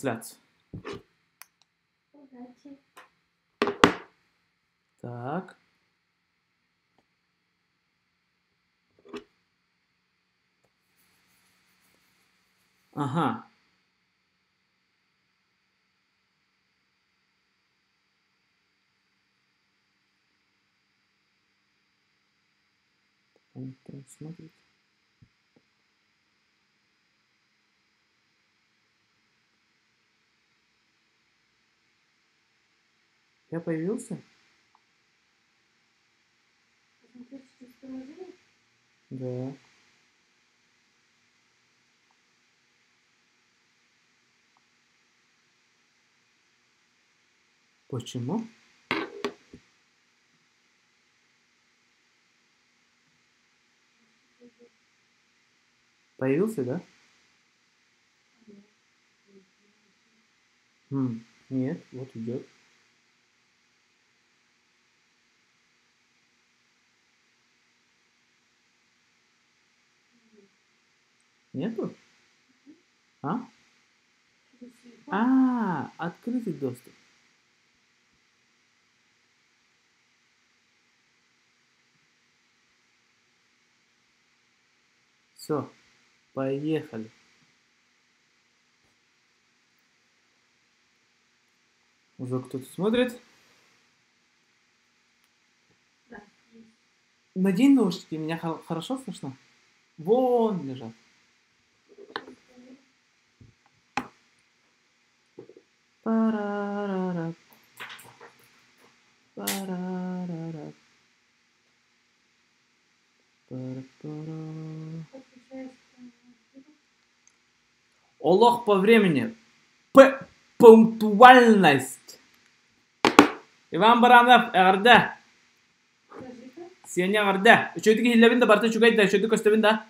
Трансляцию. Удачи. Так. Ага. Он там смотрит. Я появился? Посмотреть через приложение? Да. Почему? Появился, да? М, нет, вот идет. Нету? А? Через телефон? А, открытый доступ. Все, поехали. Уже кто-то смотрит? Да, есть. Надень наушники, меня хорошо слышно? Вон лежат. Парарара. Парарара. Пара-пара. Подключаюсь к эфиру. Олох по времени. П. Пунктуальность. Иван Баранов, эҕэрдэ. Скажи-ка. Сеня эҕэрдэ. Үчүгэйдик иһиллэбин да барыта үчүгэй да, үчүгэйдик көстөбүн да.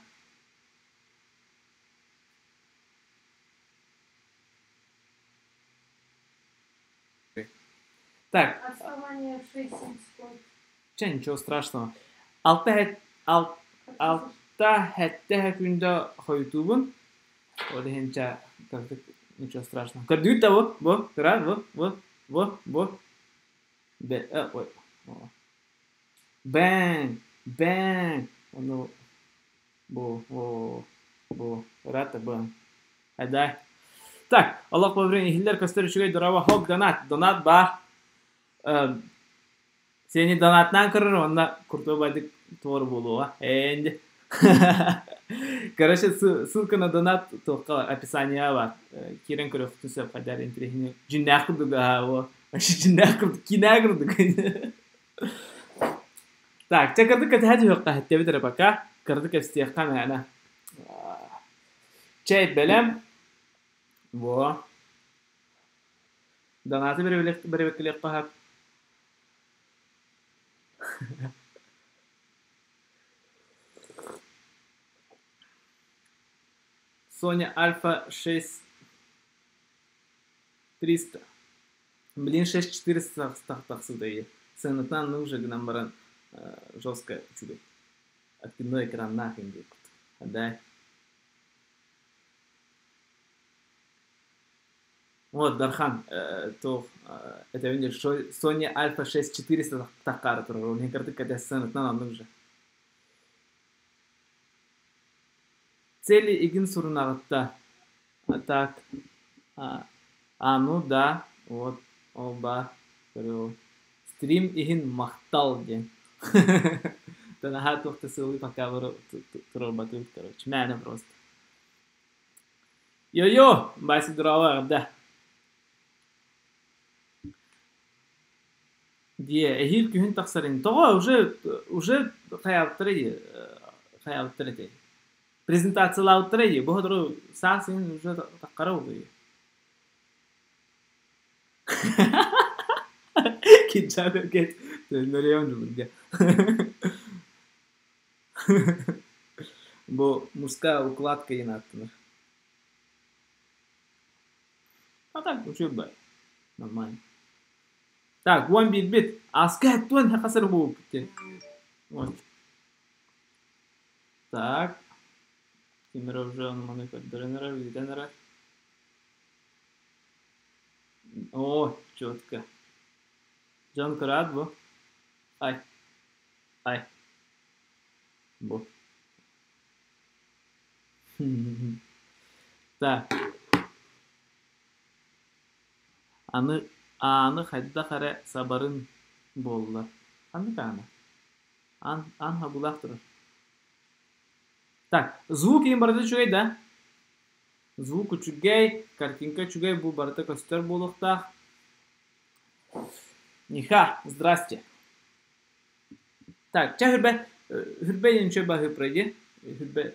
Так. Отставание в 6 секунд. Чэ, ничего страшного. Алта хэт ал алта хэттэ күндө хойутуубун. Ол иһин чэ кырдык ничего страшного. Көрдүгүт да бу, бу, кыра, бу, бу, бу, бу. Б, ой. Бэҥ, бэҥ. Ону бу, бу, бу, ыраата бу. Айдай. Так, олох во время иһиллэр көстөр үчүгэй дороба хок донат, донат баар. Сени донатнаан көрөр уонна куртуо байдык туор буолуоҕа. Энди. Короче, ссылка на донат туохха описание бар. Киирэн көрүөхтүн сөп хайдар интириэһини. Дьиннээх курдук аһаа во. Вообще дьиннээх курдук, кинээ курдук. Так, чэ кырдык кэтэһэ түһүөххэ хэттебит эрэ пока. Кырдык кэпсиэххэ мээнэ. Чэй бэлэм. Во. Донаты бэрэбиэркэлиэххэ сөп. Sony Alpha 6 300. Блин, 6400 тахсыбыта Сыанатынан уже гынан баран жестко үчүгэй. Откидной экраннаах диэбит. Да. Вот, Дархан, туох этэбин Sony Alpha 6400 таххаары турар. Ол иһин кырдык кэтэс сыанатынан оннук уже. Цели игин сурунаҕытта. А так, а, а ну да, вот, оба, көрүө. Стрим иһин махтал диэн. Наһаа туох да сыалы пока турарбатыбыт, короче, мээнэ просто. Йо-йо, Вася здорово, эҕэрдэ. Диэ, эһиил күһүн тахсарын. Тоҕо уже уже хайаабыттара дии, хайаабыттара этэй. Презентациялаабыттара дии, бу сотору саас иһин уже таххара буолуо. Кинжал эргет, төннөрүөм дьулурга. Бу мужская укладка диэн ааттанар. А так, үчүгэй Нормально. Так, уон биирбит. Аска туон хасар буолбут. Вот. Так. Тимир уже маны көрдөрөн эрэр, ыытан эрэр. О, четко. Дьон кыраат бу. Ай, ай, бу. Так, аны ааны хайдах эрэ сабарын буолла. Ханнык аана? Аан, аан хабыылаах турар. Так, звук им барыта үчүгэй да? Звук үчүгэй, картинка үчүгэй, бу барыта көстөр буолуохтаах. Ниха, здрасте. Так, чэ Хүрбэ, Хүрбэ ничего баһы пройди. Хүрбэ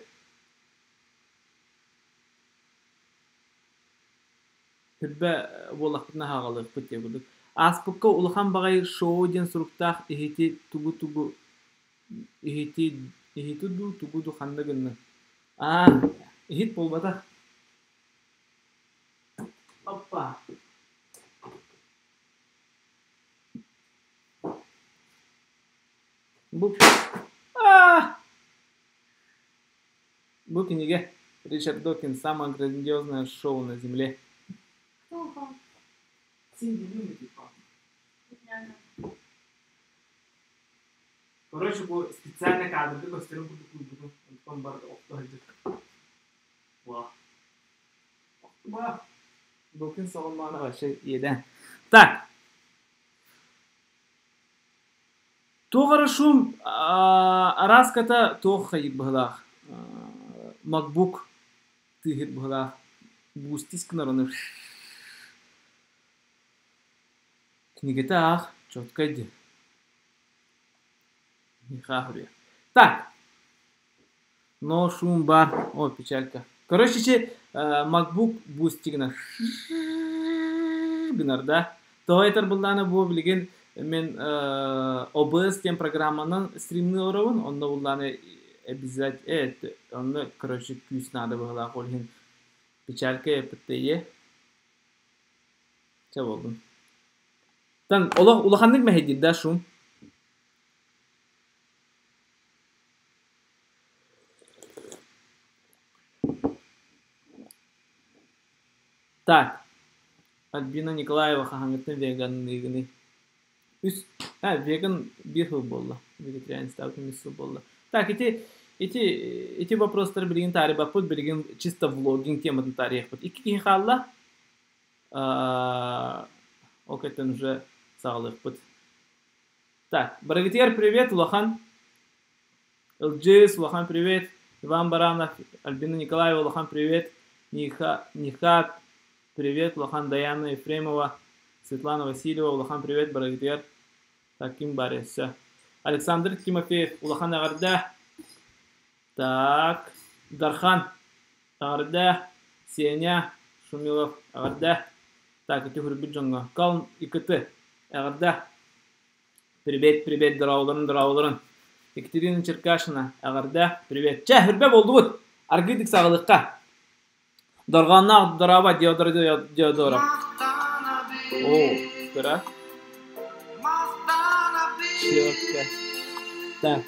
Хүрбэ буоллахпытына хаҕалыахпыт диye курдук. Ааспыкка улахан баҕайы шоу диэн суруктаах иһити тугу-тугу иһити иһити дуу тугу дуу ханна гынна? Аа, иһит буолбатах. Оппа. Бу аа Бу кинигэ Ричард Докинс «Самое грандиозное шоу на земле». Кто упал? Короче, бу специально кадрга көстөрүн курдук уурбутум. Онтон барыта охто сылдьар. Вау. Охтума. Докинс оҕолмаана вообще иэдээн. Так. Туох эрэ шум араската туох хайыыр быһыылаах MacBook тыаһыыр быһыылаах буустис гынар ону кинигэтэ аах четкай дии Так, но шум бар. О, печалька. Короче, че, MacBook бустигына гынар да. Тоҕо этэр буллаана бу билигин мен OBS диэн программанан стримныы олоробун. Онно буллаана обязательно онно короче күүс наада быһыылаах ол иһин печалька эппиттейе. Чэ болдум. Тан олох улаханнык мэһэйдиир да шум. Так, Альбина Николаева хаһааҥҥыттан веганныыгыный? Үс, а, веган биир сыл буолла. Вегетарианецтаабытым үс сыл буолла. Так, ити ити ити вопростары билигин таарыйбаппыт, билигин чисто влогинг тематын таарыйыахпыт. Икки киһи хаалла. Ол кэнниттэн уже саҕалыахпыт. Так, барыгытыгар привет, улахан. Ылдьыыс, улахан привет. Иван Баранов, Альбина Николаева, улахан привет. Ниха, Нихат, привет. Улахан Даяна Ефремова, Светлана Васильева, улахан привет барыгытыгар. Так, ким бар өссө? Александр Тимофеев, улахан эҕэрдэ. Так, Дархан, эҕэрдэ. Сеня Шумилов, эҕэрдэ. Так, ити хүрбүт дьоҥҥо. Калм ИКТ, эҕэрдэ. Привет, привет, дорооболорун, дорооболорун. Екатерина Черкашина, эҕэрдэ, привет. Чэ, хүрбэ буоллубут. Аргыйдык саҕалыахха. Дорҕоонноох дорообо, Диодор Диодоров. О, кыра. Четко. Так.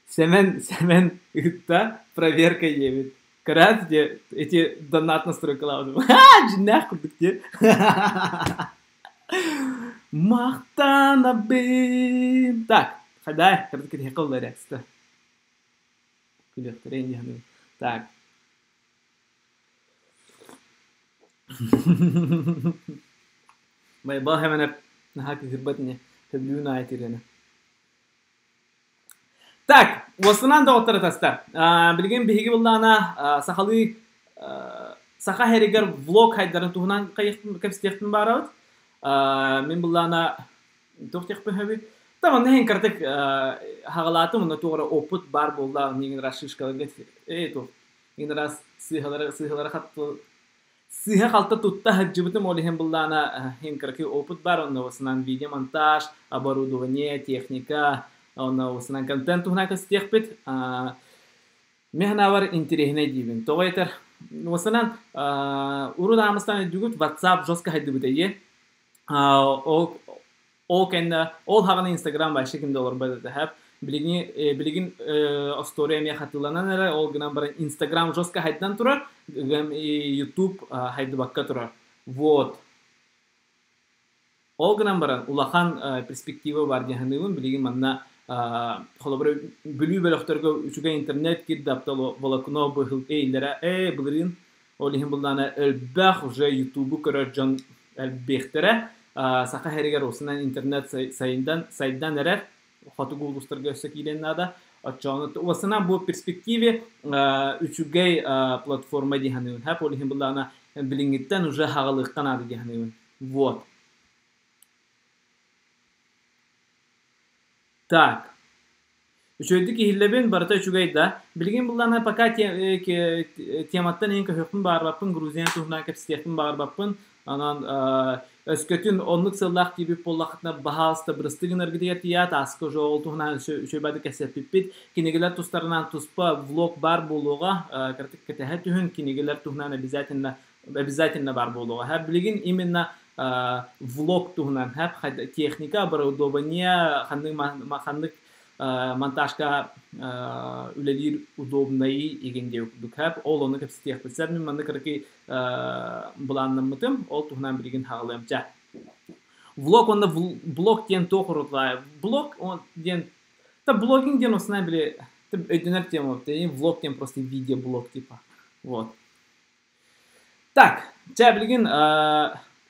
Сэмэн, Сэмэн ыытта, проверка диэбит. Кыра, эти донат настройкалаабытым. Дьиннээх курдук дии. Махтанабын. Так, хадай, кырдык киһи кыллар Күлүөхтэрэ инньэ Так. Байбал хэмэнэп наһаа кыыһырбат ини, сөбүлүүн аайы тириэнэ. Так, уостанан доҕоттор атастар. Билигин биһиги буллаана сахалыы саха һэригэр влог хайдарын туһунан кэпсэтиэхпин баарабыт. Мин буллаана туох диэхпин сөбүй? Там онно иһин кыратык хаҕалаатым, онно туох эрэ опыт баар буолла, миигин раз шишкаларга туох миигин раз сыыһалары сыыһалары хатты Сыыһа-халты тутта сылдьыбытым, ол иһин былаана иһин кыракый опыт баар, онно осынан видеомонтаж, оборудование, техника, онно осынан контент туһунан кэпсэтиэхпит. Мин санаабар интэриэһинэй диибин. Тоҕо этэр, осынан урут аамыстаан өйдүүгүт WhatsApp жестко хайдыбыта ийэ. Ол Ол кэннэ ол хаҕана Инстаграм вообще ким да олорбот этэ һэп. Билигин билигин остуоруйа эмиэ хатыланан эрэ, ол гынан баран Инстаграм жестко хайдан турар, YouTube хайдыбакка турар. Вот. Ол гынан баран улахан перспектива бар дии саныыбын. Билигин манна холобура Бүлүү бөлөхтөргө үчүгэй интернет кирдэ волокно быһыл эйлэрэ ээ былырыын ол иһин буллаана элбэх уже ютубу көрөр дьон элбиэхтэрэ. Саха сиригэр усунан интернет сайындан сайдан эрэр хотугу улуустарга өссө киириэн наада. Оччоҕуна уосанан бу перспективе үчүгэй платформа дии саныыбын. Һэп ол иһин буллаана билиҥҥиттэн уже хаҕалыахха наада дии саныыбын. Вот. Так. Үчүгэйдик иһиллэбин, барыта үчүгэй да. Билигин буллаана пока тематтан иһин көһүөхпүн баҕарбаппын, Грузияны туһунан кэпсэтиэхпин баҕарбаппын. Онон өскөтүн оннук сыллаах тиийбит буоллаххытына, баһаалыста бырастыы гынаргытыгар тиийээт, ааска уже ол туһунан үчүгэй кэпсэппиппит. Кинигэлэр тустарынан туспа влог баар буолуоҕа. Кыратык кэтэһэ түһүн, кинигэлэр туһунан обязательно обязательно баар буолуоҕа. Һэ, билигин именно влог туһунан һэ, техника, оборудование, ханнык ханнык монтажка үлэлиир удобнай игин диэ курдук һэп ол ону кэпсэтиэхпит сэр мин маннык кыракый былааннаммытым ол туһунан билигин хаҕылыам ча влог уонна блог диэн туох урутулаа блог диэн та блогинг диэн основная били өйдөнөр тема влог диэн просто видеоблог типа вот Так, чэ билигин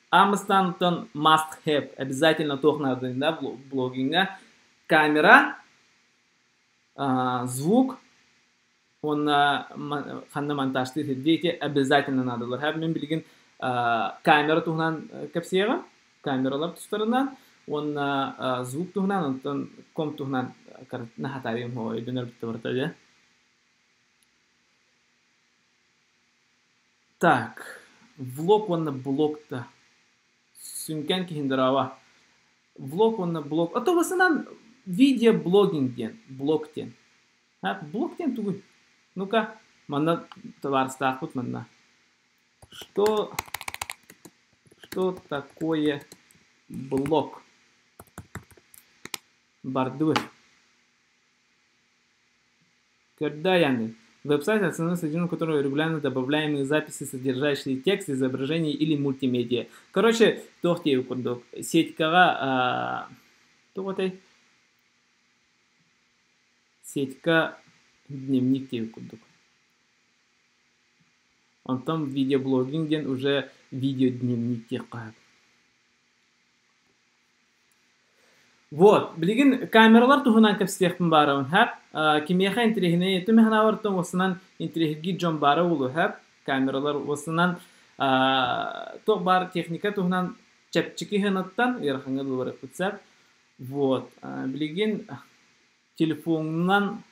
Амстантон must have обязательно туох наадый да блогиҥҥа камера, звук уонна ханна монтажтыыр сирдии обязательно наадалар. Мин билигин камера туһунан кэпсиэҕим, камералар тустарынан уонна звук туһунан, онтон комп туһунан наһатаарыйым өйдөнөр бүтэ барыта дьэ. Так, влог уонна блог да. Сүҥкэн киһин дорообо. Влог уонна блог. А то басынан видеоблогинг диэн, блог диэн. А, блог диэн тугуй? Ну-ка, манна табаарыстаахпыт манна. Что, что такое блог? Бардыбыт. Когда Яндекс? Веб-сайт – основной содержимое которого регулярно добавляемые записи, содержащие текст, изображение или мультимедиа. Короче, туох диэбит курдук. Сетькаҕа туох этэй? Сетька дневник диэбит курдук. Онтон видеоблогинг диэн уже видеодневник диэххэ сөп. Вот, билигин камералар туһунан кэпсиэхпин баарабын, һэп. Кимиэхэ интэриэһинэй этим санаабар уосунан интэриэһиргиир дьон баара буолуо, һэп. Камералар уосунан туох баар техника туһунан чэпчэки сыанаттан ыарахаҥҥа дылы сөп. Вот, билигин телефонунан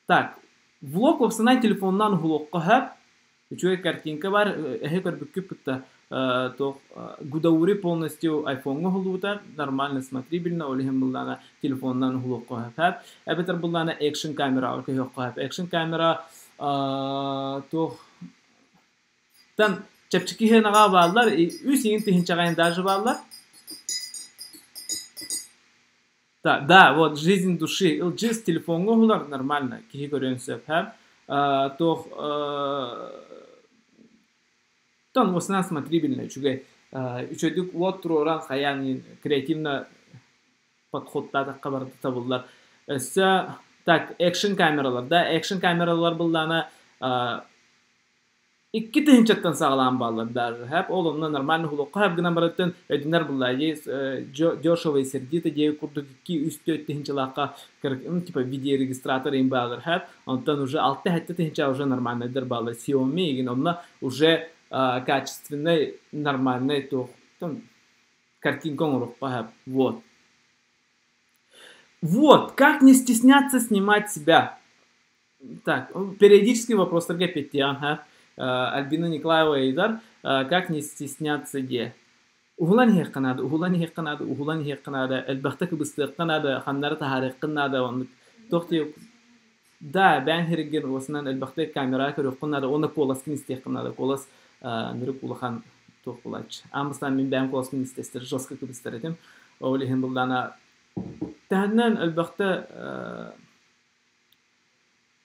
так, влог уопсанан телефонунан уһулуохха сөп. Үчүгэй картинка бар, эһи көрбүккүт кытта туох Гудаури полностью айфоҥҥа уһуллубута, нормально смотрибельно, ол иһин буллаана телефонунан уһулуохха сөп. Эбэтэр буллаана экшн камераҕа көһүөххэ сөп. Экшн камера туох там чэпчэки сыанаҕа бааллар, үс иҥин тыһыынчаҕа даже бааллар. Да, да, вот жизнь души. Ылдьыыс телефоҥҥа уһулар нормально, киһи көрүөн сөп, һэ. Туох тон в основном смотрибельно үчүгэй. Үчүгэйдик уот туруоран хайаан креативно подходтаатахха барыта табыллар. Өссө так экшн камералар да, экшн камералар быллаана Икки тыһыынчаттан саҕалаан бааллар даже һэп ол онно нормально уһулуохха һэп гынан барыттан өйдөнөр булла дешево и сердито диэки курдук икки үс түөрт тыһыынчалаахха типа видеорегистратор им баалар һэп онтон уже алта сэттэ тыһыынча уже нормальнайдар бааллар Xiaomi игин онно уже качественный нормальный туох картинка оҥоруохха һэп вот вот как не стесняться снимать себя. Так, периодически вопростарга эппиэттиэҕим, ха. Альбина Николаева ыйытар, как не стесняться диэ. Уһулан иһиэххэ наада, уһулан иһиэххэ наада, уһулан иһиэххэ наада, элбэхтэ кыбыстыахха наада, ханнары таһаарыаххын наада, оннук туох диэ Да, бэйэҥ сиргин уосунан элбэхтэ камераҕа көрүөххүн наада уонна куоласкын истиэххин наада. Куолас нырык улахан туох буолааччы. Аан бастаан мин бэйэм куоласпын истэстэр жестко кыбыстар этим. Ол иһин буллаана таһынан элбэхтэ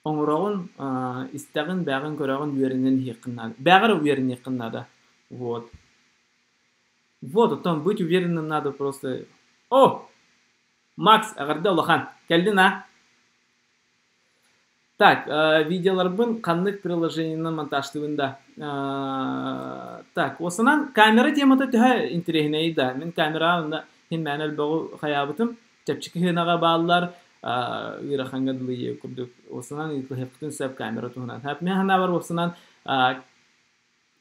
Оҥороҕун, истэҕин, бэҕин көрөҕүн үөрэнэн иһиэххин наада. Бэҕэр үөрэниэххин наада. Вот. Вот, оттон быть уверенным надо просто. О! Макс, эҕэрдэ улахан. Кэллин а? Так, видеоларбын ханнык приложениенан монтажтыыбын да. Так, уосанан камера темата төһө интэриэһинэй да. Мин камераҕа онно иһин мээнэ элбэҕи хайаабытым. Чэпчэки сыанаҕа бааллар, ыарахаҥҥа дылы курдук. Уосанан ыйыталаһыахпытын сөп камера туһунан. Мин санаабар уопсанан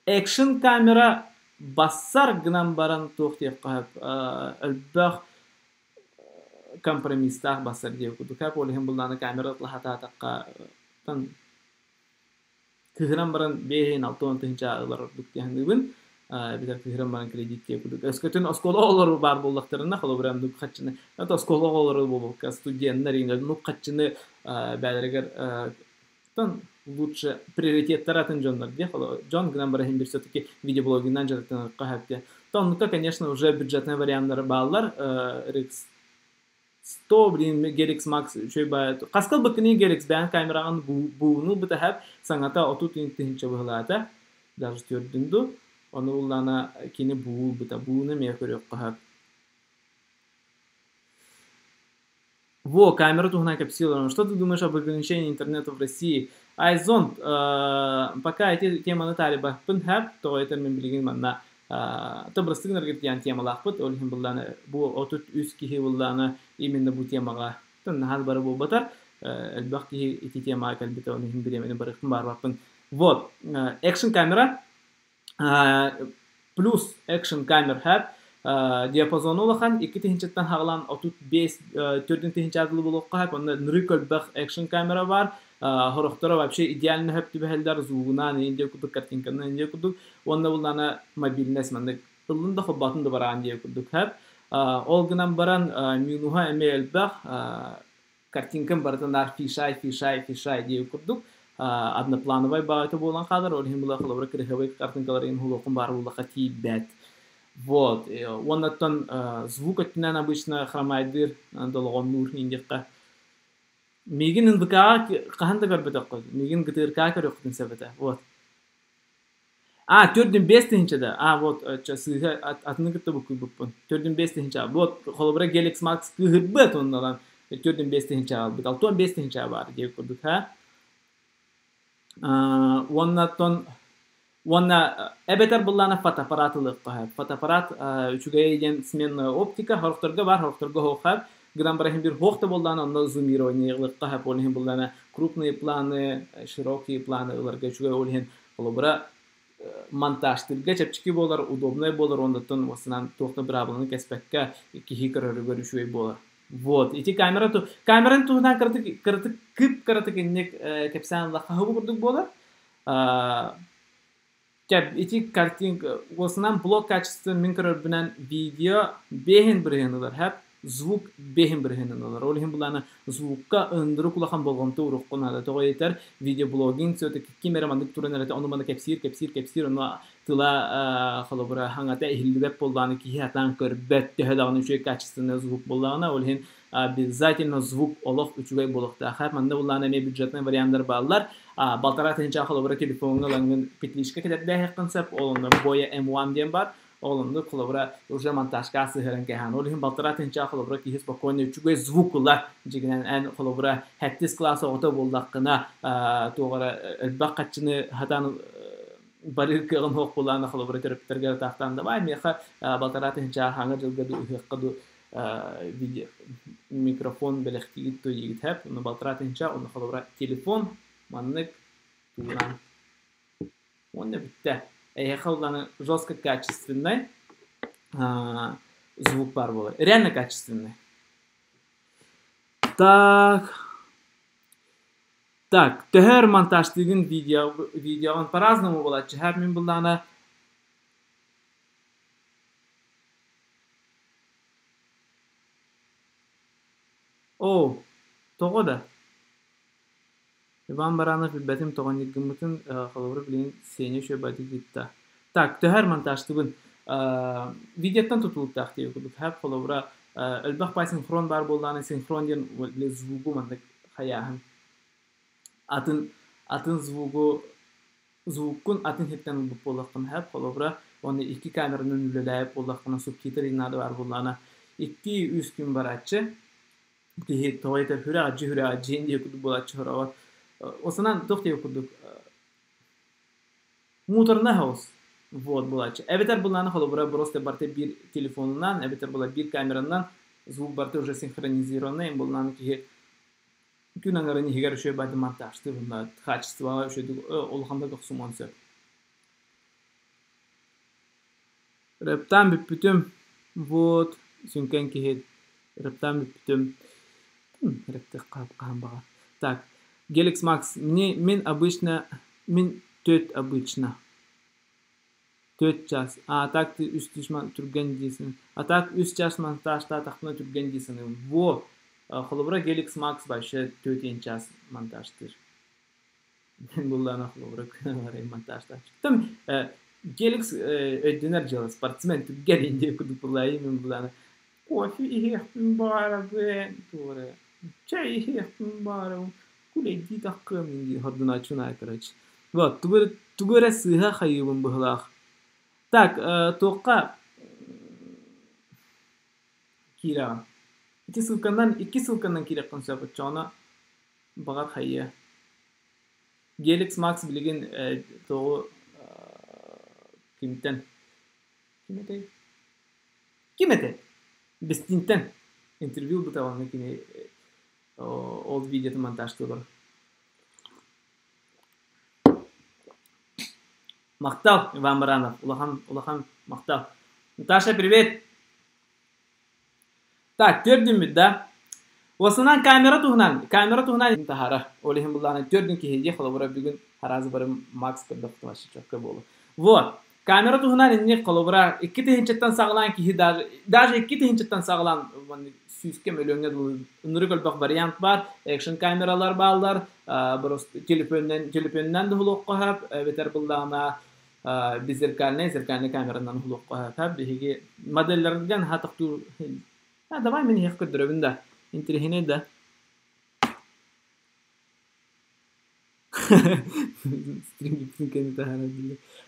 экшн камера бассар гынан баран туох диэххэ сөп элбэх компромисстаах бассар диэбит курдук. Ол иһин буллааны камера ылаһатаатахха кыыһыран баран биэһин 60 тыһыынча ылар ордук дии саныыбын. Эбэтэр кыыһыран баран кредит диэ курдук. Өскөтүн оскуола оҕолоро баар буоллахтарына, холобура, оннук харчыны, это оскуола оҕолоро буолбакка, студеннар оннук харчыны бээлэригэр лучше приоритеттар атын дьоннор диэ дьон гынан баран иһин все-таки видеоблогинан дьарыктанарга сөп. Оннукка, конечно, уже бюджетный варианттар бааллар. RX 100, блин, Helix Max үчүгэй баайы. Хаска ылбыккыный Helix бэйэн камераҕын бууну бытаһап саҥата 30 тыһыынча быһылаата. Даже төрдүн ду. Ону буллаана кини буу ылбыта. Бууну эмиэ көрүөххэ сөп. Во, камера туһунан кэпсии олорон. Что ты думаешь об ограничении интернета в России? Айзон, пока эти теманы таарыйбаппын сөп, тоҕо этэр мин билигин манна то бырастыы гынаргыт темалаахпыт, ол иһин буллааны бу 33 киһи буллааны именно бу темаҕа наһаа бары буолбатар, элбэх киһи ити темаҕа кэлбитэ, оны иһин бириэмэни барыахпын баарбаппын. Вот, экшн камера, плюс экшн камер хэп, диапазону улахан 2 тыһыынчаттан хаҕалаан 35 4 тыһыынча дылы буолуохха сөп, онно ныры элбэх экшн камера бар, хорохторо вообще идеально хөп түбэһэллэр звугунан индия курдук, картинканан индия курдук, уонна буллана мобильность маннык ыллын да холбоотун да бараан диэ курдук хэп. Ол гынан баран минуһа эмиэ элбэх, картинкам барытын fisheye, fisheye, fisheye диэ курдук одноплановай баҕайыта буолан хаалар, ол иһин була холобура кырыһабай картинкалар иһин хулуохун баар буллаха тиийбэт. Вот, уоннаттан звук өттүнэн обычно хромайдыыр, долоҕоннуур индиэххэ. Миигин НВК-ҕа хаһан да көрбөтөххүт, миигин ГТРК көрүөххүтүн сөп этэ. Вот. А, 4,5 тыһыынча да. А, вот, сыыһа атыны кытта буккуйбуппун. 4,5 тыһыынча. Вот, холобура Helix Max кыыһырбыт оннолан 4,5 тыһыынча албыт. 65 тыһыынча баар диэбит курдук, ха? Уонна уонна эбэтэр буллаана фотоаппарат ылыахха сөп. Фотоаппарат үчүгэй диэн сменная оптика, хорохторго бар, хорохторго суох сөп. Гынан баран бир хуох да буоллаана онно зумирование ылыахха сөп. Ол иһин буллаана крупные планы, широкие планы ыларга үчүгэй, ол иһин холобура монтажтыырга чэпчэки буолар, удобнай буолар, оннуттан уосанан туох да быраабыланы кэспэккэ киһи көрөрүгэр үчүгэй буолар. Вот, ити камера ту камераны туһунан кыратык кыратык кып кыратык инник кэпсээн ыллахха курдук буолар. Ити картинка уосанан блог качество мин көрөрбүнэн видео 5 бырыһыан ылар хэп, звук 5 бырыһыан ылар. Ол иһин булаана звукка ындырык улахан болҕомто уруоххун наада. Тоҕо этэр видеоблогинг все-таки ким эрэ маннык туран эрэ ону маны кэпсиир, кэпсиир, кэпсиир, ону тыла холобура хаҥата иһиллибэт буоллаҕына киһи атаан көрбөт, төһө даҕаны үчүгэй качественный звук буоллаҕына, ол иһин обязательно звук олох үчүгэй буолуохтаах. Манна буллаана эмиэ бюджетный варианттар бааллар. 1,5 тыһыынча холобура телефоҥҥа ылаҥҥын петличка кэтэрдээһиэххин сөп, ол онно Boya M1 диэн бар, ол оннук холобура уже монтажка сыһыран кэһаан. Ол иһин 1,5 тыһыынча холобура киһи спокойно үчүгэй звук ылар. Дьигинэн эн холобура сэттис класс оҕото буоллаххына туоҕара элбэх хаччыны хатан барыр кыаҕын суох буоллаҕына холобура төрөппүттэргэ таахтаан давай миэхэ 1,5 тыһыынча хаҥа дьылга ду ыһыахха ду видео микрофон бэлэхтиигит ду диигит хэп, ону 1,5 тыһыынча, ону холобура телефон маннык тууран уонна бүттэ. Эһиэхэ уланы жестко качественный звук бар буолар. Реально качественный. Так. Так, төһөр монтажтыгын видео видеоҕын по-разному буолааччы. Хэр мин буллаана О, тоҕо да? Иван Баранов билбэтим тоҕо гыммытын холобура билигин Сеня үчүгэй ыытта. Так, төһөр монтажтыбын видеоттан тутулуктаах диэбит курдук. Хэп холобура элбэх бай синхрон баар буоллаҕына синхрон диэн звугу маннык хайааһын. Атын атын звугу звуккун атын иһиттэн ылбыт буолуоххун хэп холобура. Уонна икки камеранан үлэлээбит буоллаххына, субтитр наада баар буоллаҕына, 2-3 күн барааччы. Киһи тоҕо этэр хүрэҕдьи хүрэҕдьиин диye курдук буолааччы хороҕор. Осынан туох диye курдук муторна хаос вот буолааччы. Эбэтэр булааны холобура просто барыта биир телефонунан, эбэтэр була биир камеранан звук барыта уже синхронизированный булааны киһи күн аҥарын иһигэр үчүгэй байды монтажтыыр уонна качествоҕа үчүгэйдик улаханнык охсумуон сөп. Рэптаан бүппүтүм. Вот сүҥкэн киһи рэптаан бүппүтүм. Рэптэх хаһан баҕар. Так, Геликс Макс, мне мин обычно мин төт обычно. Төт час. А так ты үс түргэн дейсің. А так үс час монтажтаатахпына түргэн дии саныыбын. Во! Холобура Геликс Макс вообще төрт час монтажтыыр. Буллаана холобура монтажтааччы. Там Геликс өйдөнөр дьыала спортсмен түргэн инде курдук буллаайы мен буллаана кофе иһиэхпин баарабын туора чай иһиэхпин баарабын кулейдии таххыам дии хордунааччы короче. Вот тугу эрэ сыыһа хайыыбын быһылаах. Так, туохха киирэҕин? Ити ссылканан, икки ссылканан киирэххин сөп оччоҕуна баҕар хайыа. Геликс Макс билигин туоҕу кимтэн? Ким этэй? Ким этэй? Бестинтэн интервью ылбыта уонна кини ол видеотун монтажтыылар. Махтал, Иван Баранов. Улахан, улахан махтал. Наташа, привет! Так, төрдүммүт да. Уосунан камера туһунан, камера туһунан таһара. Ол иһин буллаана төрдүн киһи холобура бүгүн харазы бары Макс көрдөхтүм вообще четко буолу. Вот. Камера туһунан инник холобура 2000-тан саҕалаан киһи даже даже 2000-тан саҕалаан сүүскэ мөлүөҥҥэ дылы ынырык элбэх вариант бар. Экшн камералар бааллар, просто телефоннан телефоннан да уһулуохха сөп, эбэтэр буллаҕына беззеркальный, зеркальный камеранан уһулуохха сөп. Биһиги моделлэргэн хатахтуур а, давай мин иһэх көрдөрөбүн да. Интириһинэй да.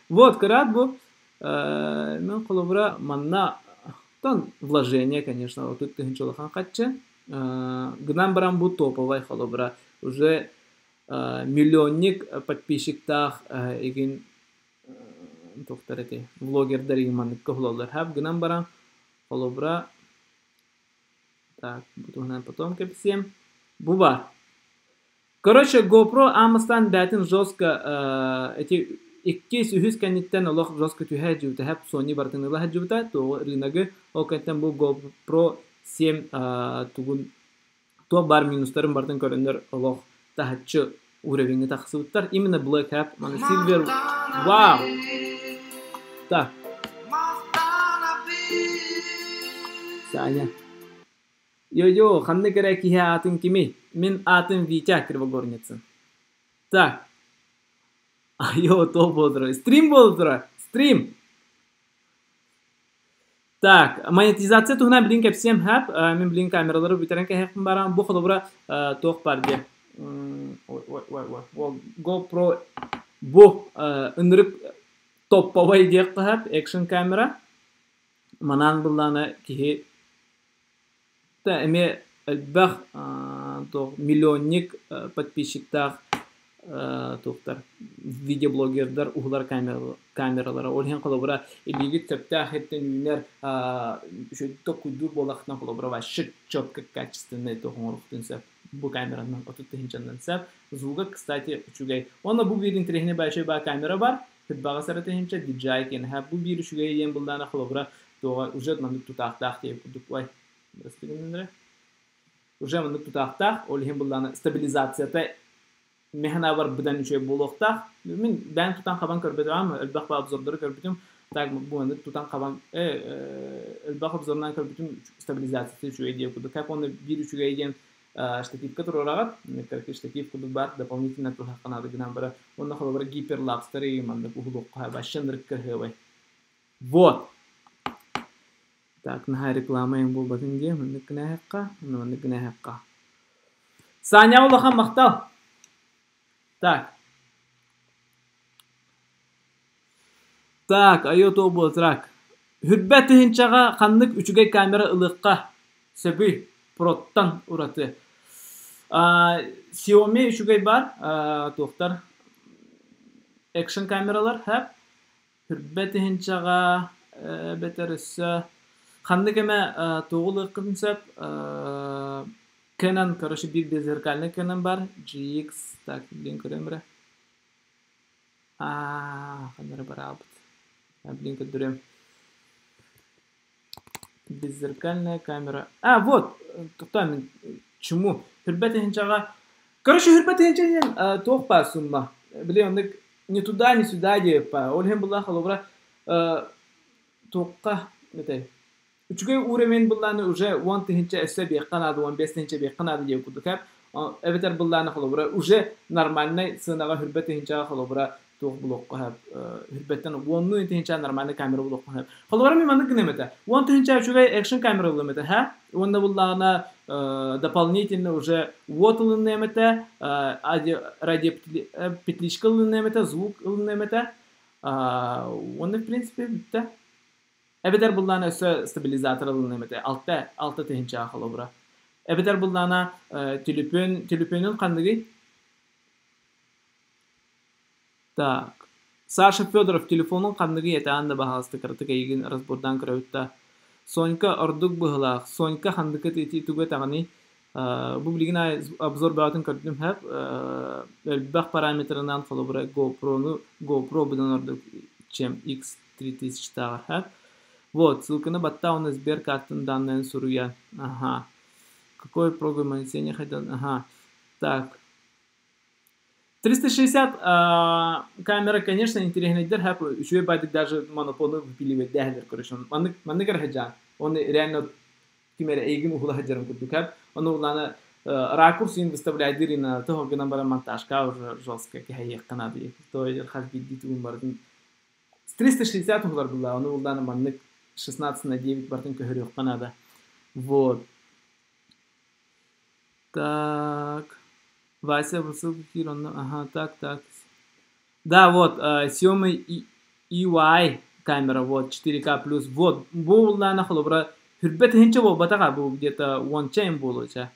Вот, кыраат бу. Мен холобура манна тон вложение, конечно, отут тыһыынча улахан хаччы. Гынан баран бу топовай холобура уже миллионник подписчиктаах игин туохтар эти влогердар игин манныкка уһулаллар хап гынан баран холобура так бу туһунан потом кэпсиэм бу бар. Короче, GoPro аамыстаан бээтин жестко эти иккис, үһүс кэнниттэн олох жестко түһэ дьыбыта Sony барытын ыла сылдьыбыта туоҕу рыногы ол кэнниттэн бу GoPro 7 тугун туох баар минустарын барытын көрөннөр олох таһыччы уровеньҥа тахсыбыттар. Именно Black Hat, маны Silver. Вау! Так. Саня. Йо-йо, ханнык эрэ киһи аатын кимий? Мин аатым Витя Кривогорницын. Так. Айо, то буолтура. Стрим буолтура. Стрим. Так, монетизация туһунан билин кэпсиэм хап. Мин билин камералары бүтэрэн кэһэхпин баран бу холобура туох бар диye. Ой, ой, ой, ой. GoPro бу ынырык топовай диэххэ хап, экшн камера. Манан буллаана киһи та эмиэ элбэх туох миллионник подписчиктаах туохтар видеоблогердар уһулар камералара ол иһин холобура илиигит сөптөөх иһиттэн үүнэр үчүгэйдик толкуйдуур буоллаххытына холобура вообще четко качественный туох оҥоруохтун сөп бу камеранан 30 тыһыынчаннан сөп. Звуга, кстати, үчүгэй. Уонна бу биир интэриэһинэй большой баа камера бар, кырбаҕас эрэ тыһыынча DJI киэнэ. Бу биир үчүгэй диэн булдаана холобура туоҕа уже маннык тутаахтаах диэн курдук ой уже маннык тутаахтаах, ол иһин булдаана стабилизацията механа быдан үчүгэй буолуохтаах. Мин бэйэм тутан хабан көрбөтөҕүм, элбэх обзордары көрбүтүм. Так, бу маннык тутан хабан элбэх обзорунан көрбүтүм, стабилизацията үчүгэй диэн курдук. Как оны биир үчүгэй диэн штативка туруораҕыт, штатив курдук бар, дополнительно туһахханаады гынан бара. Онно холобура гиперлапстары маннык уһулуохха вообще кыһыабай. Вот. Так, наһаа реклама эҥ буолбатын диye, маннык гынааһыкка, маннык гынааһыкка. Саня улахан махтал. Так. Так, айо туох. Хүрбэ тыһынчаҕа ханнык үчүгэй камера ылыахха сөбүй? Проттан ураты. Xiaomi үчүгэй бар, туохтар экшн камералар, хэп. Хүрбэ тыһынчаҕа бэтэр өссө ханнык эмэ туоҕу ылыаххытын сөп. Canon, короче, биир беззеркальный Canon бар, GX, так, блин, көрөм эрэ. Аа, ханна бараабыт. Блин, көрдөрөм. Беззеркальная камера. А, вот, тоқтаа мин чуму. Хүрбэ тыһынчаҕа. Короче, хүрбэ тыһынча диэн туох баар сумма. Били оннук ни туда, ни сюда диэппа. Ол иһин булла холобура туохха этэй. Үчүгэй уровень буллааны уже 10 тыһынча өссө биэххэ наада, 15 тыһынча биэххэ наада диэн курдук эп. Эбэтэр буллааны холобура уже нормальный сыанаҕа хүрбэ тыһынчаҕа холобура туох булуохха хүрбэттэн 10 тыһынча нормальный камера булуохха сөп. Холобура мин маннык гыныам этэ. 10 тыһынча үчүгэй экшн камера ылыам этэ, ха? Уонна буллаҕына дополнительно уже уот ылыныам этэ, радио петличка ылыныам этэ, звук ылыныам этэ. Уонна, в принципе, бүттэ. Эбэтэр буллаана өссө стабилизатор ылыныам этэ. 6 тыһынча холобура. Эбэтэр буллаана төлөпүөн, төлөпүөнүн ханныгый? Так. Саша Федоров телефонун ханныгый этаан да баһаалыста кыратык эйигин разбордаан көрөбүт. Сонька ордук быһылаах. Сонька ханныгы ити тугу этаҕыный? Бу билигин обзор бөҕөтүн көрдүм хэп. Элбэх параметрынан холобура GoPro-ну GoPro будан ордук, чем X3000 тааҕар хэп. Вот, ссылканы баттаа уонна Сбер картын данныйын суруйа. Ага. Какой программа не хотел? Ага. Так. 360 камера, конечно, интеллигенттер хэп үчүгэй баайдык даже монопону выпиливать дэһэлэр, короче. Маннык маннык эрэ Он реально ким эрэ эйигин уһула сылдьарын курдук хэп. Ону улаана ракурс ин выставляйдыр на того гынан бара монтажка уже жестко кэһэйиэххэ наада. То хас биирдии тугун бардын 360 уһулар була, ону улаана маннык 16 на 9 бартын көһөрүөххэ наада. Вот. Так. Вася, высылку киир онно. Ага, так. Да, вот, Xiaomi EY камера, вот, 4К плюс. Вот, бу улаана холобура хүрбэ тыһынча буолбатаҕа, бу где-то 10 ча буолуоча.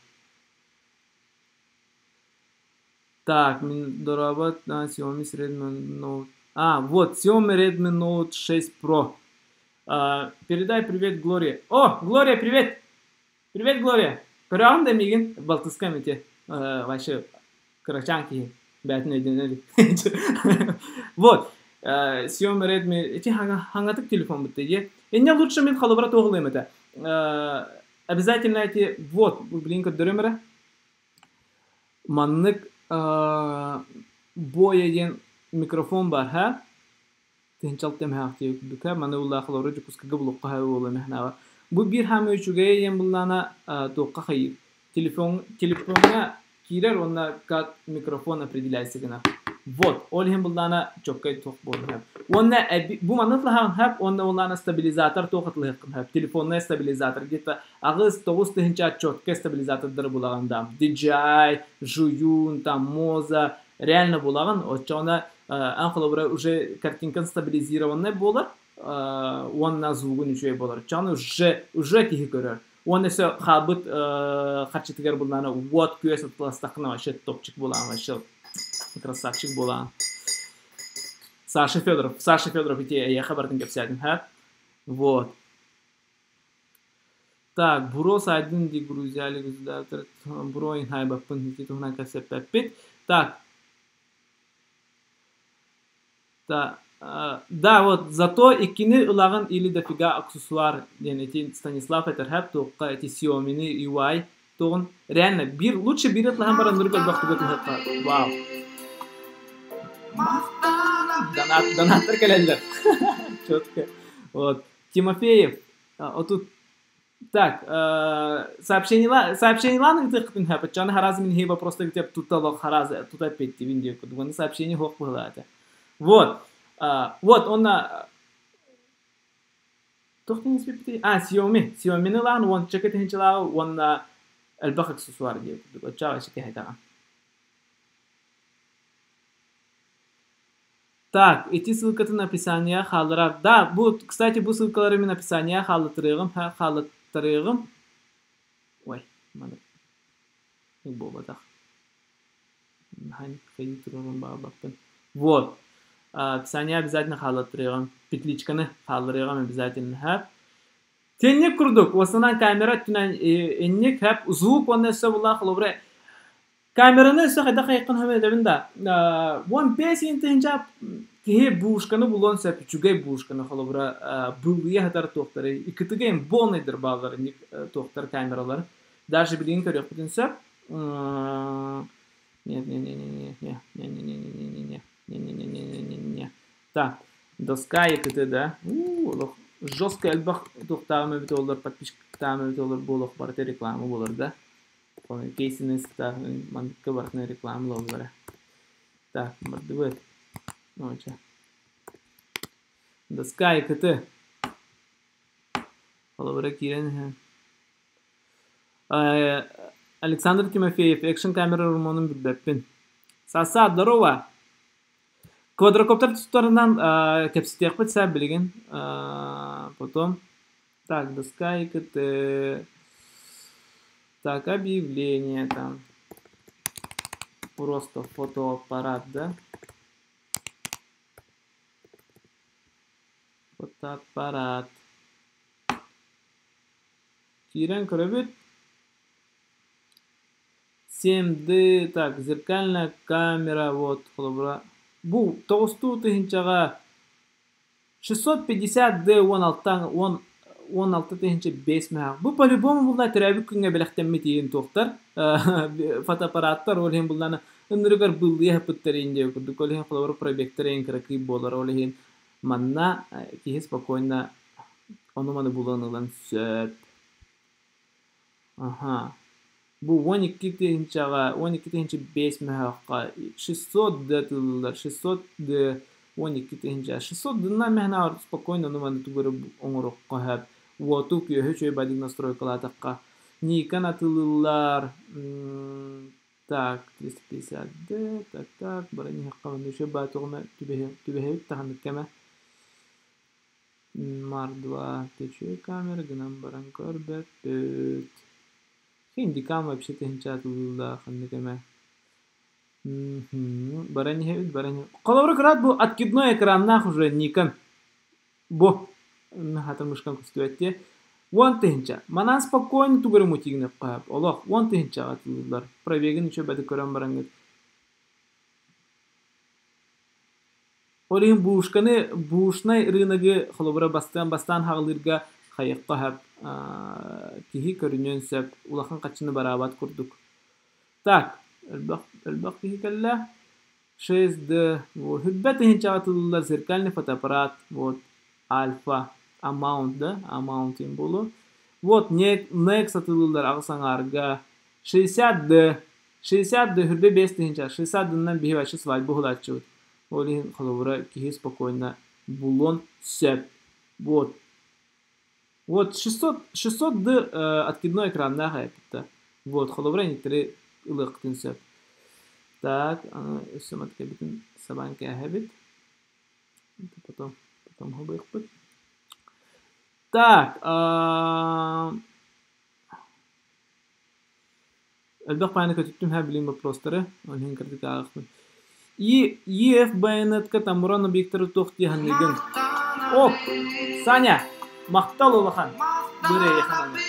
Так, мин дорообо, Xiaomi Redmi Note. А, вот, Xiaomi Redmi Note 6 Pro. А, передай привет Глория. О, Глория, привет! Привет, Глория! Көрөҕүн да миигин балтыскам ити. Вообще, кырачаан бээтин өйдөнөр. Вот. Xiaomi Redmi, эти хаңатык телефон бутты. Эне лучше мин холобура туох это. Обязательно эти, вот, блин, көрдөрөм эрэ. Маннык Boya диэн микрофон бар, ха? Тыһынчалт эмэхтиэ курдук, маны улаа холобура Дьокуускайга булуохха ха буола мэхнава. Бу биир хаамы үчүгэй диэн буллаана туохха хайыр. Телефон телефоҥҥа киирэр уонна как микрофон определяется гына. Вот, ол иһин буллаана чоккай туох буолар. Уонна бу маннык лаһаан хэп, уонна улаана стабилизатор туох атылыһыккын хэп. Телефонный стабилизатор где-то 8-9 тыһынча четкий стабилизатордары булаган да. DJI, Zhiyun, там Moza реально булаган. Оччоҕуна ан холобура уже картинкан стабилизированный буолар, уонна звугун үчүгэй буолар. Чаны уже киһи көрөр. Уонна өссө хаалбыт харчытыгар буллаана уот күөс атыластахына вообще топчик буолаан, вообще красавчик буолаан. Саша Федоров, Саша Федоров, ити эйиэхэ бардын кэпсээтим, ха? Вот. Так, Буро сайдын ди грузияли государство, Буро инхайбаппын ити туһунан кэпсэппэппит. Так. Да, да, вот, зато иккини ылаҕын или дофига аксессуар диэн ити Станислав этэр хэп туохха эти Xiaomi UI тугун реально бир лучше бир ытлахан баран нурга бахтыга туһатта. Вау. Донат, донаттар кэлэллэр. Четко. Вот. Тимофеев. Вот тут так, сообщение сообщение ланы тыктын хэп. Чаны харазы мин хейба просто где тут алох харазы тут опять виндио кудуган сообщение хок было это. Вот. Вот он на Тохтын испипти. А, Xiaomi. Xiaomi лан 10 чека тыһынчалааҕы уонна элбэх аксессуар диэ курдук. Оччоҕо эшики хайдаҕа. Так, ити ссылкатын описание хаалларар. Да, бу, кстати, бу ссылкалары мин описание хааллаттарыаҕым, хааллаттарыаҕым. Ой, маны буолбатах. Вот. Описание обязательно хааллаттарыаҕым. Петличканы хаалларыаҕым обязательно. Ха. Тенник курдук, основная камера өттүнэн инник хэп звук уонна өссө буллаах холобура камераны өссө хайдах хайыккын этэбин да 15 тыһыынча киһи бушканы булуон сөп үчүгэй бушканы холобура былыйа сытар туохтары иккитигэ полныйдыр бааллар инник туохтар камералар даже билигин көрүөхпүтүн сөп не не не не не не не не не не не не не не не не не не так доска икт да жестко элбэх туохтааҕым эбит олор подписчиктааҕым эбит олор буолуох барыта реклама буолар да кейсини манныкка барытына реклама буолаллара так бардыбыт доска икт холобура киирэн Александр Тимофеев экшн камера романын билбэппин Саса здорово квадрокоптер тустарынан кэпсэтиэхпит саа билигин потом так доска икт так объявление там просто фотоаппарат да фотоаппарат киирэн көрөбүт 7D так зеркальная камера вот холобура бу тоҕустуу тыһыынчаҕа 650D 16 15 мөһөх. Бу по-любому булла төрөөбүт күҥҥэ бэлэхтэммит иин туохтар фотоаппараттар ол иһин буллана ынырыгар быллыйа хапыттар иин диэ курдук ол иһин холобура пробегтар иин кыракый буолар ол иһин манна киһи спокойно ону маны булан ылан сөп. Аха. Бу 12 тыһыынчаҕа 12 500 мөһөөххө 600 D тыллар 600 D 12 тыһыынча 600 дынна мэһнэ спокойно ону маны тугу эрэ оҥоруохха сөп уоту күөһү үчүгэй бадык настройкалаатахха Nikon атылыыллар так 350 D так так баран иһэххэ манна үчүгэй баатыҕына түбэһэбит таханнык кэмэ Марк 2 үчүгэй камера гынан баран көрбөппүт Handycam вообще тыһыынча атылыыллаах ханнык эмэ баран иһэбит баран холобура кыраат бу откидной экраннаах уже Nikon бу хата мышкам көстүбэт дии 10 тыһыынча манан спокойно тугу эрэ мутигинэххэ олох 10 тыһыынчаҕа атылыыллар пробегин үчүгэй бады көрөн бараҥҥыт ол иһин бушканы бушнай рыногы холобура бастаан бастаан хаҕылыырга хайыахха сөп киһи көрүнүөн сөп улахан хаччыны бараабат курдук так элбэх элбэх киһи кэллэ 6D 20 тыһыынчаҕа атылыыллар зеркальный фотоаппарат вот альфа амаунт да амаунт буолуо вот Nex атылыыллар аҕыс аҥаарга 60D 60D 25 тыһыынча 60 дынан биһи вообще свадьбу уһулааччыбыт ол иһин холобура киһи спокойно булуон сөп вот вот 600 600 D откидной экраннаах эппитта вот холобура инниктери ылыахтын сөп так өссө маткабитин сабаан кээһэбит потом потом хобуйахпыт так элбэх пааны көтүттүм һэ билин вопростары ол иһин кырдык ааҕахпын И ЕФ байонетка Тамуран объекттары туох дии саныыгын Оп Саня махтал улахан бырайахананы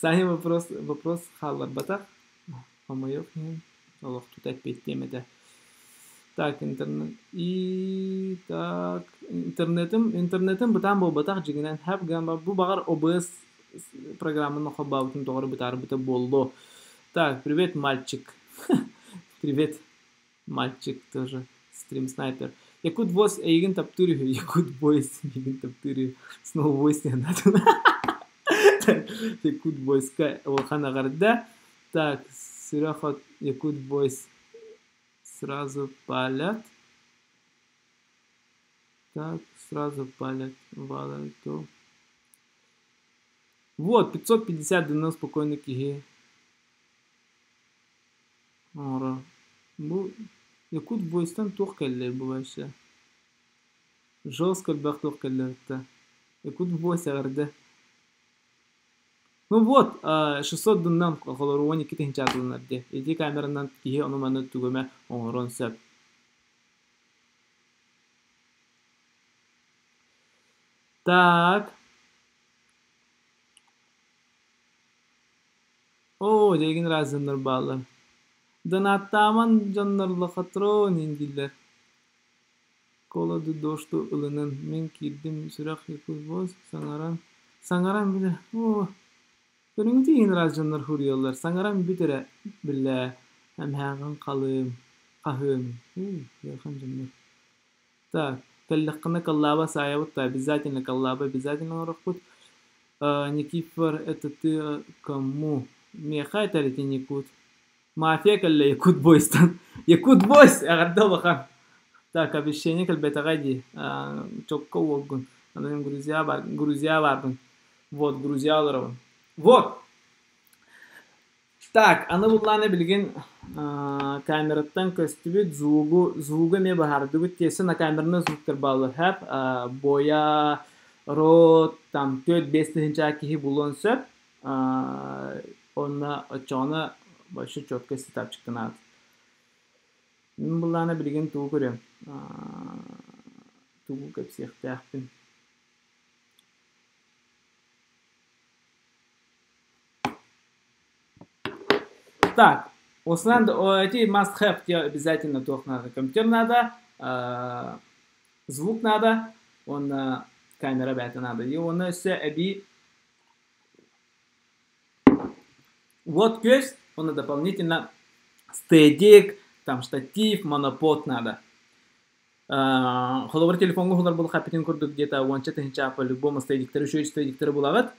Саня вопрос вопрос хаалларбатах хомойуох иһин олох тута эппиэттиэм этэ так интернет и так интернетим интернетим бытаан буолбатах дьиҥинэн хэп гынан бу баҕар OBS программаны холбообутун тоҕо бытаарбыта буолло так привет мальчик привет мальчик тоже стрим снайпер Якут Voice эйигин таптыыр үһү Якут Voice эйигин таптыыр үһү снова voice диэн Якут Voice-ка улахан эҕэрдэ так сүрэх от Якут Voice сразу палят так сразу палят валят вот 550 дынан спокойно киһи оҥоро Бу Якут Войстан туох кэллэ бу вообще? Жестко элбэх туох кэллэ эбит Якут Войс эҕэрдэ. Ну вот, 600 дуннан холоруон икки тыһыынча тылынар диэ. Ити камеранан киһи ону-маны тугу эмэ оҥоруон сөп. Так. Оо, дьэйгин разыннар бааллар. Донаттааман дьоннор лохотрон дииллэр. Кола дожду ылынан мин киирдим сүрэх Якутвоз саҥаран саҥаран билэ оо көрүҥүтү иһин ыраас дьоннор суруйаллар саҥаран бүт эрэ биллээ эмһээҕин халыым хаһыым уу ыарахан дьоннор так кэллэххинэ коллаба саайабыт да обязательно коллаба обязательно оҥорохпут Никифор это ты кому миэхэ этэр ити Никут Мафия кэллэ Якут Бойстан. Якут Бойс! Эҕэрдэ улахан. Так, обещание кэлбэтэҕэ дии. Чокко уолгун. Аны Грузия бар, Грузия баарбын. Вот, Грузия олоробун. Вот! Так, аны буллааны билигин камераттан көстүбүт звугу, звугу эмиэ быһаардыбыт. Тиэсэ на камераны звуктар бааллар. Хэп, боя, рот, там 4-5 тыһыынча киһи булуон сөп. Онно оччоҕуна вообще четко сетапчиктанаат. Мин былаана билигин тугу көрүөм? Тугу кэпсиэхтээхпин? Так, Усланд, эти must have тебе обязательно туох надо. Компьютер надо, звук надо, он камера бэйэтэ надо. И оны өссө эбии Вот көс, он дополнительно стедик, там штатив, монопод надо. Холобур телефоҥҥа уһулар буоллахха курдук где-то уонча тыһыынча по-любому стедиктери үчүгэй стедиктери булаҕыт.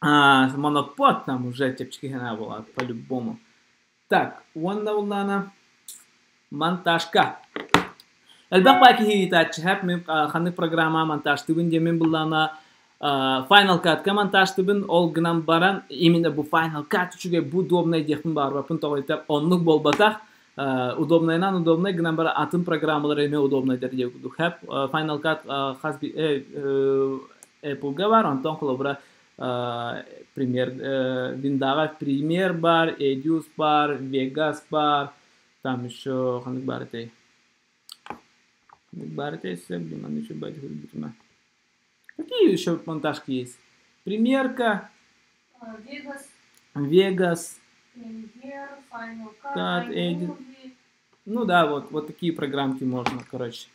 Монопод там уже чэпчэки гына буолар по-любому. Так, уонна буллаана монтажка. Элбэх баа киһи ыытааччы хэп мин ханнык программа монтажтыыбын диэмин буллаана Final Cut-ка монтажтыыбын ол гынан баран именно бу Final Cut үчүгэй бу удобнай диэхпин баҕарбаппын тоҕо диэтэр оннук буолбатах удобнайынан удобнай гынан баран атын программалар эмиэ удобнайдар диэ курдук хэп Final Cut хас Apple-га бар онтон холобура Premiere Windows Premiere бар Edius бар Vegas бар там еще ханнык баар этэй ханнык баар этэй блин манна еще Какие еще монтажки есть? Премьерка. Vegas. Vegas. Premiere, Final Cut, Edit. Ну да, вот, вот такие программки можно, короче.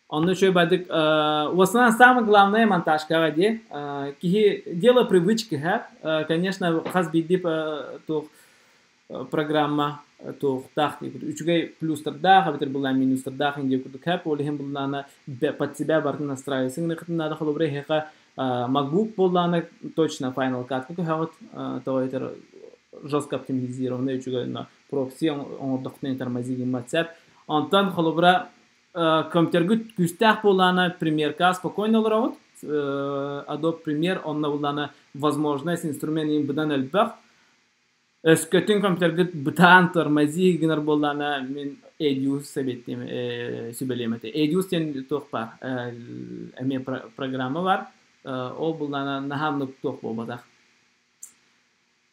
Он еще бадык. В основном самое главное монтажка дии. Киһи дело привычки, ха. Конечно, хас биирдии туох программа туохтаах үчүгэй плюстардаах эбэтэр булаан минустардаах диэн курдук хэп ол иһин буллаана под себя барытын настраивайсың надо холобура эһиэхэ MacBook буоллаана точно Final Cut көһөҕүт тоҕо этэр жестко оптимизированный үчүгэй прокси оҥордохтун тормози гыммат сөп онтон холобура компьютергыт күүстээх буоллаана Premiere спокойно олороҕут Adobe Premiere онно буллаана возможность инструмент быдан элбэх Өскөтүн компьютергыт бытаан тормози гынар буоллаана мин Edius сэбиэттиэм сүбэлиэм этэ. Edius диэн туох баар эмиэ программа бар. Ол буллаана наһаа туох буолбатах.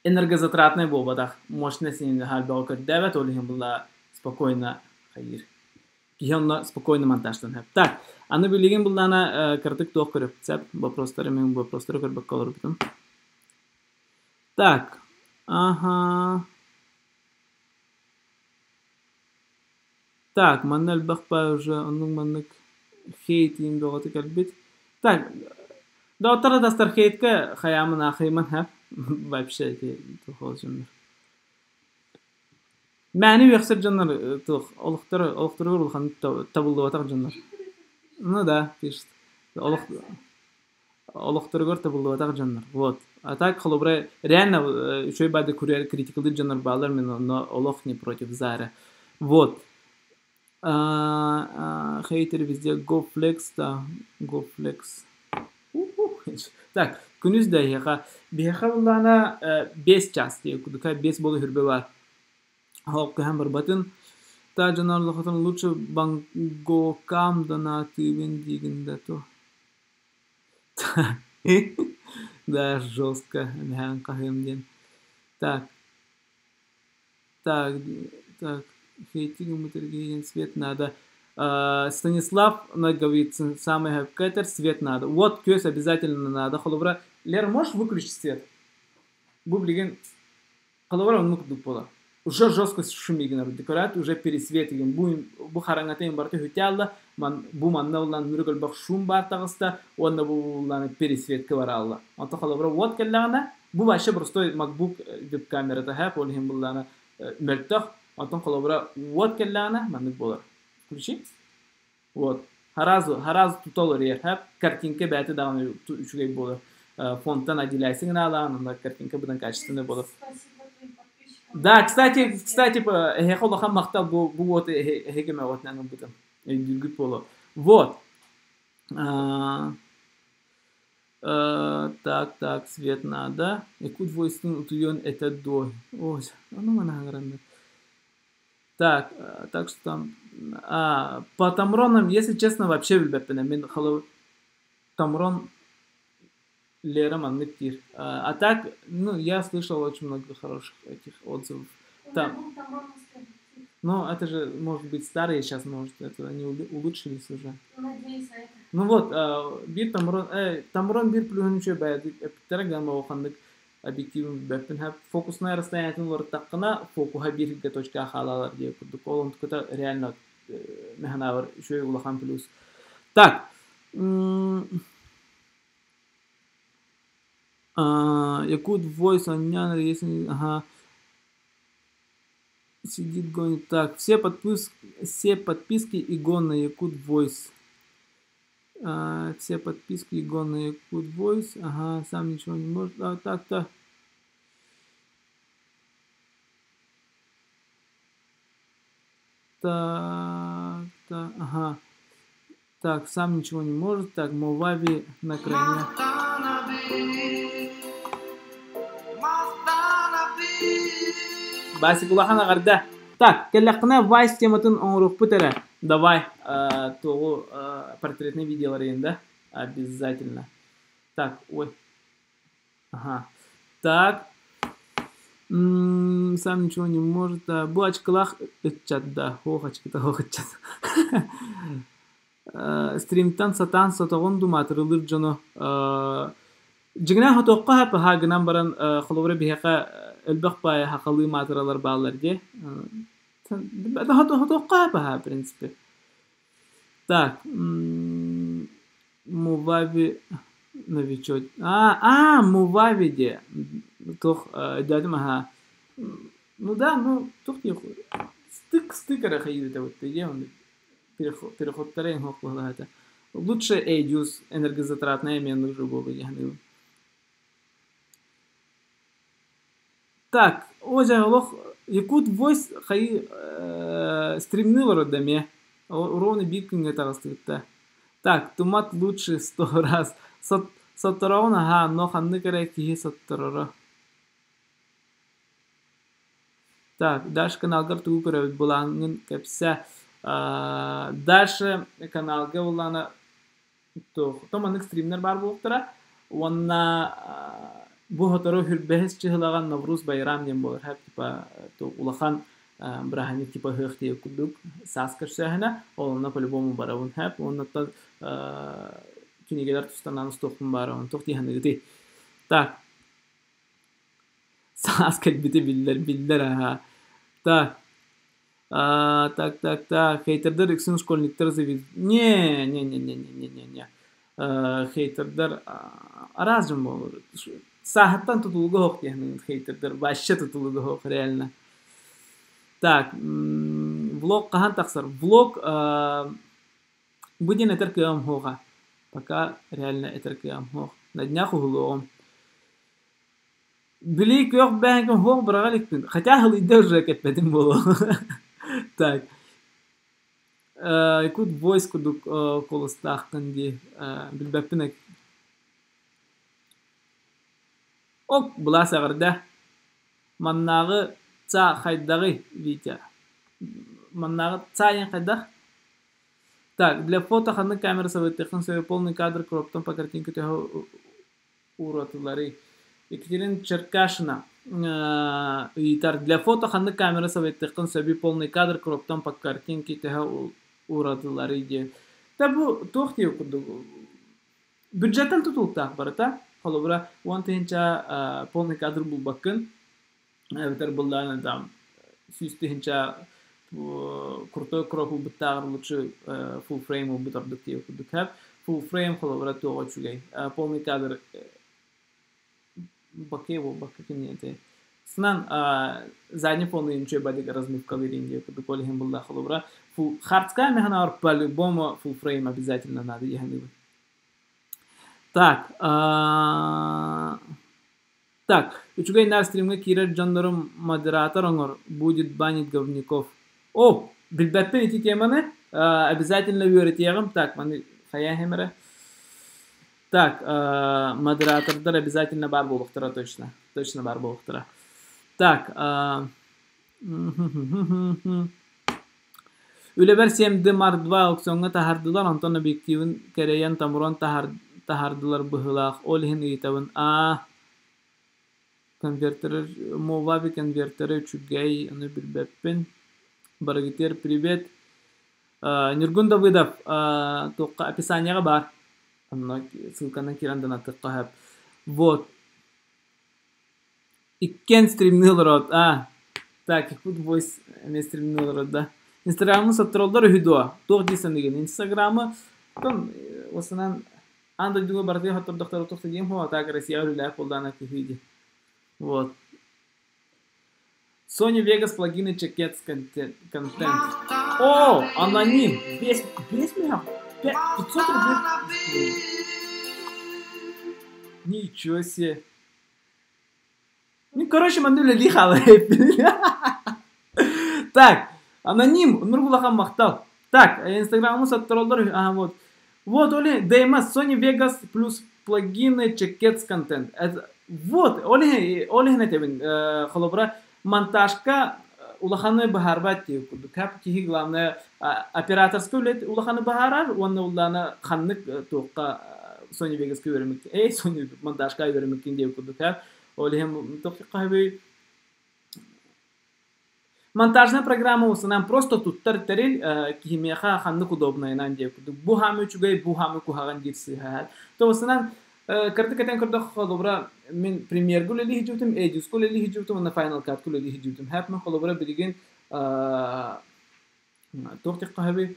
Энергозатратный буолбатах. Мощность наһаа көрдөөбөт, ол иһин булла спокойно хайыр. Киһи онно спокойно монтажтан. Так, аны билигин буллаана кырдык туох көрөп. Вопростары мен вопростары көрбөккө олорбутум. Так, ага. Так, манна элбэх уже оннук маннык хейт иин бөҕөтө кэлбит. Так, доктор дастар хейтка хаямын ахыйман ха. Вообще туох дьоннор. Мэни үөхсэр дьоннор туох олохторо олохторугар улахан табыллыбатах дьоннор. Ну да, пишет. Олох олохторугар табыллыбатах дьоннор. Вот. А так холобура реально үчүгэй баады критикалыыр дьоннор баалар мен онно олох не против зара. Вот. Хейтер везде GoFlex, да, GoFlex. Так, күнүс да эһиэхэ. Биһиэхэ буллаана 5 час дии, кудука 5 болу хүрбэ бар. Хоп, көһөн барбатын. Та дьонор лохотун лучше Бангокам донатыыбын диигин да то. Да, жестко. Эмэһээн хаһыам диэн. Так, так, так. Хейтинг мутергин свет надо. Станислав Ноговицын, самый хэпкетер, свет надо. Вот күөс обязательно надо. Холобура, Лера, можешь выключить свет? Бу билигин холобура оннук курдук буолар. Уже жестко шумигин декорат уже пересвет деген бу бу хараҥатын барыта хүтэ ман бу манна улан мүрүк элбэх шум баар таҕыста уонна бу улан пересветка бараалла. Онто холобура уот кэллэҕинэ бу вообще простой MacBook веб-камерата һэ ол иһин буллаана мөлтөх. Онтон холобура уот кэллэҕинэ маннык буолар. Включи. Вот. Харазу, харазу тутал өрөйөр. Хэп картинка бэйэтэ даҕаны үчүгэй буолар. Фонтан отделяйсың гынаалаан, онно картинка быдан качественный буолар. Спасибо твоим подписчикам. Да, кстати, кстати, эһиэхэ улахан махтал бу бу уоту эһиги мөҕөтүнэн ылбытым. Өйдүүргүт буолуо. Вот. Так, так, свет надо. Якут войстун утуйуон этэ дуо? Ой, ону манаһыҥыраннар. Так, так что там... По Тамронам, если честно, вообще билбэппин. Мин холобур Тамрон Лера маннык диир. А так, ну, я слышал очень много хороших этих отзывов. У меня Там, был тамроновский объектив. ну, это же, может быть, старые сейчас, может, это они улучшились уже. Надеюсь на это. Ну вот, биир Тамрон, Тамрон биир плюһун үчүгэй бэйэтик эпиттэрэ гамма улаханнык объективин билбэппин һэп фокусная расстояниетын уларыттаххына фокуһа биир сиргэ точка хаалалар диye курдук ол онтуката реально механавар үчүгэй улахан плюс. Так, Якут Voice, Анян, если, ага, сидит, гонит. Так, все подписки и гон на Якут Voice. Все подписки и гон на Якут Voice. Ага, сам ничего не может. А, так, так. Так, так, ага. Так, сам ничего не может. Так, Мовави на крайне. Басик улахан аҕарда. Так, кэллэххинэ Vice тематын оҥоруохпут эрэ. Давай, туоҕу портретный видеолар да? Обязательно. Так, ой. Ага. Так. Сам ничего не может. Да. Бу очкалаах ыччат да. Ох, очкита ох ыччат. Стримтан сатаан сотоҕун дуу маатырылыыр дьону дьиҥинэн хотуохха сөп аһаа гынан баран холобура биһиэхэ элбэх баайа хахалыы маатыралар бааллар дии. Хотуохха сөп аһаа в принципе. Так, Мувави новичок. А, Мувави диэ. Туох өйдөөтүм аһаа. Ну да, ну туох диэх стык стык эрэ хайыыта вот дии переходтара иҥ быһалаата. Лучше Эйдюс энергозатратная мен уже буолуо диэхин. Так, о дьэ олох Якут Voice хайыы стримныы олорор эмиэ. Ровно биир күҥҥэ таҕыстыбыт Так, тумат лучше сто раз. Соттороҕун аһаа, но ханнык эрэ киһи соттороро. Так, дальше каналгар тугу көрөбүт былааҥҥын кэпсээ. Дальше каналга буллаана туох то маннык стримнэр баар буолуохтара уонна бу сотору хүрбэһис чыһылаҕан Навруз Байрам диэн буолар һэп типа улахан бырааһынньык типа ыһыах диye курдук саас көрсөөһүнэ ол онно по-любому барабын һэп уоннаттан кинигэлэр тустанаан устуохпун баарабын туох дии саныыгытый. Так, саас кэлбити биллэр биллэр аһаа. Так, так, так, так, хейтердэр үксүн школьниктар завид... Не, не, не, не, не, не, не, не. Хейтердэр араас дьон буолар. Сааһыттан тутулуга суох диэн хейтердэр вообще тутулуга суох реально. Так, влог хаһан тахсар? Влог бу диэн этэр кыаҕым суоҕа. Пока реально этэр кыаҕым суох. На днях уһулуоҕум. Били күөх бэһэҥкин суох быраҕа иликпин. Хотя ыһылыйда уже кэппэтим буолуо. Так. Якут Voice курдук куоластааххын дии. Билбэппин Ок, былаас эҕэрдэ. Маннааҕы ца хайдаҕый, Витя? Маннааҕы цаайан хайдах? Так, для фото ханнык камера советуйхын сөбүй полный кадр кроптон по картинке төһө уратыларый? Екатерина Черкашина ыйытар для фото ханнык камера советуйхын сөбүй полный кадр кроптон по картинке төһө уратыларый диэн. Та бу туох диэ курдук бюджеттан тутулуктаах барыта. Холобура 10 тыһыынча полный кадр булбаккын эбэтэр буллаан там 100 тыһыынча крутой кроп ылбыттааҕар лучше full frame ылбыт ордук диэ курдук full frame холобура туоҕа үчүгэй полный кадр баке буолбакка киниэти сынан задний фону үчүгэй бадык размывкалыыр диэ курдук ол иһин булла холобура хардская механаар по-любому full frame обязательно надо диэхэнибин. Так, так, үчүгэй наар стримҥэ киирэр дьоннорум модератор оҥор, будет банить говнюков. О, билбэппин ити теманы, обязательно үөрэтиэҕим. Так, маны хайа эрэ. Так, модератордар обязательно баар буолуохтара точно. Точно баар буолуохтара. Так, Үлэбэр 7D Mark II аукциоҥҥа таһаардылар, онтон объективын кэрэйэн Tamron таһаардылар быһыылаах, ол иһин ыйытабын. Аа, конвертеры, Movavi конвертеры үчүгэй, ону билбэппин. Барыгытыгар привет. Ньургун Давыдов, туохха описанияҕа баар. Онно ссылканан киирэн донаттыахха сөп. Вот. Иккиэн стримныы олороот. А, так, Якут Voice эмиэ стримныы олорор да. Инстаграмы соттороллор үһү дуо? Туох дии саныыгын? Инстаграмы там осынан аан дойдуга барытыгар хоттордохторо туох да диэм хуо, так Россияҕа үлэлээх буоллаҕына кыһыы дии. Вот. Sony Vegas плагины чекец контент. О, аноним! Весь, весь меня? 500 рублей. Ничего себе. Ну, короче, манна үлэлии хаалар. Так, аноним, Нургулахан махтал. Так, инстаграмы соттороллор, ага, вот. Вот, оли, DMS, Sony Vegas плюс плагины, чекец контент. Это, вот, оли, оли этэбин, холобура, монтажка улаханы быһаарбат дии курдук. Кап киһи главное операторской үлэт улаханы быһаарар, уонна уллана ханнык туохха Sony Vegas үөрэмик, эй, Sony монтажка үөрэмиккин диэ курдук. Ол иһин туох монтажная программа усунан просто туттар тэрил киһимиэхэ ханнык удобнайынан диэ курдук. Бу хаамы үчүгэй, бу хаамы куһаҕан диир сыыһа. Тоҕусунан кырдык этэн көрдөх холобура мин Premiere үлэлии сылдьыбытым, Edius үлэлии сылдьыбытым уонна Final Cut үлэлии сылдьыбытым. Хэп мен холобура билигин туох диэххэ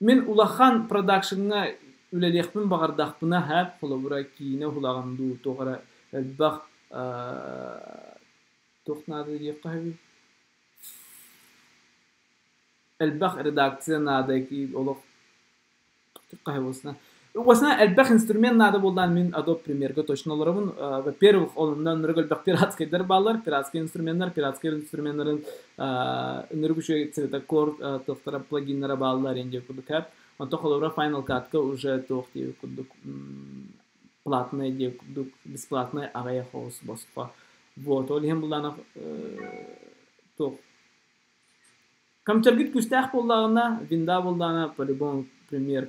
мин улахан продакшҥҥа үлэлиэхпин баҕардахпына хэп холобура киинэ уһулаҕын дуу туох эрэ элбэх туох наада диэххэ элбэх редакция наада олох Уосна элбэх инструмент наада буоллаан мин Adobe Premiere-га точно олоробун. Во-первых, онно ынырык элбэх пиратскайдар бааллар, пиратскай инструменнар, пиратскай инструменнарын ынырык үчүгэй цветокор туохтара плагиннара бааллар диэн курдук хэп. Онтон холобура Final Cut-ка уже туох диэбит курдук платный диэбит курдук бесплатный аҕыйах оҕус босхо. Вот, ол иһин буллаана туох компьютергит күүстээх буоллаҕына, винда буоллаҕына по-любому Premiere,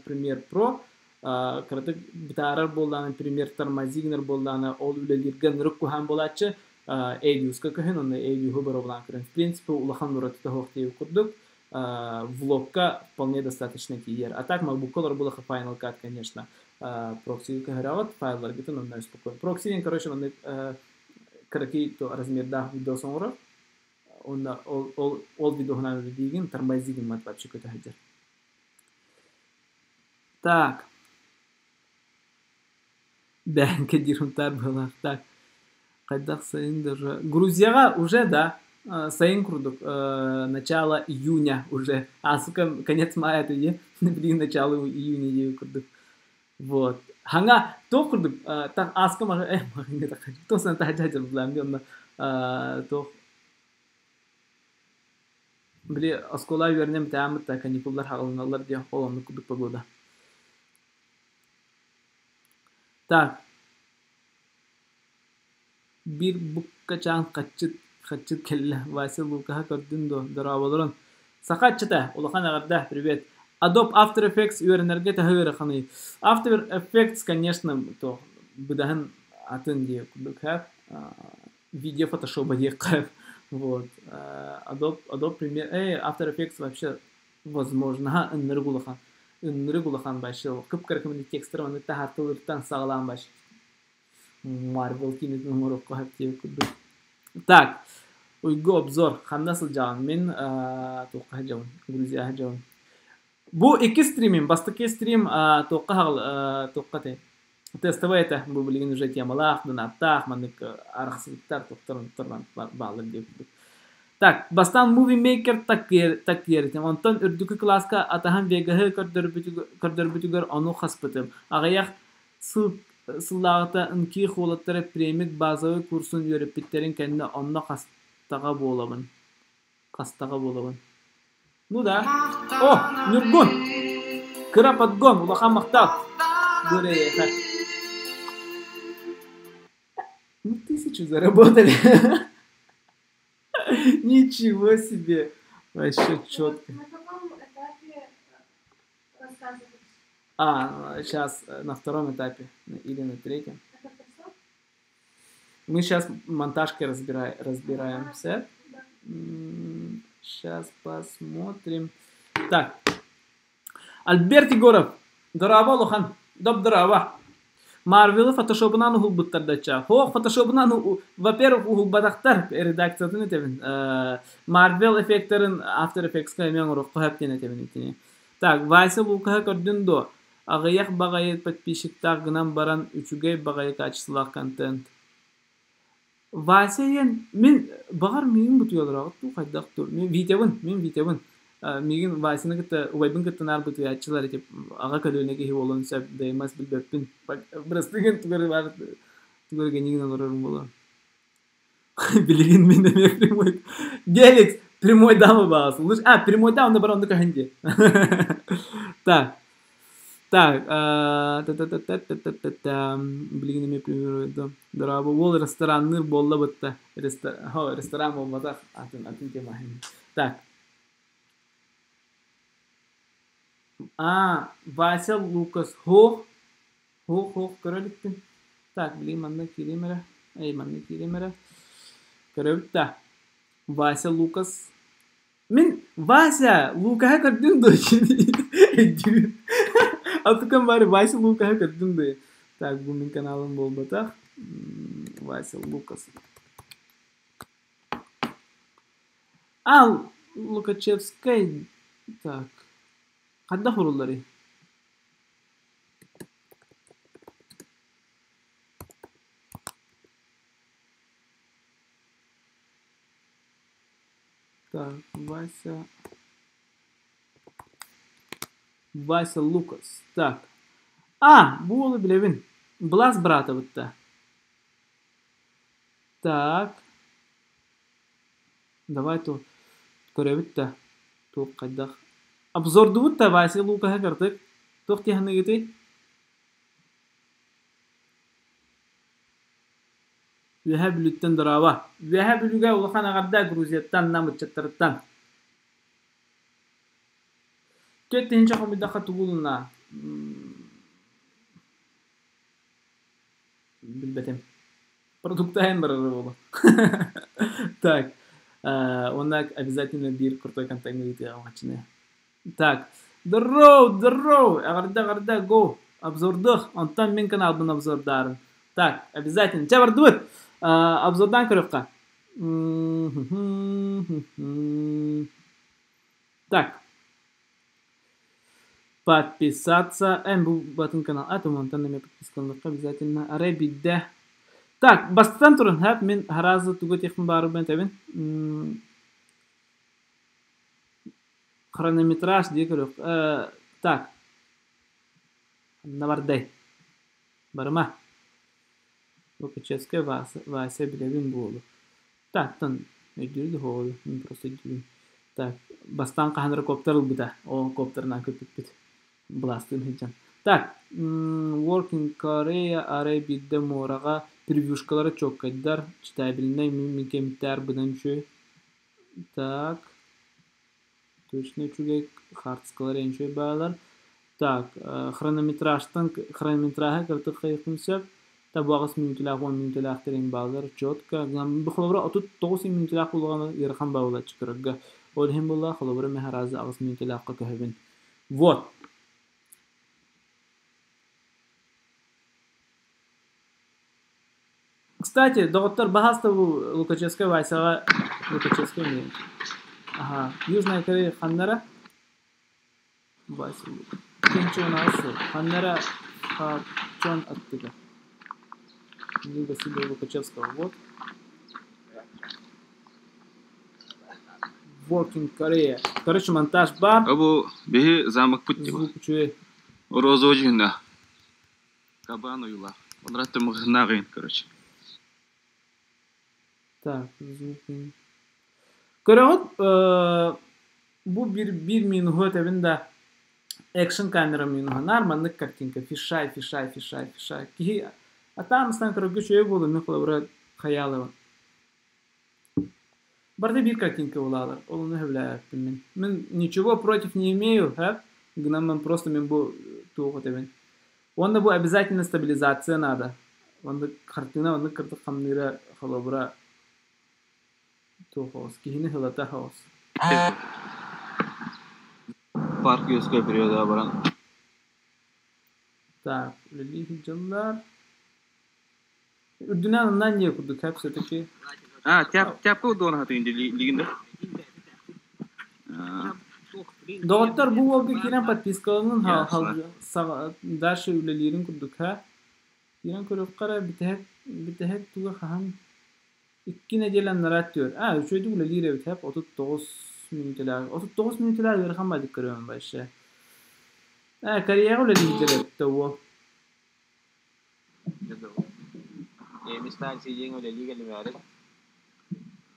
Premiere Pro кыратык бытаарар буоллаҕына Premiere тормозигнер буоллаҕына ол үлэлииргэ ынырык куһаан буолааччы Edius-ка көһүн, онно Edius-у боруобалаан көрөн. В принципе, улахан уратыта суох диэбит курдук влогка вполне достаточно тиийэр. А так MacBook-ка олор булаха Final Cut, конечно, прокси көһөрөҕүт, файлларгытын онно спокойно. Прокси диэн, короче, маннык кыракый то размердаах видео оҥорор. Онно ол видеоһунан үлэлиигин, тормозигин мат вообще көтө сылдьар. Так. Бээнкэ диир унтаар быһыылаах. Так. Хайдах сайын даже Грузияҕа уже да сайын курдук начало июня уже а сука конец мая это блин начало июня диэбит курдук вот хаҥа туох курдук так ааска туох таһдьа булаам онно туох били оскуола үөрэнэн бүтээммит да каникуллар хаҕылыналлар диэн ол оннук курдук погода. Так биир буккачаан хаччыт хаччыт кэллэ Вася Лукаһа көрдүн дуо дорооболорун. Саха ыччата, улахан эҕэрдэ, привет. Adobe After Effects үөрэнэргэ төһө ыараханый? After Effects, конечно, то быдаһын атын диye курдук видео фотошоба диэххэ. Вот. Adobe Premiere, After Effects вообще возможно, ыннырык улахан. Ыннырык улахан вообще. Кып-кыра текстер маннык таһаартылыртан саҕалаан баш. Marvel киинэтин оҥоруохха сөп диэбит курдук. Так, Уйгу обзор. Ханна сылдьаҕын? Мин туохха сылдьабын? Грузияҕа сылдьабын. Бу икки стримим. Бастакы стрим туохха хаҕыл туохха этэй? Тестовый этэ. Бу билигин уже темалаах, донаттаах, маннык арахсыбыттар, туохтар онтор бааллар диэбит курдук. Так, бастаан Movie Maker таккиэритим. Онтон үрдүкү кылааска атаһым Вегаһы көрдөрбүтүгэр ону хаспытым. Аҕыйах Сыл сыллааҕыта НКИХ уолаттара премик базовай курсун үөрэппиттэрин кэннэ онно хастаҕа буолабын. Хастаҕа буолабын. Ну да. О, Ньургун! Кыра подгон, улахан махтал! Гүрэйэхэ. Ну, тысячу заработали. Ничего себе! Вообще четко. На каком этапе рассказываешь? А, сейчас на втором этапе или на третьем. Это все? Мы сейчас монтажкой разбираем все. Да. Сейчас посмотрим. Так. Альберт Егоров. Дорообо, улахан. Доп дорообо. Марвелы фотошобунан уһулбуттар дача. Хоох фотошобунан, во-первых, уһулбатахтар редакциятын этэбин. Марвел эффектерин After Effects-ка эмиэ оҥоруохха сөп диэн этэбин итини. Так, Вася Лукаһы көрдүн дуо? Аҕыйах баҕайы подписчиктаах гынан баран үчүгэй баҕайы качестволаах контент. Вася диэн мин баҕар миигин бутуйалараҕыт дуу хайдах дуу мин Витябын мин Витябын миигин Васяны кытта убайбын кытта наар бутуйааччылар ити аҕа көлүөнэ киһи буолуон сөп ДМС билбэппин бырастыгын тугары баар тугары генигин олорорум буолуо билигин мин эмиэ прямой Геликс прямой дама баас а прямой дам бар онно көһөн дии так Так, та-та-та-та-та-та-та билигин эмиэ пример Дорообо, уол ресторанныыр буолла бытта. Ресторан буолбатах, атын атын тема. Так. А, Вася Лукас Хох. Хох, хох, көрө иликпин. Так, билигин манна киириэм эрэ. Эй, манна киириэм эрэ. Көрөбүт да. Вася Лукас Мин Вася Лукаһы көрдүҥ дуо? Өйдүүбүн. Атыкан баары Вася Лукаһы көрдүҥ дуо? Так, бу мин каналым буолбатах. Вася Лукас. А, Лукачевскай. Так. Хайдах урулларый? Так, Вася. Вася Лукас. Так. А, бу уолу билэбин. Блас брата бытта. Так. Давай то көрөбүт да. Туох хайдах. Обзордубут да Вася Лукаһы кырдык. Туох тиһаныгытый? Үөһээ Бүлүүттэн дорообо! Үөһээ Бүлүүгэ улахан эҕэрдэ Грузияттан, Нам ыччаттарыттан. 4000 хомуйдахха тугу ылына? Билбэтим. Продуктаһын барара буолуо. Так, уонна обязательно биир крутой контент ыытыаҕым хаччыны. Так, здорово, здорово, эҕэрдэ, эҕэрдэ, го, обзордуох, онтон мин каналбын обзордаарым. Так, обязательно. Чэ, бардыбыт. Обзордаан көрүөххэ. Так. Подписаться. Эн бу батын канал. А, онтон эмиэ подпискаланнахха обязательно. Арай бидде. Так, бастатан туран, хап, мин харазы тугу этиэхпин баарбын этэбин. Хронометраж дии көрүөх. Так. Ханна бардай? Барыма. Лукачевская Вася, Вася билэбин буолу. Так, тон өйдүүр да хоолу. Мин просто өйдүүбүн. Так, бастаан хаһан эрэ коптер ылбыта. Ол коптерынан көппүппүт. Былаастыын сылдьан. Так, Working Korea арай биирдэ муораҕа превьюшкалара чуоккайдар, читабельнай мин кэмтээр быдан үчүгэй. Так. Точно үчүгэй хаартыскалар үчүгэй баалар. Так, хронометражтан хронометража кыртык хайыхпын сөп. Табу 8 мүнүүтэлээх, 10 мүнүүтэлээх тэрин баалар четко. Холобура 39 мүнүүтэлээх буоллаҕына ыарахан баалаччы көрөргө. Ол иһин буолла холобура мин аразы 8 мүнүүтэлээххэ көһөбүн. Вот. Кстати, доҕоттор, баһааста бу Лукачевскай Васяҕа Лукачевскай не? Ага, Южная Корея ханнара? Вася Кенчон ханнара Хачон аттыга. Василия Лукачевского. Вот. Working Korea. Короче, монтаж бар. Бу биһи замок пут Звук үчүгэй. Розовый дьүһүннээх. Кабан уйулаах. Онрат мыгынааҕын, короче. Так, звук. Көрөҕүт, бу биир минуһу этэбин да, экшн камера минуһа. Наар маннык картинка. Фишай, фишай, фишай, фишай. Киһи атаамыстан көрөргө үчүгэй буолуо, мин холобура хайаалабын. Барыта биир картинка булаалар. Ол ону сөбүлээбэппин мин. Мин ничего против не имею, ха? Гынан мен просто мен бу туох этэбин. Уонна бу обязательно стабилизация надо. Онно хартыына оннук кырдык хамныыра холобура туох оҕус, киһини хылата оҕус. Парк юрского периода баран. Так, үлэлии сылдьаллар. Үрдүнэн оннан диэ курдук хэп все-таки. А, тяпка удуон хатын лигинде. Доҕоттор, бу уолга киирэн подпискаланын дальше үлэлиирин курдук ха. Киирэн көрүөххэ бүтэһик бүтэһик туга хаһан 2 нэдиэлэ анараа түөр. А, үчүгэйдик үлэлиир эбит хэп 39 мүнүүтэлээх. 39 мүнүүтэлээх ыарахан бадык көрөмүн вообще. Э, Кореяҕа үлэлиир эбит уол. Эми станция диэн үлэлии кэлимээри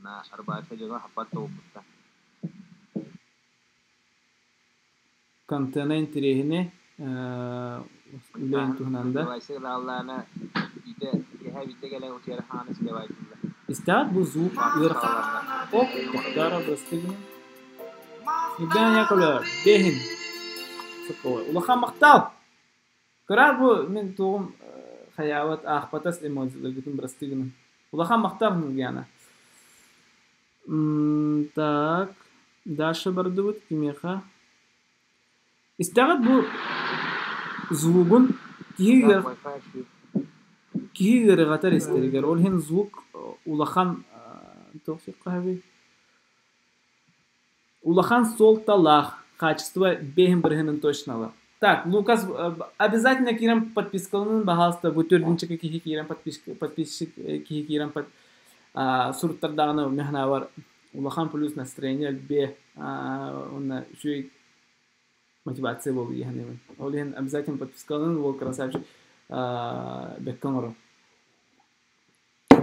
на Арбатка дьоно хаппат тобуппуттар. Контена интэриэһинэй үлээн туһунан да. Лааллаана биитэ киэһэ биирдэ кэлэн утуйар хаана силэбайдыллар. Истэҕит бу звук ыарахан. Оп, тохторо бырастыгын. Евгений Яковлев, бэһин. Улахан махтал! Кыра бу мин туоҕум хайаабат аахпатас эмоцияларгытын бырастыгынан. Улахан махтал Нургиана. Так, Даша бардыбыт кимиэхэ? Истэҕит бу звугун киһи киһи ыарыҕатар истэригэр. Ол иһин звук улахан туох хаһабый? Улахан суолталаах, качество бэһин бырыһынын точнала. Так, Лукас, обязательно киирэн подпискаланын, баһаалыста, бу төрдүнчэкэ киһи киирэн подписчик киһи киирэн суруттардаҕына механабар улахан плюс настроение элбиэ уонна үчүгэй мотивация буолуо дии саныыбын. Ол иһин обязательно подпискаланын, уол красавчик бэккэ оҥорор.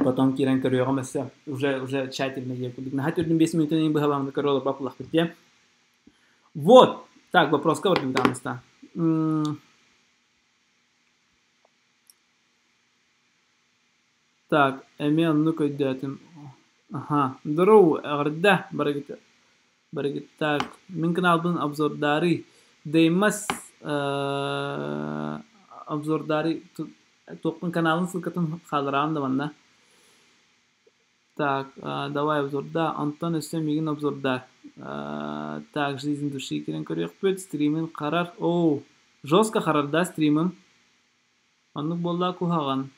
Потом киирэн көрүөҕүм өссө уже тщательно диэн курдук. Наһаа төрдүн 5 мүнүүтүн быһалаамны көрө олорбат буллахпыт диэн. Вот. Так, вопроска бардым таамыста. Так, эмиэ оннук өйдөөтүм. Аха. Здорово, эҕэрдэ барыгыт. Барыгыт. Так, мин каналбын обзордаарый. Деймас обзордаарый туохпун каналын ссылкатын хаалараан да манна. Так, давай обзорда. Антон өссө миигин обзордаар. Так, жизнь души кирэн көрүөхпүт. Стримин харар. Оу, жестко харар да стримим. Оннук буолла куһаҕан.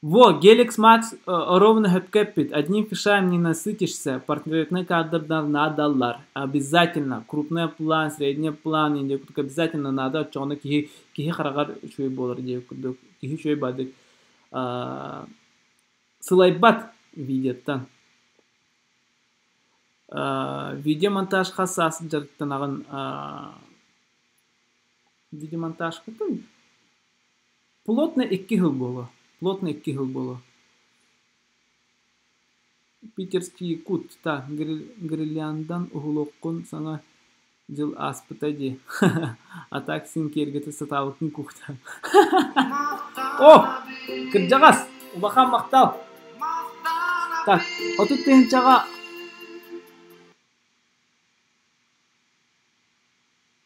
Во, Геликс Макс ровно хөпкөппүт. Одним фишаем не насытишься. Портретный кадрдар надалар. Обязательно. Крупный план, средний план, обязательно надо. Оччоҕуна киһи киһи хараҕар үчүгэй буолар диye курдук. Киһи үчүгэй бадык. Сылайбат видеоттан. Видеомонтаж хас саас дьарыктанаҕын видеомонтаж плотно 2 жыл буолуо. Плотно 2 жыл буолуо. Питерский якут. Так, Гриляндан уһулуоххун саҥа дьыл ааспыта дии. А так син киэргэтэ сатаабыккын кухта. О! Кырдьаҕас! Улахан махтал! Так, 30 тыһыынчаҕа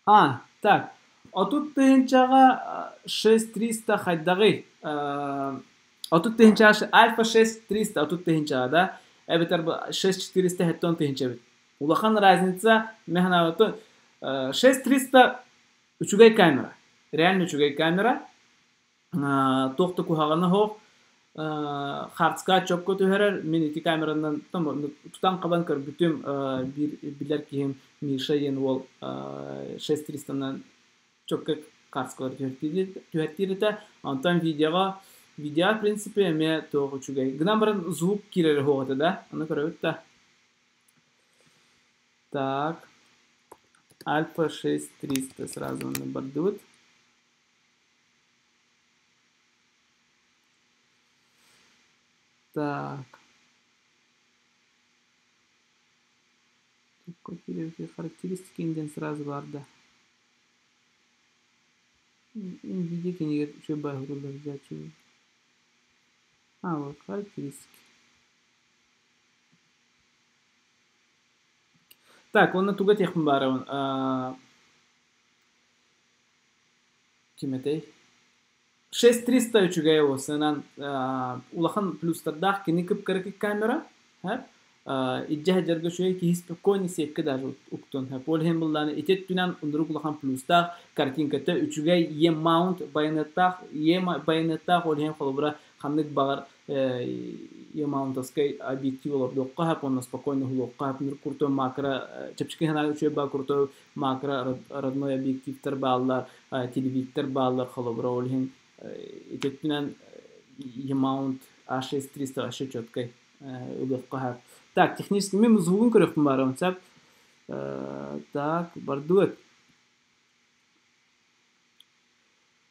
А, так. 30 тыһыынчаҕа 6300 хайдаҕый? 30 тыһыынчаҕа Альфа 6300 30 тыһыынчаҕа да? Эбэтэр 6400 70 тыһыынча эбит. Улахан разница мин санаабытым 6300 үчүгэй камера. Реально үчүгэй камера. Туох да куһаҕана суох. Хартска чопко түһэрэр. Мин ити камеранан тутан-хабан көрбүтүм. Биир билэр киһим Миша диэн уол 6300-нан чопко хартскалар түһэртиир этэ. Онтон видеоҕа в принципе эмиэ туох үчүгэй. Гынан баран звук киирэрэ суох этэ да. Ону көрөбүт да. Так. Альфа 6300 сразу бардыбыт. Так. Характеристики диэн сразу баар да. Видео кинигэр үчүгэй баһыллар. А, вот характеристики. Так, онно туга этиэхпин баарабын. Ким этэй? 6300 үчүгэй сыанан улахан плюстардаах кини кып-кыракый камера. Идже хаджарга үчүгэй киһи спокойно сиэпкэ даже уктун. Ол иһин буллааны ити өттүнэн ундурук улахан плюстаах картинката үчүгэй E-mount байанеттаах E байанеттаах ол иһин холобура ханнык баҕар E-mountовскай объектив олордуохха сөп, онно спокойно уһулуохха сөп. Крутой макро чэпчэки санаа үчүгэй баа крутой макро родной объективтар бааллар, телевиктер бааллар холобура ол иһин ити өттүнэн E-mount A6300 вообще четкой ылыахха сөп. Так, технически мин звугун көрүөхпүн баарабын сөп. Так, бардыбыт.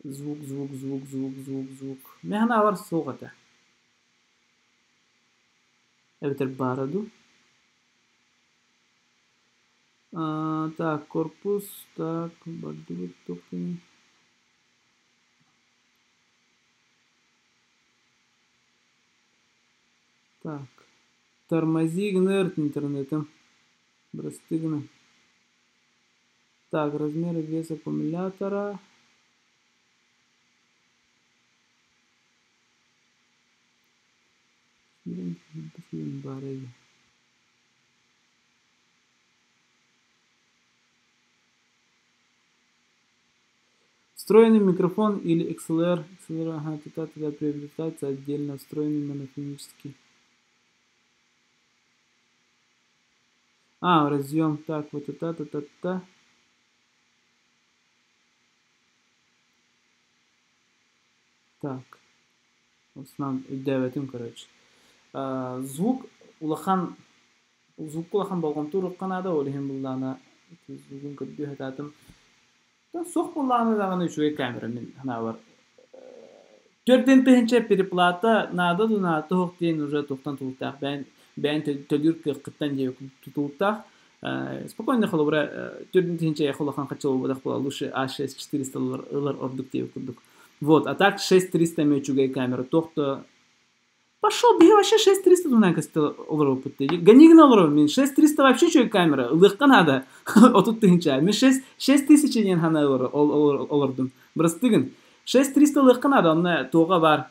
Звук, звук, звук, звук, звук, звук. Мин санаабар суох этэ. Эбэтэр баара дуу? Так, корпус, так, бардыбыт туох. Так, тормози гынар интернетым. Бырастыы гына. Так, размер и вес аккумулятора. Фильм баар. Встроенный микрофон или XLR, XLR, ага, туда, туда приобретается отдельно, встроенный монофонический. А, разъем, так, вот это, это, это. Так, основном өйдөөбөтүм, короче. Звук улахан звук улахан болҕомто ууруохха наада, ол иһин буллаана звугун көрдүү сатаатым. Суох буллаана даҕаны үчүгэй камера мин санаабар. 4 тыһыынча переплата наада ду наада суох диэн уже туохтан тутулуктаах бэйэн бэйэн төлүүр кыаххыттан диэ тутулуктаах. Спокойно холобура 4 тыһыынча улахан харчы буолбатах буола лучше А6400 ылар ордук диэбит курдук. Вот, а так 6300 эмиэ үчүгэй камера туох да. Пошел, биһи вообще 6300 туһунан кэпсэтэ олоробуппут дии. Ганигин олоробун мин 6300 вообще үчүгэй камера. Ылыахха наада. 30 тыһыынча. Мин 6 6000 диэн хана олордум. Бырастыы гын. 6300 ылыахха наада. Онно туоҕа баар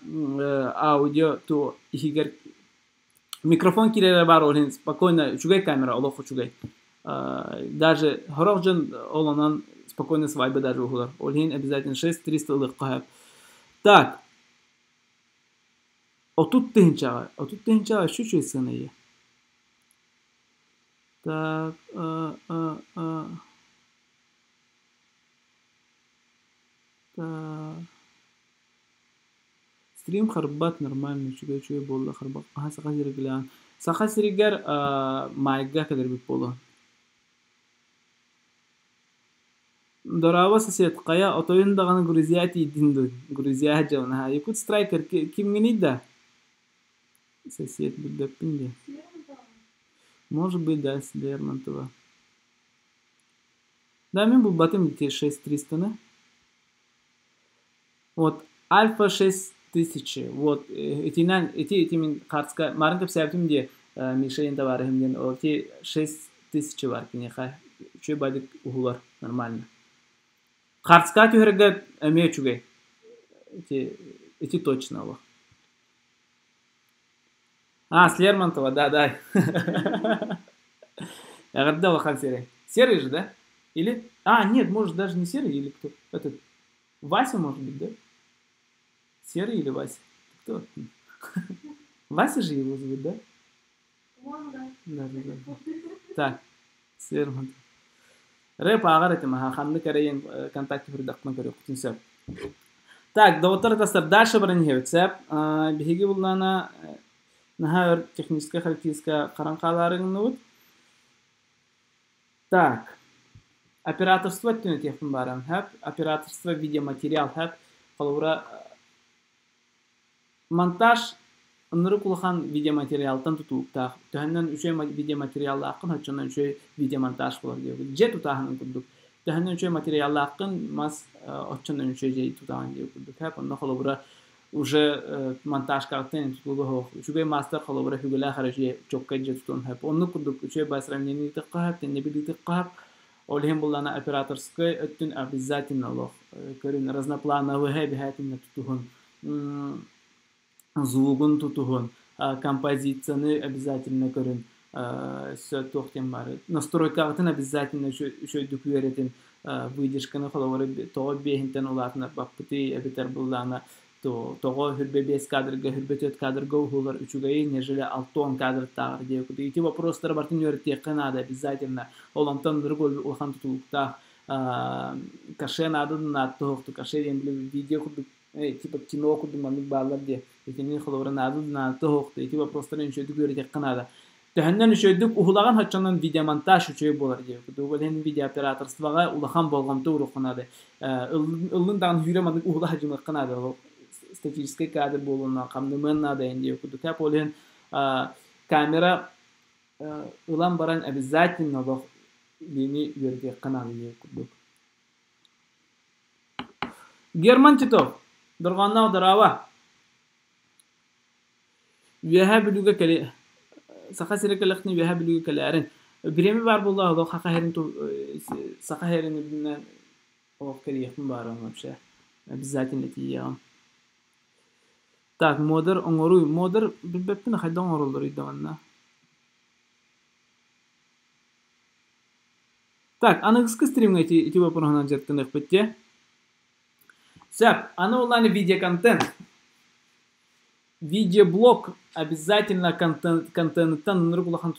аудио ту иһигэр микрофон киирэрэ баар ол иһин спокойно үчүгэй камера олох үчүгэй. Даже сорох дьон ол онон спокойно свадьба даже уһулар. Ол иһин обязательно 6300 ылыахха сөп. Так. 30 тыһыынчаҕа. 30 тыһыынчаҕа вообще үчүгэй сыана ийэ. Так, так. Стрим харбат нормально, үчүгэй үчүгэй буолла харбат. Аха Саха сиригэр Саха сиригэр майга кэлэрбит буолуо. Дорообо сосед, хайа отойун даҕаны Грузия тиийдин дуу? Грузия дьон, Якут Страйкер кимҥиний да? Сосед билбэппин дии. Может быть, да, с Лермонтова. Да, мин булбатым ити 6300-ны. Вот, Альфа 6000. Вот, итинэн, ити, ити мин хартска, марын кэпсээбитим дии, Миша диэн табаарыһым диэн, ол ити 6000 бар киниэхэ. Үчүгэй бадык уһулар, нормально. Хартска түһэргэ эмиэ үчүгэй. Ити, ити точно олох. А, с Лермонтова, да, да. Эҕэрдэ улахан серый. Серый же, да? Или? А, нет, может, даже не серый, или кто? Этот, Вася, может быть, да? Серый или Вася? Кто? Вася же его зовут, да? По-моему, да. Да, да, да. Так, Лермонтов. Рэп ааҕар этим, аха, ханнык эрэ контакт көрдөхпүнэ көрүөхпүтүн сөп. Так, доҕоттор атастар, дальше баран иһэбит, сөп. Биһиги буллаана наһаа өр техническая характеристика харан хаалаары гынныбыт. Так, операторство өттүн этиэхпин баарам, хөп. Операторство видеоматериал, хөп. Холобура, монтаж ынырык улахан видеоматериалтан тутулуктаах. Төһөннөн үчүгэй видеоматериаллааххын, оччонон үчүгэй видеомонтаж буолар диэбит. Дьиэ тутааһынын курдук. Төһөннөн үчүгэй материаллааххын, мас оччонон үчүгэй дьиэ тутааһын диэбит курдук. Хөп, онно холобура уже монтажкаҕыттан тутулуга суох. Үчүгэй маастар холобура үгүлээх эрэ үчүгэй чоккай дьиэ тутуон сөп. Оннук курдук үчүгэй баа сравнение ыытыахха сөп, тэҥнэбил ыытыахха сөп. Ол иһин буллана операторскай өттүн обязательно олох көрүн разноплановыһа эбэһээтиннэ тутуһун. Звугун тутуһун, композицияны обязательно көрүн, өссө туох диэн баары, настройкаҕытын обязательно үчүгэйдик үөрэтин, выдержканы холобура тоҕо биэһинтэн улаатынарбаппытый эбэтэр быллаана тоҕо хүрбэ биэс кадрга, хүрбэ түөрт кадрга уһулар үчүгэйи, нежели 60 кадртааҕар диэбит. Ити вопростары барытын үөрэтиэххэ наада обязательно. Ол онтон ынырык улахан тутулуктаах каше наада наада туһуохту каше диэн видео курдук типа кино курдук маннык бааллар диye. Итини холобура наада наада туһуохту. Ити вопростары үчүгэйдик үөрэтиэххэ наада. Төһөннөн үчүгэйдик уһулаҕын оччонон видеомонтаж үчүгэй буолар диye. Курдук ол иһин видеооператорствоҕа улахан болҕомто уруохха наада. Ыллын даҕаны сүүрэ маннык уһула садьымыахха наада. Статическай кадр буолуона хамнымыан наада диye курдук. Ол иһин камера ылан баран обязательно олох илиини үөрэтиэххэ наада диye курдук. Герман Титов, Дорҕоонноох дорообо. Үөһээ Бүлүүгэ кэли Саха сирэ кэлэхтин Үөһээ Бүлүүгэ кэлээрин. Бириэмэ баар буолла олох Саха сирин Саха сирин үрдүнэн олох кэлиэхпин баарым вообще. Обязательно тиийиэҕим. Так, модер оҥоруу. Модер билбэппин хайдах оҥороллоруй да манна. Так, аныгыскы стримҥа ити ити боппуруоһунан дьарыктаныахпыт дии. Сөп, аны улааны видеоконтент. Видеоблог обязательно контент, контенттан ынырык улахан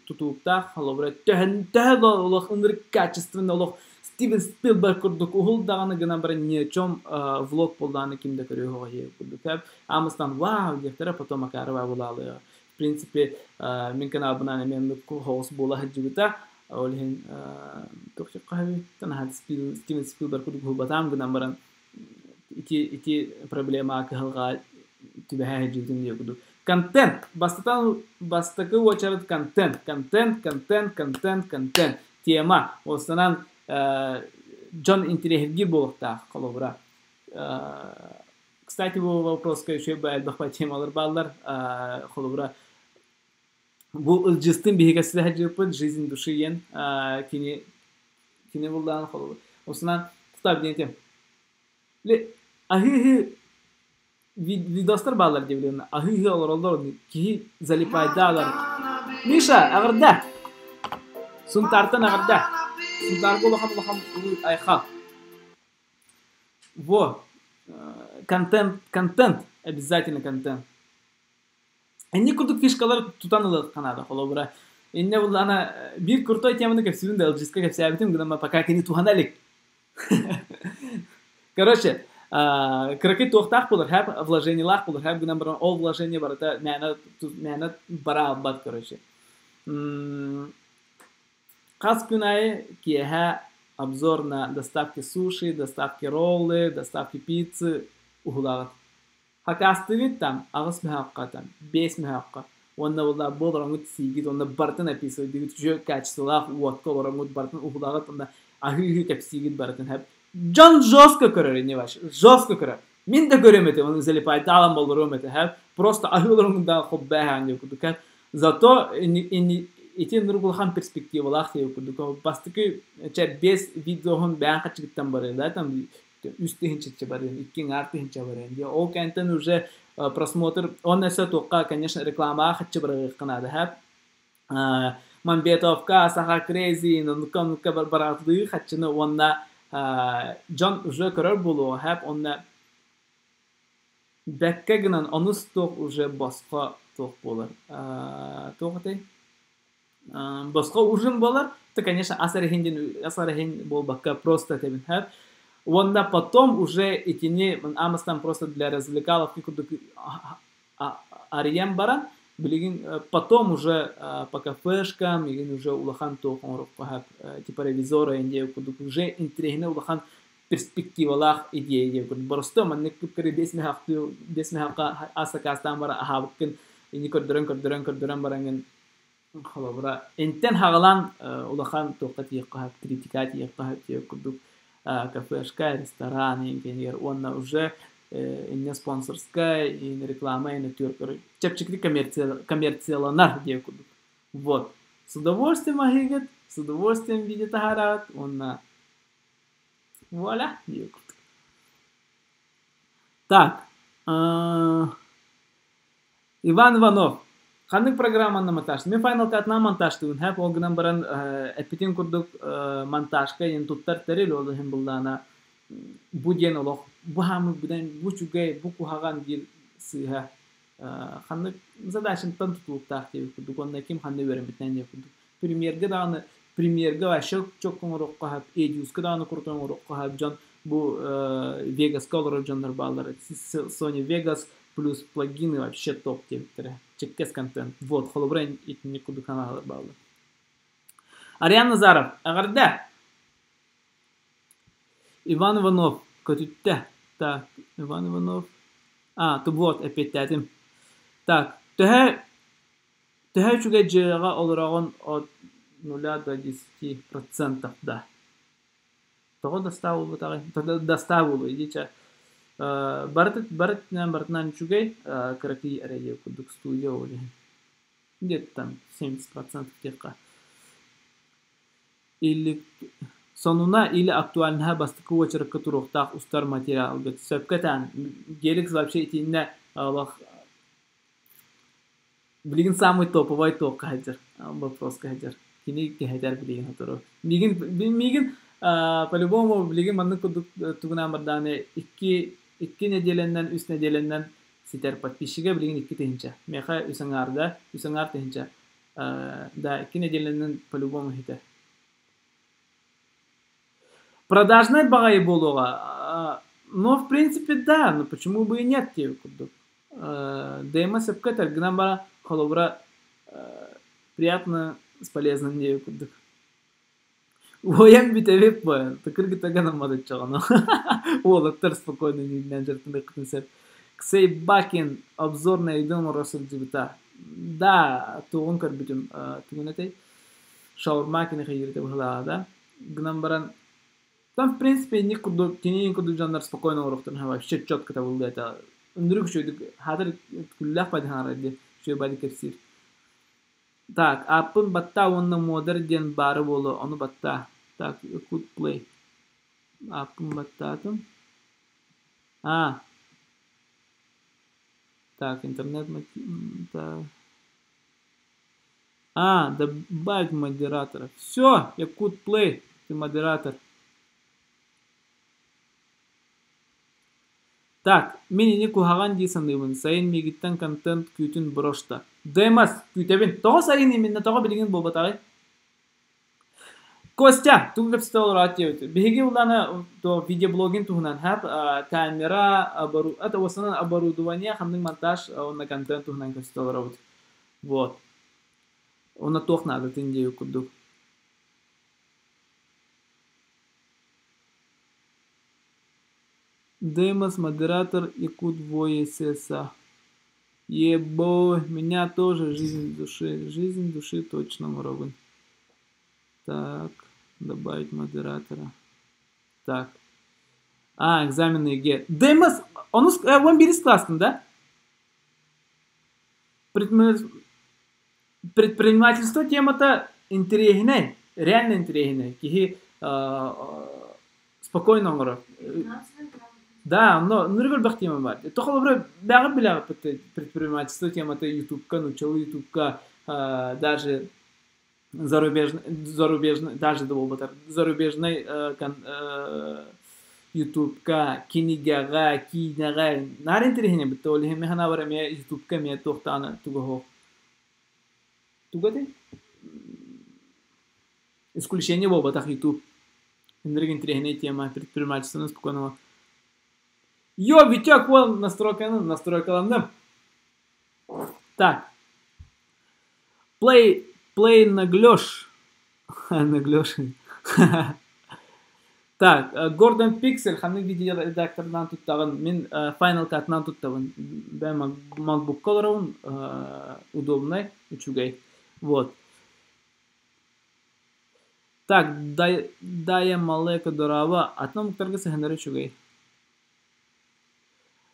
тутулуктаах, холобура төһөн төһө да олох ынырык качественный олох Стивен Спилберг курдук уһул даҕаны гынан баран ни о чем влог буоллаҕына ким да көрүө курдук Амыстан вау диэхтэрэ потом акаарыба булаалыа. В принципе, мин каналбынан эмиэ оннук хоҕус буола сылдьыбыта. Ол иһин туох диэххэ Стивен Спилберг курдук уһулбатаам гынан баран ити ити проблема кыһалҕа түбэһэ сылдьыбытым диye курдук. Контент. Бастатан бастакы уочарат контент. Контент, контент, контент, контент. Тема. Останан дьон интэриэһиргиир буолуохтаах холобура. Кстати, бу вопроска үчүгэй элбэх темалар бааллар. Холобура бу ылдьыстын биһиги сылдьыппыт жизнь души диэн кини кини буллаан холобур. Осунан кутап диэн тем. Аһыы видостар бааллар диye билиэн. Аһыы олороллор киһи залипайдаалар. Миша, эҕэрдэ! Сунтаартан эҕэрдэ! Сунтаарга улахан улахан айхал. Во, контент, контент, обязательно контент. Инник курдук фишкалар тутан ылыахха наада. Холобура, иннэ буллаана биир крутой теманы кэпсиибин да ылдьыска кэпсээбитим гынан пока кини туһана илик. Короче, кыракый туохтаах буолар, хэп вложениелаах буолар, хэп гынан баран ол вложение барыта мээнэ мээнэ бара албат, короче. Хас күн аайы киэһэ обзор на доставки суши, доставки роллы, доставки пиццы уһулаҕыт. Хакаастыгыт там аҕыс мөһөөххө там биэс мөһөөххө уонна буолла бу олороҥҥут сиигит уонна барытын описывайдыгыт үчүгэй качестволаах уокка олороҥҥут барытын уһулаҕыт уонна аһыы-аһыы кэпсиигит барытын хэп дьон жестко көрөр не ваш жестко көрөр мин да көрүөм этэ ону залипайдаалан болоруом этэ хэп просто аһыы олороҥҥут да хоббээһээн диэн курдук хэп зато Ити ынырык улахан перспективалаах диэбит курдук. Бастакы чэ без видеоһун бэйэҥ хаччыгыттан барыа да там үс тыһыынчачча барыан, икки аҥаар тыһыынча барыан диye. Ол кэнтэн уже просмотр, он өссө туохха, конечно, рекламаҕа хаччы барыахха наада һэп. Мамбетовка, Саха Крейзи, оннукка-оннукка бараатылыы хаччыны уонна дьон уже көрөр буолуоҕа һэп. Онно бэккэ гынан онус туох уже босхо туох буолар. Туох этэй? Босхо ужин буолар. Это, конечно, ас эрэ иһин диэн ас эрэ иһин буолбакка просто этэбин һэп. Уонна потом уже итини амастан просто для развлекаловки курдук арыйан баран билигин потом уже по кафешкам игин уже улахан туох оҥоруохха сөп типа ревизора диэн курдук уже интэриэһинэй улахан перспективалаах идея диэн курдук боростуой маннык кыпкыры биэс мөһөөхтүү биэс мөһөөххө ас сакаастаан баран аһаабыккын ини көрдөрөн көрдөрөн көрдөрөн бараҥҥын холобура интэн хаҕалаан улахан туохха тиийиэххэ сөп критика тиийиэххэ сөп диэн курдук кафешка ресторан кэнигэр уонна уже инне спонсорскай инне реклама инне түөркөр чэпчэкитик коммерцияланар диэн курдук вот с удовольствием аһыыгыт с удовольствием видео таһаараҕыт уонна вуаля диэн курдук так Иван Иванов ханнык программанан монтаж? Мин Final Cut-на монтажтыыбын һэп ол гынан баран эппитин курдук монтажка диэн туттар тэрил ол иһин буллаана бу диэн олох бу хаамык бүтэн бу үчүгэй бу куһаҕан диир сыыһа ханнык задачаттан тутулуктаах диэбит курдук уонна ким ханна үөрэммитинэн диэбит курдук премьерга даҕаны премьерга вообще чокко оҥоруохха сөп Эдиуска даҕаны крутой оҥоруохха сөп дьон бу Вегаска олорор дьоннор бааллар Sony Vegas плюс плагины вообще топ диэбиттэрэ. Чеккес контент. Вот, холобура итинник курдук санаалар бааллар. Ариан Назаров, эҕэрдэ! Иван Иванов, көтүттэ. Так, Иван Иванов. А, ты вот, эппиэттээтим. Так, төһө төһө үчүгэй дьиэҕэ олороҕун от нуля до десяти процентов да. Тоҕо достаа буолбатаҕый? Достаа буолуо идичэ. Барыт барытынан барытынан үчүгэй, кыракый эрэ курдук студия ол иһин. Где-то там 70% диэххэ. Или сонуна или актуальнаһа бастакы уочаракка туруохтаах устар материалгыт. Сөпкө этэн, Геликс вообще итиннэ олох Билигин саамай топовай туохха сылдьар, вопроска сылдьар. Кини кэһэтэр билигин сотору. Миигин, миигин по-любому билигин маннык курдук тугунаан бардааны икки, икки нэдиэлэннэн, үс нэдиэлэннэн ситэр подписчига билигин икки тыһыынча. Миэхэ үс аҥаарда, үс аҥаар тыһыынча. Да, икки нэдиэлэннэн по-любому ситэр. Продажнай баҕайы буолуоҕа. Но в принципе да, но почему бы и нет диэбит курдук. Дема сөпкө этэр гынан баран холобура приятно с полезным диэбит курдук. Уойан бүтэбит бо, тыкыр гынан оччоҕуна. Уолаттар спокойно үүннээн дьарыктаныаххытын сөп. Ксей Бакин обзор на еду оҥоро сылдьыбыта. Да, туоҕун көрбүтүм, тугун этэй? Шаурма киниэхэ ииритэ быһыылааҕа да. Гынан баран там в принципе инник курдук кинини курдук дьоннор спокойно оҥоруохтарын вообще четко табыллыа этэ. Ынырык үчүгэйдик хаатыр күллээх байдыһаҥара дии үчүгэй байды кэпсиир. Так, ааппын баттаа уонна муодар диэн баары буолуо, ону баттаа. Так, Якут Play. Ааппын баттаатым. А. Так, интернет так. А, добавить модератора. Все, Якут Play, ты модератор. Так, мин ини куһаҕан дии саныыбын, сайын миигиттэн контент күүтүн брошта. Дэмас, күүтэбин. Тоҕо сайын именно тоҕо билигин буолбатаҕый? Костя, тугу кэпсэтэ олороот диэбит. Биһиги улаана то видеоблогин туһунан хап камера, обору... это в основном оборудование, ханнык монтаж уонна контент туһунан кэпсэтэ олоробут. Вот. Уонна туох наадатын диэбит курдук. Деймос, модератор Якут ВОЕССа. Ебой, меня тоже жизнь души. Жизнь души точно, Робин. Так, добавить модератора. Так. А, экзамен ЕГЭ. Деймос, он он бирис классын, да? Предмет... Предпринимательство темата интэриэһинэй, реально интэриэһинэй. Киһи спокойно оҥорор. Да, но нырык элбэх тема бар. Тоҕо бэҕэ билэҕиппит предпринимательство темата ютубка, нуччалыы ютубка даже зарубежный, зарубежный даже да буолбатар, зарубежный ютубка, кинигэҕэ, киинэҕэ наар интэриэһинэй битте. Ол иһин мин санаабар эмиэ ютубка эмиэ туохтааны туга суох. Туга этэй? Исключение буолбатах ютуб. Иннирик интэриэһинэй тема предпринимательствоны спокойно. Йо, Витек, вон настройканы настройкаланным. Так. Play, play наглёж. Наглёж. Так, Гордон Пиксель ханнык видеоредакторынан туттаҕын? Мин Final Cut-нан туттабын. Бэм MacBook-ка олоробун, удобнай, үчүгэй. Вот. Так, дай, Дая Малека дорообо, атын омуктарга сыһыннара үчүгэй.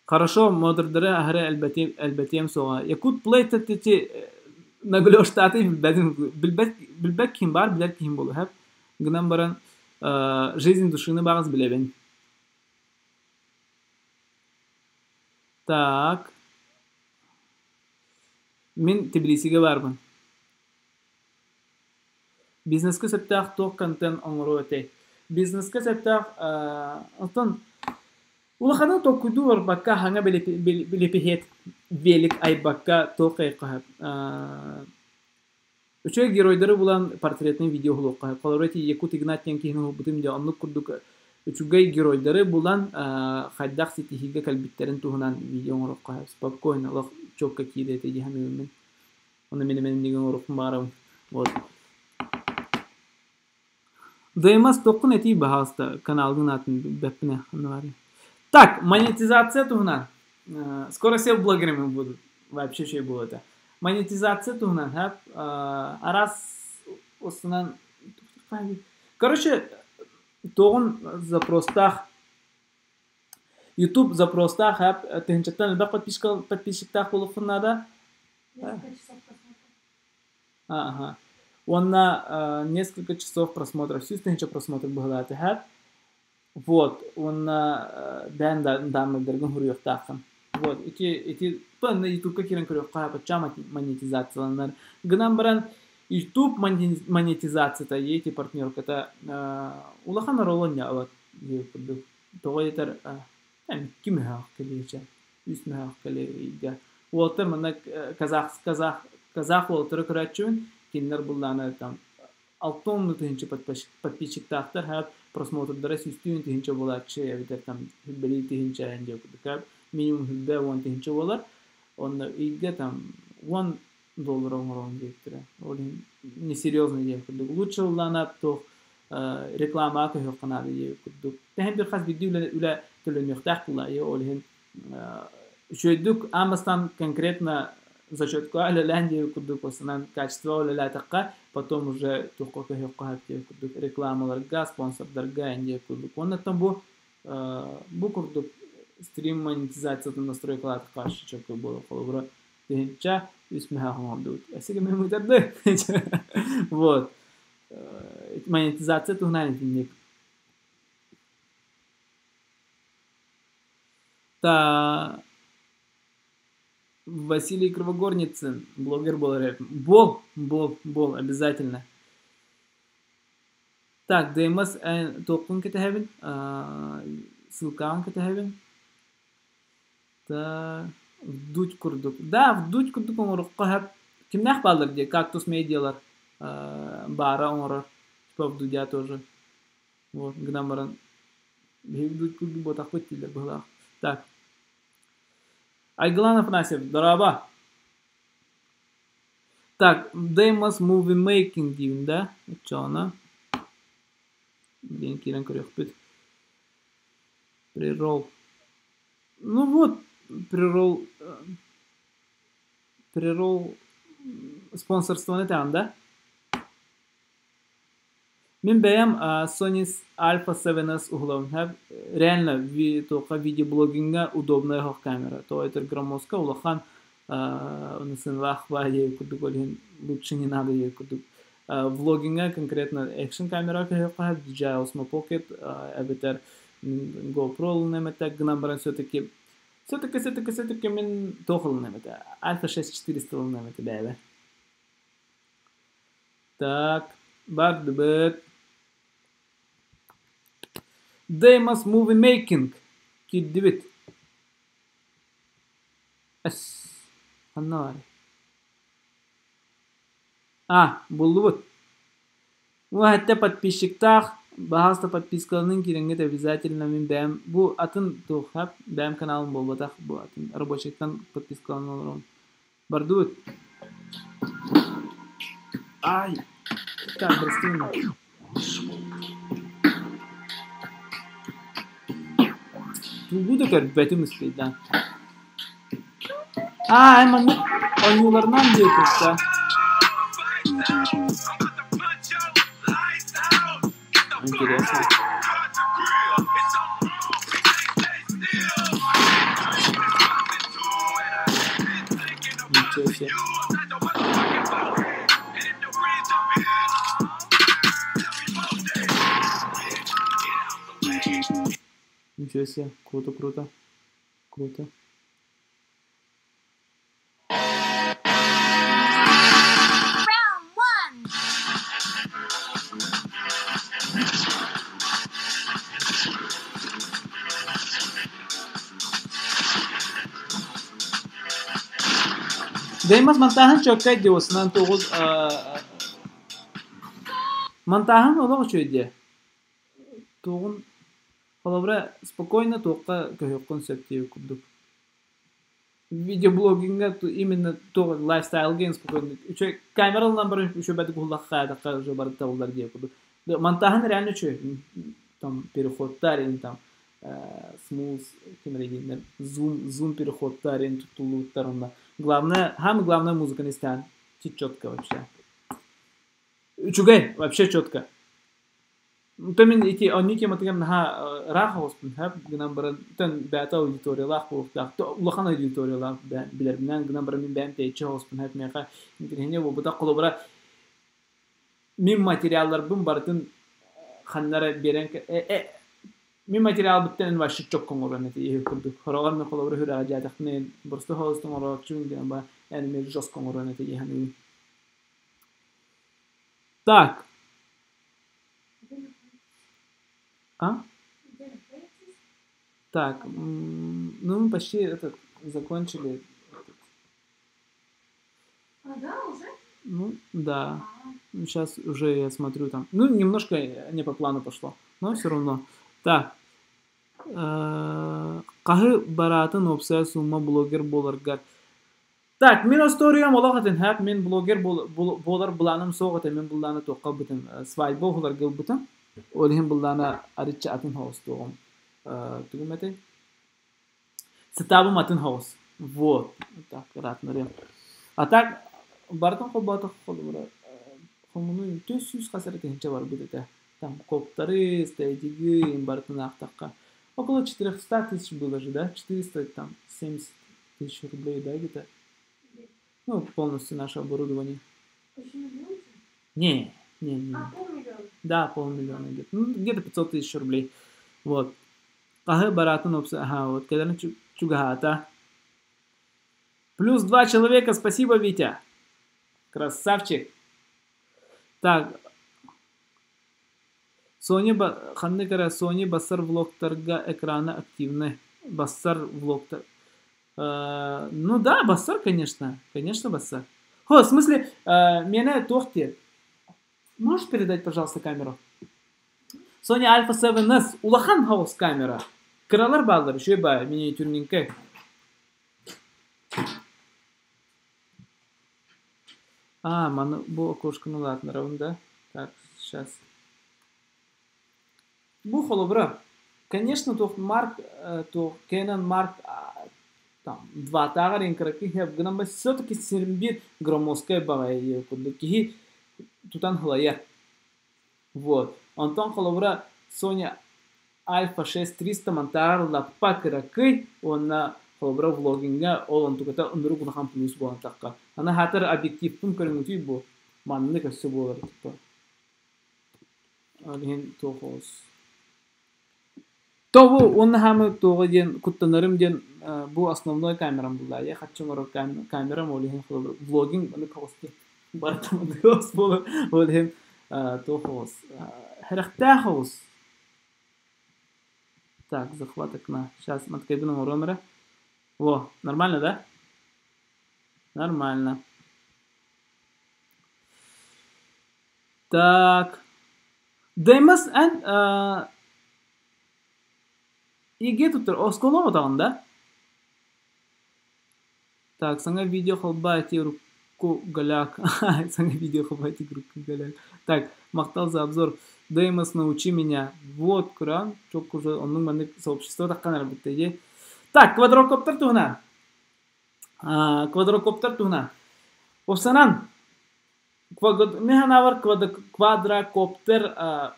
Хорошо, модердары аһары элбэтиэм, элбэтиэм суоҕа. Якут Play ити наглёштааты билбэтим, билбэт, билбэт киһим баар, билэр киһим буолуо Гынан баран, жизнь душины баҕас билэбин. Так. Мин Тбилисигэ баарбын. Бизнескэ сөптөөх туох контент оҥоруо этэй? Бизнескэ сөптөөх оттон улаханы толкуйдуу барбакка хаҥа билипиһиэт велик айбакка туох хайхаһа үчүгэй геройдары булан портретный видео уһулуохха. Холобура ити Якут Игнат диэн киһини уһулбутум дии оннук курдук үчүгэй геройдары булан хайдах ситиһиигэ кэлбиттэрин туһунан видео оҥоруохха спокойно олох четко киирэ этэ дии саныыбын мин. Оны мин эминниги оҥоруохпун баҕарабын. Вот. Даймас тоххун этии баһаалыста каналгын аатын билбэппин ээ. Так, монетизация туһунан. Скоро все блогерами будут. Вообще что было это. Монетизация туһунан, хэп. Араас устунан Короче, тоҕун запростаах YouTube запростаах хэп тыһынчаттан элбэх подписчика подписчиктаах буолуоххун наада. Несколько часов просмотра. Ага. Уонна несколько часов просмотра, 100 000 просмотр быһылааты хэп. Вот, уонна бэйэн дааннайдаргын суруйуохтааххын. Вот, ити ити на ютубка киирэн көрүөххэ бачча монетизацияланар. Гынан баран YouTube монетизацията эти партнерката улахан оруолу ылат диэбит курдук. Тоҕо диэтэр икки мөһөөх кэлиэчэ, үс мөһөөх кэлиэйгэ. Уолаттар манна казах казах казах уолаттары көрөөччүбүн, кинилэр буллаана там 60 тыһыынча подписчиктаахтар хэп просмотрдара сүүстүүн тыһыынча буолааччы эбэтэр там сүүрбэлии тыһыынча диэн курдук минимум 110 тыһыынча буолар. Онно ыйга там 10 доллар оҥороон диэбиттэрэ. Ол иһин несерьезный диэн курдук. Лучше ыллаана туох рекламаҕа көһүөххэ наада диэбит курдук. Тэһэн бир хас биирдии үлэ, үлэ төлөнүөхтээх буолла. Ол иһин үчүгэйдик аан бастаан конкретно зачетка үлэлээн диэбит курдук осынан качество үлэлээтэххэ потом уже туохха көһүөххэ сөп диэбит курдук рекламаларга, спонсордарга диэбит курдук. Оннуттан бу курдук стрим монетизациятын настройкалаатахха чөкө буолар. Холобура 1003 мөһөөх оҥордубут. Эсигэ мен мытарды. Вот. Монетизация туһунан итинник. Та Василий Кривогорницын, блогер был. Бол, бол, бол, обязательно. Так, ДМС туоххун кэтэһэбин, ссылкаҕын кэтэһэбин. Та Вдудь курдук. Да, Вдудь курдук оҥоруохха сөп. Кимнээх бааллар дии, Кактус медиалар баара оҥорор. Типа Вдудя тоже. Вот, гынан баран биһиги Вдудь курдук буотахпыт дииллэр быһыылаах. Так. Айгылан Афанасьев, дорообо. Так, Деймос Movie Making диибин да, оччоҕуна диэн киирэн көрүөхпүт. Преролл. Ну вот, преролл, преролл спонсорствоны этэҕин да? Мин бэйэм Sony Alpha 7S уһулабын. Реально туохха видеоблогиҥҥа удобная камера. То это громоздко улахан. Оны сыналаах баа диэбит курдук, ол иһин лучше не надо диэбит курдук. Влогиҥҥа конкретно экшн камера көһүөххэ DJI Osmo Pocket эбэтэр GoPro ылыныам этэ гынан баран все-таки все-таки все-таки все-таки мин туох ылыныам этэ Alpha 6400 ылыныам этэ бэйэбэр. Так, бардыбыт. Деймос Movie Making киирдибит. Эс, ханна баарый? А, буллубут. Уһатта подписчиктаах, баһаалыста подпискаланын киирэҥҥит обязательно мин бэйэм бу атын туоххап бэйэм каналым буолбатах бу атын рабочайтан подпискаланан олоробун. Бардыбыт. Ай, так, прости меня. Тугу да көрбөтүм успейдаан. Аа, маннык оонньууларынан диэкутта. Интересно. Ничего себе. Ничего себе, круто, круто, круто. Деймас монтааһын чөккэй дии уосунан тугул монтааһын олох үчүгэй дии. Тугун холобура спокойно туохха көһүөххүн сөп диэбит курдук. Видеоблогиҥҥа именно туох лайфстайлга спокойно үчүгэй камера ылынан баран үчүгэйдик уһуллахха уже барыта табыллар диэбит курдук. Монтааһын реально үчүгэй. Там переходтар или там смуз ким зум зум переходтар ин туттуллубуттар онно. Главное, самое главное музыканы истээн четко вообще. Үчүгэй, вообще четко. То мин ити онньуу тематыгар наһаа ыраах оҕуспун сөп гынан баран төн бэйэтэ аудиториялаах буолуохтаах улахан аудиториялаах билэрбинэн гынан баран мин бэйэм тэйиччи оҕуспун сөп миэхэ интэриэһинэй буолбатах холобура мин материалларбын барытын ханна эрэ биэрэн мин материалбыттан вообще чокко оҥорон этэ иһи курдук хороҕор мин холобура сүрэҕэ дьээтэхпинэ просто холостуҥ оҥорооччубун диэн ба эн эмиэ жестко оҥорон этэ дии саныыбын. Так. А? Так, ну мы почти этот закончили. А, да, уже? Ну, да. Сейчас уже я смотрю там. Ну, немножко не по плану пошло, но все равно. Так. Хаһы бараатын уопсайа сумма блогер буоларгар. Так, мин историям олох атын хэп, мин блогер буолар былааным суох этэ, мин былааны туохха ылбытым, свадьба уһуларга ылбытым. Ол иһин былаана арычча атын хоҕустуоҕум. Тугум этэй? Сетабым атын хоҕус. Вот. Так, ыраатынарыам. А так, барытын холбоотох холобура хомунуу 400 хас эрэ тыһыынча барбыт этэ. Там копторы, стейдиги, барытын аахтахха. Около 400 тысяч было же, да? 470 тысяч рублей, да, где-то? Ну, полностью наше оборудование. Не, не, не. А, полмиллиона? Да, полмиллиона где-то. Ну, где-то 500 тысяч рублей. Вот. Хаһы бараатын ага, вот, когда чугаһаата. Плюс два человека, спасибо, Витя. Красавчик. Так. Sony ханнык эрэ Sony бассар влогтарга экрана активны. Бассар влогтар. Ну да, бассар, конечно. Конечно, бассар. Хо, в смысле, меня туох диэ. Можешь передать, пожалуйста, камеру? Sony Alpha 7S улахан хаус камера. Кыралар бааллар, үчүгэй баа, миниатюрненькая. А, маны бу окошканы улаатынарабын да. Так, сейчас. Бу холобура. Конечно, туох Марк, туох Canon Mark там дватааҕар кыракый гынан все-таки сирбир громоздкай баҕайы курдук киһи тутан һылайар. Вот. Онтон холобура Sony Alpha 6300 монтаар лаппа кыракый уонна Холобура влогиҥҥа ол онтуката ынырык улахан плюс буолан тахха. Аны хаатар объективпын көрүҥүтүй бу маннык өссө буолар типа. Ол иһин туох оҕус. То бу уонна хаамы туоҕа диэн куттанарым диэн бу основной камерам булла. Я хаччы оҥорор камерам ол иһин холобура влогинг маннык оҕус диэн барыта маннык оҕус буолар. Ол иһин туох оҕус Хэрэхтээх оҕус. Так, захват окна. Сейчас маткайбын оҥоруом эрэ. Во, нормально, да? Нормально. Так. Деймос эн ЕГЭ туттар оскуола оҕотоҕун да? Так, саҥа видео холбоо эти руку голяк. Саҥа видео холбоо эти руку голяк. Так, махтал за обзор. Деймос, научи меня. Вот, куран, чок уже оннук маннык сообщество таххан эрэ дии. Так, квадрокоптер туһунан. Квадрокоптер туһунан. Уопсанан, мин санаабар квадрокоптер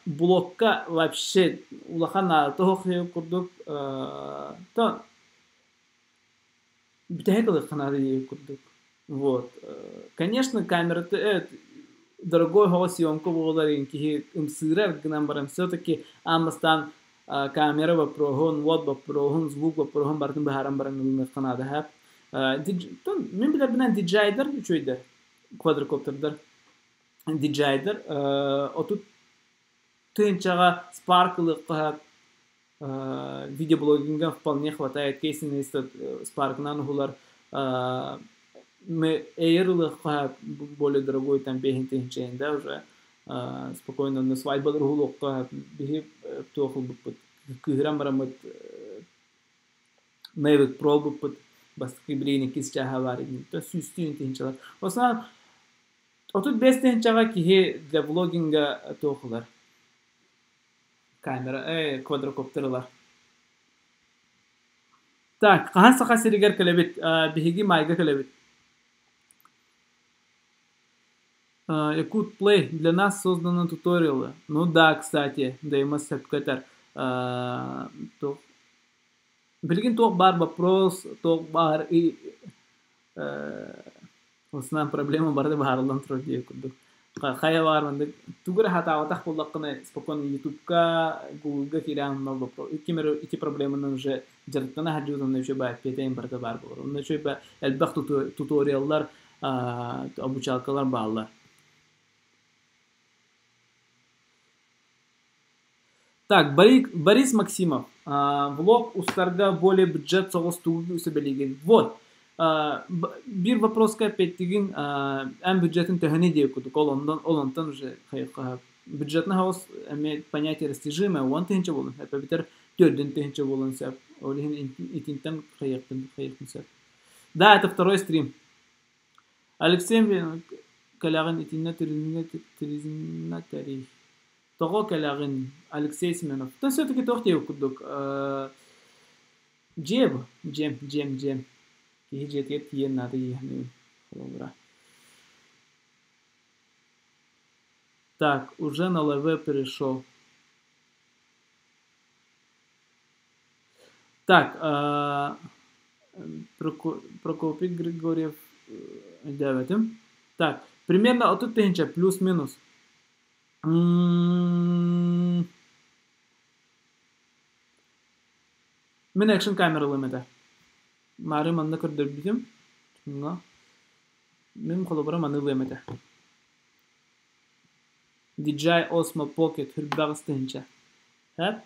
блокка вообще улахан наадата суох курдук то бүтэһик ылыахха наада диир курдук. Вот. Конечно, камерата дорогой оҕо съемка буолар киһи ымсыырар гынан баран все-таки аан бастаан камера боппуруоһун, уот боппуруоһун, звук боппуруоһун барытын быһааран баран ылыныахха наада һээп. Мин билэрбинэн DJI-дар үчүгэйдэр, квадрокоптердар. DJI-дар 30 тыһыынчаҕа Spark ылыахха видеоблогинга вполне хватает. Кейси Нейстат Spark-ынан уһулар. Air ылыахха более дорогой там 5000 да уже спокойно на свадьбалар уһулуохха биһи туох ылбыппыт кыыһыран бараммыт Mavic Pro ылбыппыт бастакы билигин иккис чааһа баар сүүстүүн тыһыынчалар. Основном 35 тыһыынчаҕа киһи для влогинга туох ылар камера, квадрокоптер ылар. Так, хаһан Саха сиригэр кэлэбит? Биһиги маайга кэлэбит. Якут Play для нас созданы туториалы. Ну да, кстати, Деймос сөпкө этэр. Билигин туох баар вопрос, туох баар и основная проблема барыта быһаарыллан турар диэ курдук. Хайа баар маннык тугу эрэ хатаабатах буоллаххына спокойно Ютубка, Гуглга киирэн вопрос ити проблеманы уже дьарыктана сылдьыбыт онно үчүгэй баа эппиэтэ барыта баар буолар. Онно үчүгэй баа элбэх туториаллар, обучалкалар бааллар. Так, Борис Максимов. Влог устарга более бюджет соҕус тугу сүбэлиигин? Вот. Биир вопроска эппиэттигин эн бюджетин төһөнүй диэ курдук. Ол онтон, ол онтон уже бюджетный хаос эмиэ понятие растяжимое, 10 тыһыынча буолун, эбэтэр 4 тыһыынча буолуон сөп. Ол иһин итинтэн хайыахпын сөп. Да, это второй стрим. Алексей кэлэҕин итиннэ туризмҥа тэрий. Тоҕо кэлэҕин Алексей Семенов. То все-таки туох диэбит курдук дьиэ бу, дьиэм, дьиэм, дьиэм. Киһи дьиэтигэр тиийэн наада дии холобура. Так, уже на ЛВ перешел. Так, Прокопий Григорьев өйдөөбөтүм. Так, примерно 30 тыһыынча плюс-минус. Мин экшн камералыым этэ. Маары манна көрдөрбүтүм. Мин холобура маны ылыам этэ. DJI Osmo Pocket 48 тыһыынча. Хэп.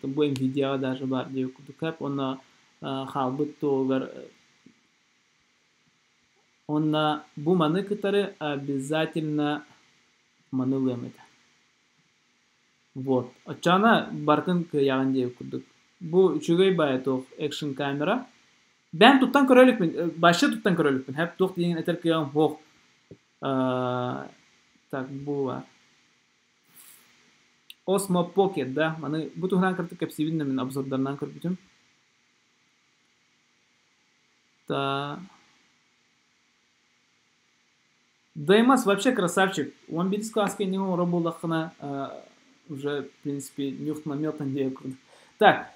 Бу Nvidia даже баар диэбит курдук хэп. Онно хаалбыт туогар онно бу маны кытары обязательно маны ылыам этэ. Вот. Оччоҕуна барытын кыайаҕын диэбит курдук. Бу үчүгэй баайа туох экшн камера. Бэйэм туттан көрө иликпин, вообще туттан көрө иликпин. Хэп туох диэн этэр кыаҕым суох. Так, бу бар. Osmo Pocket, да? Маны бу туһунан кыртык кэпсиибин да мин обзордарынан көрбүтүм. Та... Деймос вообще красавчик. Он 11 класска не буоллаххына уже, в принципе, нюх наметан диэ курдук. Так,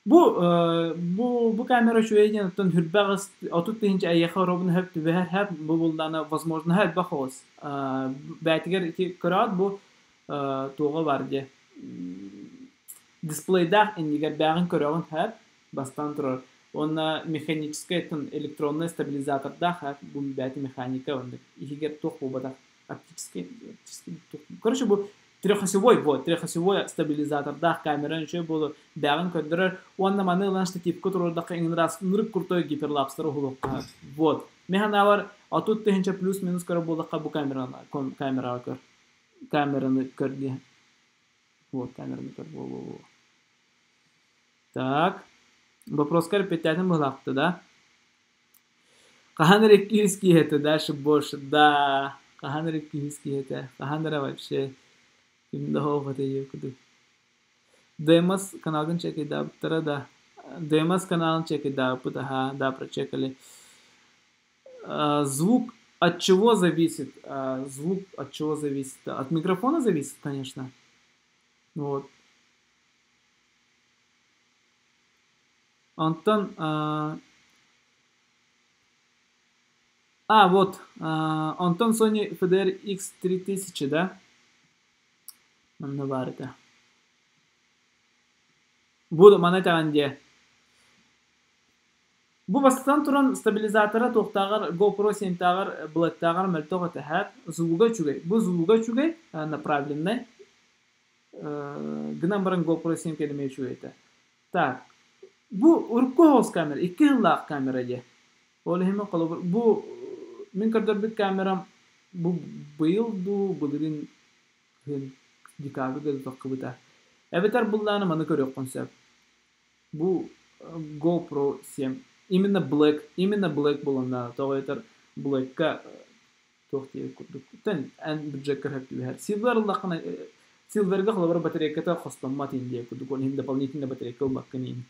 Бу камера үчүгэй диэн оттон хүрбэх 30 тыһыынча эйиэхэ оруобуна сөп түбэһэр сөп бу буллаана возможно элбэх оҕус. Бээтигэр ити көрөөт бу туоҕа бар диэ дисплейдаах иннигэр бээҕин көрөҕүн сөп бастаан турар. Уонна механическай оттон электроннай стабилизатордаах сөп бу бэйэтэ механика оннук иһигэр туох буолбатах оптический, короче, бу трехосевой, вот, трехосевой стабилизатордаах камера үчүгэй буолу бэҕин көрдөрөр уонна маны ылан штативка туруордахха иҥин раз ынырык крутой гиперлапстар уһулуохха. Вот. Мин санаабар 30 тыһыынча плюс-минус көрөр буоллахха бу камераны камераҕа көр. Камераны көр диэн. Вот, камераны көр. Во, во, во. Так. Вопроска эппиэттээтим быһылаахты да? Хаһан эрэ киһис киһи дальше больше, да. Хаһан эрэ киһис киһи хаһан эрэ вообще ким да суох этэ курдук. Демос каналын чекайдаабыттара да. Демос каналын чекайдаабыппыт, ага, да, прочекали. Звук от чего зависит? Звук от чего зависит? От микрофона зависит, конечно. Вот. Антон, вот, Антон Sony FDR X3000, да? Манна баар этэ. Бу маны этэҕин диэ. Бу бастатан туран стабилизатора туохтааҕар GoPro 7-тааҕар Black-тааҕар мөлтөх этэ һээт. Звуга үчүгэй. Бу звуга үчүгэй, направленный. Гынан баран GoPro 7 кэлимэ үчүгэй этэ. Так, бу урукку соҕус камера, 2 сыллаах камера диэ. Ол иһин холобур, бу мин көрдөрбүт камерам бу быйыл дуу, былырыын кыһын декабрьга таххыбыта. Эбэтэр буллааны маны көрүөххүн сөп. Бу GoPro 7. Именно Black, именно Black буолан тоҕо этэр Black-ка туох диэбит курдук. Тэн эн бюджеккер сөп түбэһэр. Silver ыллаххына Silverга холобур батарейката хостоммот ин диэ курдук. Ол иһин дополнительно батарейка ылбаккын иһин.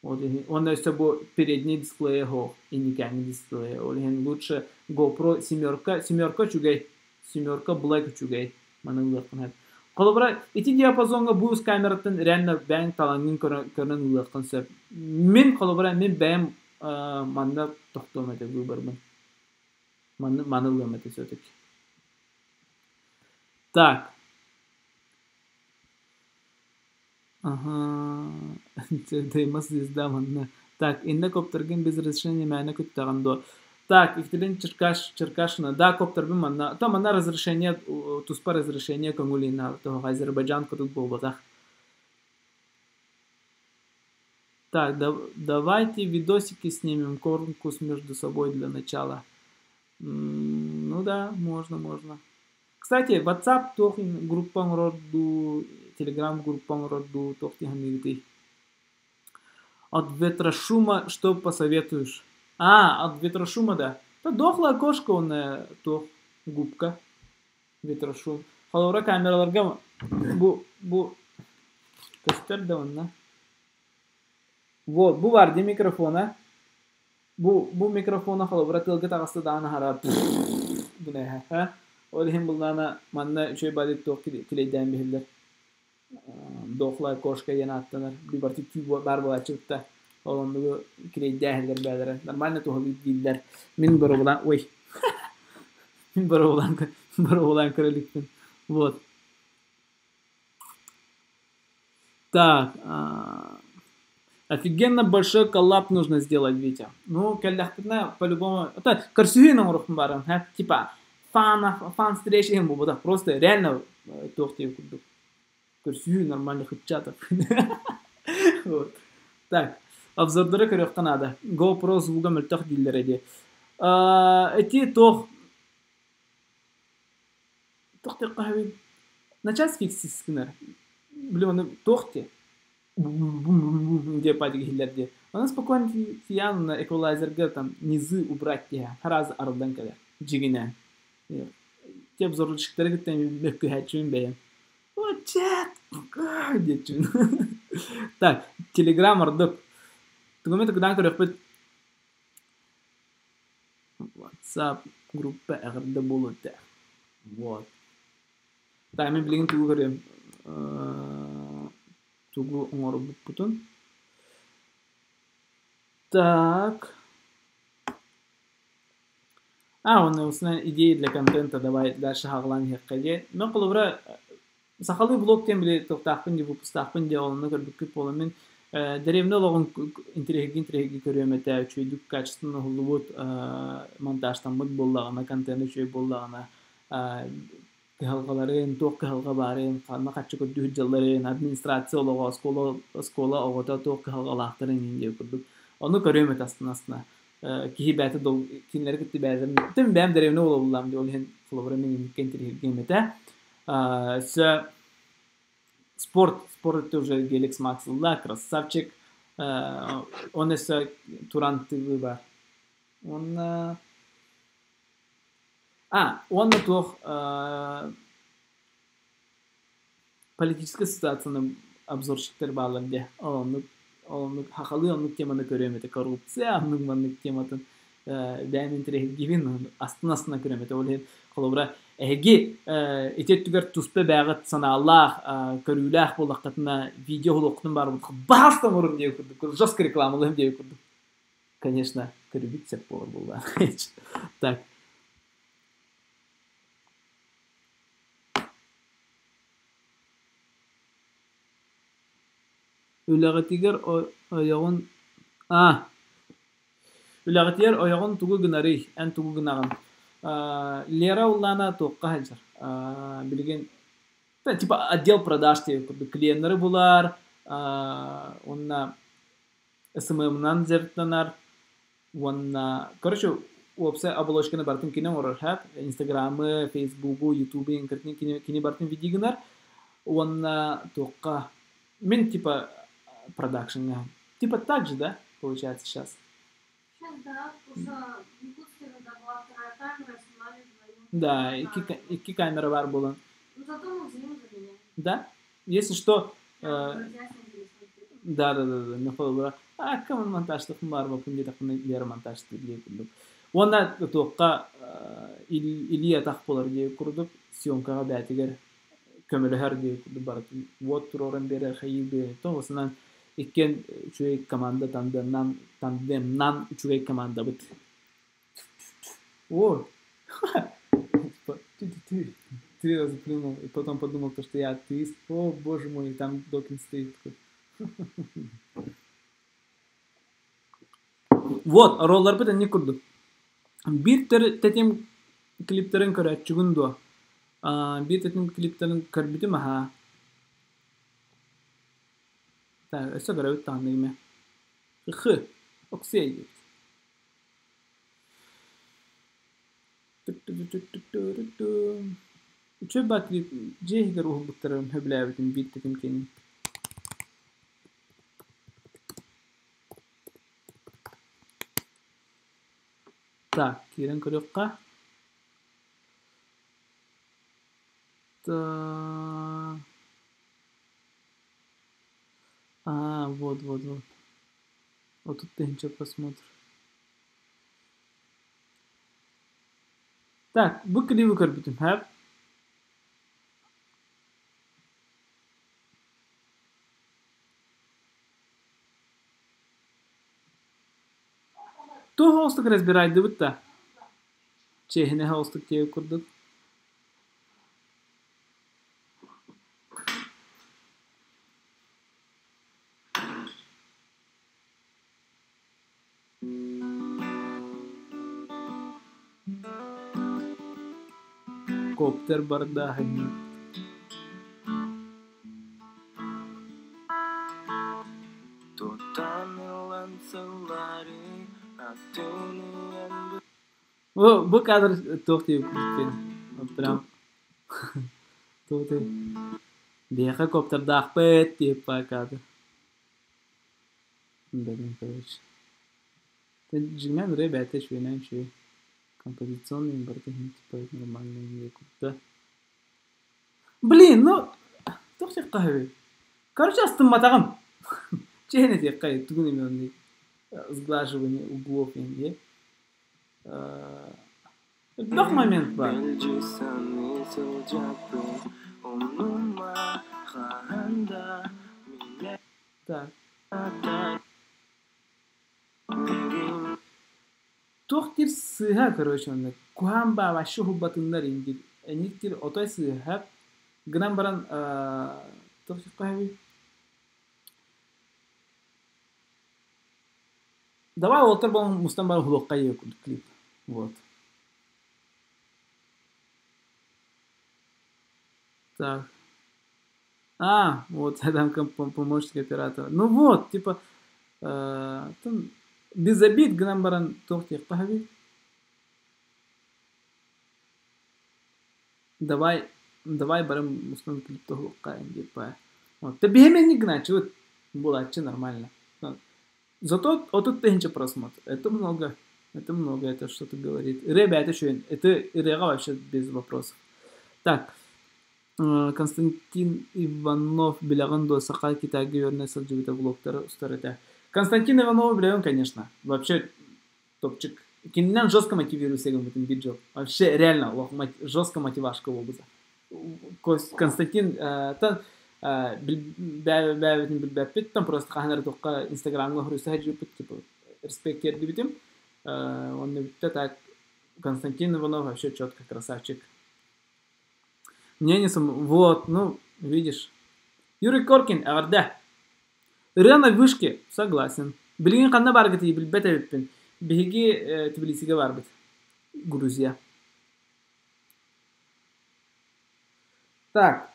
Ол иһин уонна өссө бу передний дисплейэ суох, инникээҥҥи дисплейэ. Ол иһин лучше GoPro семерка, семерка үчүгэй, семерка Black үчүгэй. Маны ылыаххын сөп. Холобура, ити диапазоҥҥа бу камераттан реально бэйэҥ талаҥҥын көрөн ылыаххын сөп. Мин холобура, мин бэйэм манна тохтуом этэ выборбын. Маны, маны ылыам этэ все-таки. Так. Ага. Деймос звезда манна. Так, инна коптергин без разрешения мээнэ көттэҕин дуо? Так, Екатерина Черкашина. Да, коптербин манна. То манна разрешение, туспа разрешение көҥүлүн того Азербайджан курдук буолбатах. Так, да, давайте видосики снимем, конкурс между собой для начала. Ну да, можно, можно. Кстати, WhatsApp туох группа роду, Telegram группа роду, туох тиһэн От ветрошума что посоветуешь? А, от ветрошума, да. Да дохлая кошка он туох губка. Ветрошум. Холобура камераларга бу көстөр да онно. Вот, бу бар ди микрофона. Бу микрофона холобура тыалга таҕыста даҕаны хара гына ха. Ол иһин буллаана манна үчүгэй бадык туох килейдээн биһиллэр. Дохлая кошка диэн ааттанар. Бибарты түү бар буолааччыбытта. Ол оннугу килейдээһиллэр бээлэрэ. Нормально туһалыыр дииллэр. Мин боробулаан, ой. Мин боробулаан көрө Вот. Так, офигенно большой коллаб нужно сделать, Витя. Ну, кэллэхпитинэ по-любому. Это көрсүһүү оҥоруохпун баарым, типа фан встречи им буолбатах. Просто реально туох диэбит курдук. Көрсүһүү нормальных ыччатов. Вот. Так, обзордары көрүөххэ наада. GoPro звуга мөлтөх дииллэр дии. Эти туох туох диэххэ начаас фиксис гынар. Блин, оны туох диэ диэ падик иһиллэр диэ. Оны спокойно тиийэн на эквалайзерга там низы убрать диэ. Харазы арылдан кэлэр. Дьигинэ. Те обзорчиктары кытта мөккүһээччибин бэйэм. О, чат! диэччибин. Так, Телеграм ордук. Тугуме тугудан көрөхпүт. WhatsApp группа эҕэрдэ буолуота. Вот. Так, мин билигин тугу көрүөм? Тугу оҥорбуппутун. Так. А, он основная идея для контента, давай дальше хаҕалаан иһиэххэ диэн. Мен холобура сахалыы блог диэн били туохтаахпын дии выпустаахпын диэн онно көрбүккүт буолан мин дэриэбинэ олоҕун интэриэһиргии көрүөм этэ, үчүгэйдик качественно уһуллубут, монтажтаммыт буоллаҕына, контент үчүгэй буоллаҕына, кыһалҕаларын, туох кыһалҕа баарын, ханна харчы көрдүүр дьалларын, администрация олоҕо, оскуола оҕото туох кыһалҕалаахтарын иһин диэн курдук. Ону көрүөм этэ астына-астына. Киһи бэйэтэ кинилэри кытта бэйэлэрин бүтүн бэйэм дэриэбинэ буолаллаам дии, ол иһин холобура мин инникки интэриэһиргиэм этэ. Өссө спорт это уже Геликс Макс ылла, красавчик. Он өссө Туран ТВ бар. Уонна уонна туох политическай ситуацияны обзорщиктар бааллар дии. Оннук оннук сахалыы оннук теманы көрүөм этэ. Коррупция оннук маннык тематын бэйэм интэриэһиргиибин, астына-астына көрүөм этэ. Ол иһин холобура эһиги ити өттүгэр туспа бэйэҕит санаалаах, көрүүлээх буоллаххытына видео уһулуоххутун баар буоллахха баһаалыста оҥорун диэбит курдук, жестко рекламалыам диэбит курдук. Конечно, көрүбүт сөп буолар буоллаҕа. Так. Үлэҕитигэр ойоҕун Үлэҕитигэр ойоҕун тугу гынарый, эн тугу гынаҕын? Лера Уллана туохха сылдьар? Билигин типа отдел продаж диэбит курдук клиеннары булар, уонна СММ-нан дьарыктанар, уонна короче уопсай оболочканы барытын кини оҥорор һээп Инстаграмы, Фейсбугу, Ютубу кини барытын видео гынар уонна туохха мин типа продакшнҥа типа так же, да, получается сейчас? Сейчас да, потому что в Якутске, когда была вторая камера, снимали вдвоем. Да, икки камера бар буолан. Ну зато мы взаимозаменяем. Да, если что. Я буду на телефон. Да, мен холобура кым монтажтык бар бапын диэтэхпинэ Лера монтажтыыр диэ курдук. Уонна туохха илии атах буолар диэ курдук съемкаҕа бээтигэр көмөлөһөр диэ курдук барытын уот туруоран биэрэр хайыы биэрэр. Тоҕусунан иккиэн үчүгэй команда тандемнан үчүгэй командабыт. О! Типа, три раза плюнул, и потом подумал, то, что я атеист. О, боже мой, и там Докинз стоит такой. Вот, ролларбыт инник курдук. Биир тэтим клиптэрин көрөөччүгүн дуо? Биир тэтим клиптэрин көрбүтүм аһаа. Так, өссө көрөбүт даҕаны эмэ. Х, Оксиэ диэбит. Үчүгэй баа клип дьиэ иһигэр уһулбуттарын сөбүлээбитим биир тэтим киэнин. Так, киирэн көрүөххэ. А, вот, вот, вот. Вот тут тыһыынча просмотр. Так, бу клиби көрбүтүм, һээп. Туох оҕустук разбирайдыбыт да? Чиэһинэ оҕустук диэбит курдук. Коптер бардааһын. Бу кадр туох диэбит прям туох биһиэхэ коптердаахпыт диэбит кадр. Блин, короче. Дьиҥинэн ырыа бэйэтэ үчүгэйинэн үчүгэй. Композиционный барыта иһин типа нормальный курда. Блин, ну туох диэххэ сөбүй? Короче, астымматаҕым. Чиэһинэ этиэххэ тугун эмэ оннук сглаживание углов диэн элбэх момент баар. Так. Туох диир сыыһа, короче, онно. Куһаан баа вообще уһулбатыннар индир. Эник диир отой сыыһа. Гынан баран туох диэххэ Давай уолаттар буолан мустан баран уһулуохха клип. Вот. Так. А, вот, там помощник оператора. Ну вот, типа, там, без обид гынан баран туох диэххэ сөбүй? Давай, давай баран мустан клип уһулуохха диэппэ. Вот. Та биһиэхэ гынааччыбыт. Буолааччы нормально. Зато 30 000 просмотров. Это много. Это много, это что-то говорит. Ребята, еще это ырыаҕа вообще без вопросов. Так, Константин Иванов билэҕин дуо саха Китайга үөрэнэ сылдьыбыта влогтары устар этэ. Константин Иванова билэбин, конечно. Вообще топчик. Кининэн жестко мотивируйся гыммытын биир дьыл. Вообще реально жестко мотивашка буолбута. Константин тан бэйэбитин билбэппит, там просто хаһан эрэ туохха Инстаграмҥа суруйса сылдьыбыппыт, типа респект тиэрдибитим. Онно бүттэ так Константин Иванов вообще четко красавчик. Мне не сам... Вот, ну, видишь. Юрий Коркин, эҕэрдэ. Ырыа на вышке, согласен. Билигин ханна бааргытый билбэт эбиппин. Биһиги Тбилисигэ баарбыт. Грузия. Так,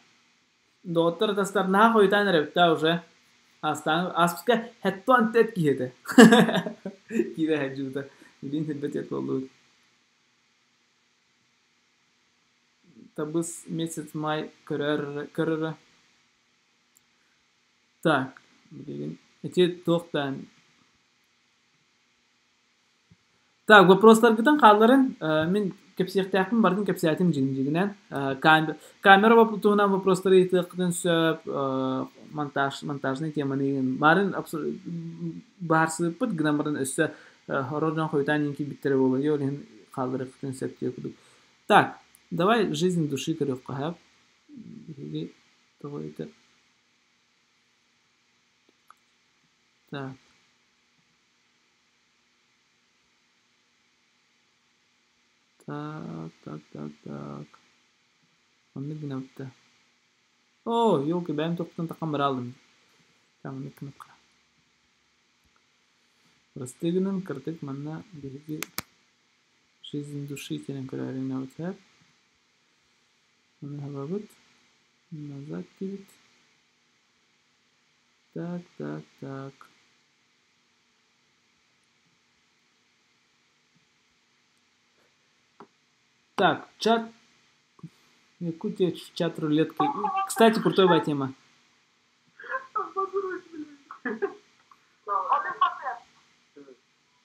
доҕоттор атастар наһаа хойутаан эрэбит да уже. Астаан ааспыска хэттуан тэт киһи этэ. Киирэ сылдьыбыта. Билигин билбэт эт буоллубут. Табыс месяц май көрөр көрөрө. Так, билигин ити туохтаан Так, вопростаргытын хаалларын мин кэпсиэхтээхпин барытын кэпсээтим дьиҥ-дьиҥинэн. Камера туһунан вопростары ыйытыаххытын сөп, монтаж, монтажный теманы баарын быһаарсыбыппыт гынан баран өссө хорор дьон хойутаан иин киирбиттэрэ буолуо, ол иһин хаалларыахпытын сөп диye курдук. Так, давай жизнь души көрүөххэ сөп. Биһиги тоҕо это Так. Так, так, так, так. Оннук гынабыт да. Оо, елки, бэйэм тохтон таххан бараалым. Так, оннук гынапка. Просты гынан, кырдык манна биһиги жизнь души кэлэн көрөөрү сөп. Ону хабабыт. Назад диибит. Так, так, так. Так, чат. Якутия в чат рулеткой. Кстати, крутая тема.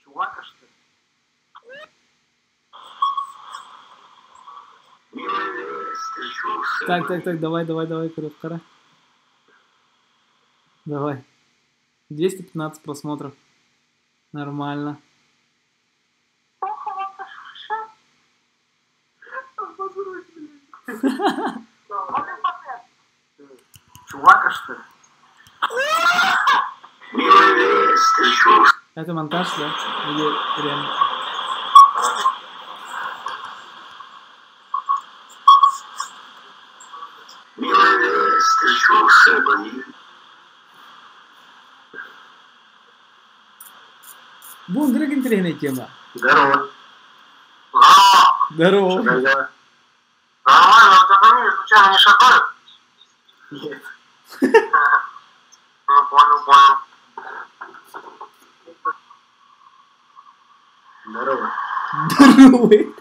Чувака, что ли? Так, так, так, давай, давай, давай, көрүөххэ. Давай. 215 просмотров. Нормально. Чувака, что ли? Это монтаж, да? Или реально? Бу ынырык интересная тема. Здорово. Здорово. Как дела? Нормально, а ты фамилию случайно не Шатаев? Нет. Ну, понял, понял. Здорово. Здорово.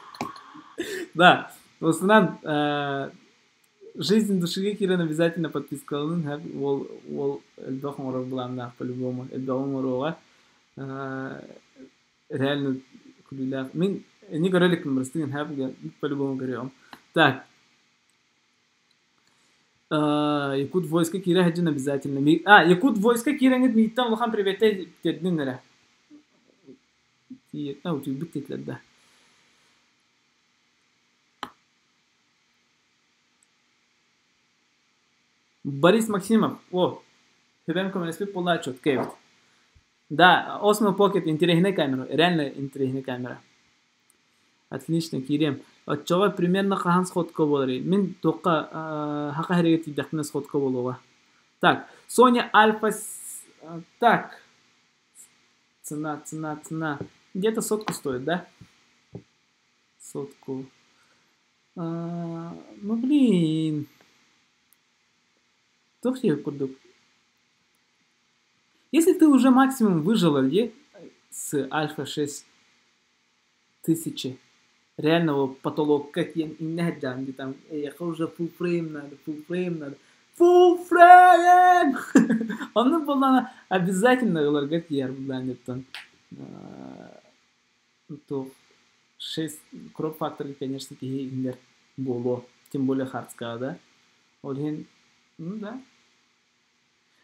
Да, в основном жизнь души киирэн обязательно подпискаланын ол ол элбэх оҥорор былааннаах по-любому элбэҕи оҥоруоҕа реально күлүүлээх мин не көрө иликпин бырастыы по-любому көрүөҕүм так Якут войска киирэ сылдьын обязательно а Якут войска киирэҥҥит мииттэн улахан приветтэй тиэрдин эрэ утуйбут диэтилэр да. Борис Максимов, о, Хүбэм көмөлөспүт буоллаа четко эбит. Да, Osmo Pocket интересная камера, реально интересная камера. Отлично, киириэм. Оччоҕо примерно хаһан сходка буоларый? Мин туохха хаха иһэригэр тиийдэхпинэ сходка буолуоҕа. Так, Sony Alpha... Так, цена, цена, цена. Где-то сотку стоит, да? Сотку. Ну, блин. Туох диэбит курдук. Если ты уже максимум выжила с Альфа 6000, реального потолок тиэн иннэ сылдьаҕын дии там эйиэхэ уже full frame надо, full frame надо, full frame! Оннук буоллаҕына обязательно ыларга тиийэр буоллаан туох 6 кроп факторга конечно киһи иҥнэр буолуо, тем более хардскаҕа да. Ол иһин ну да.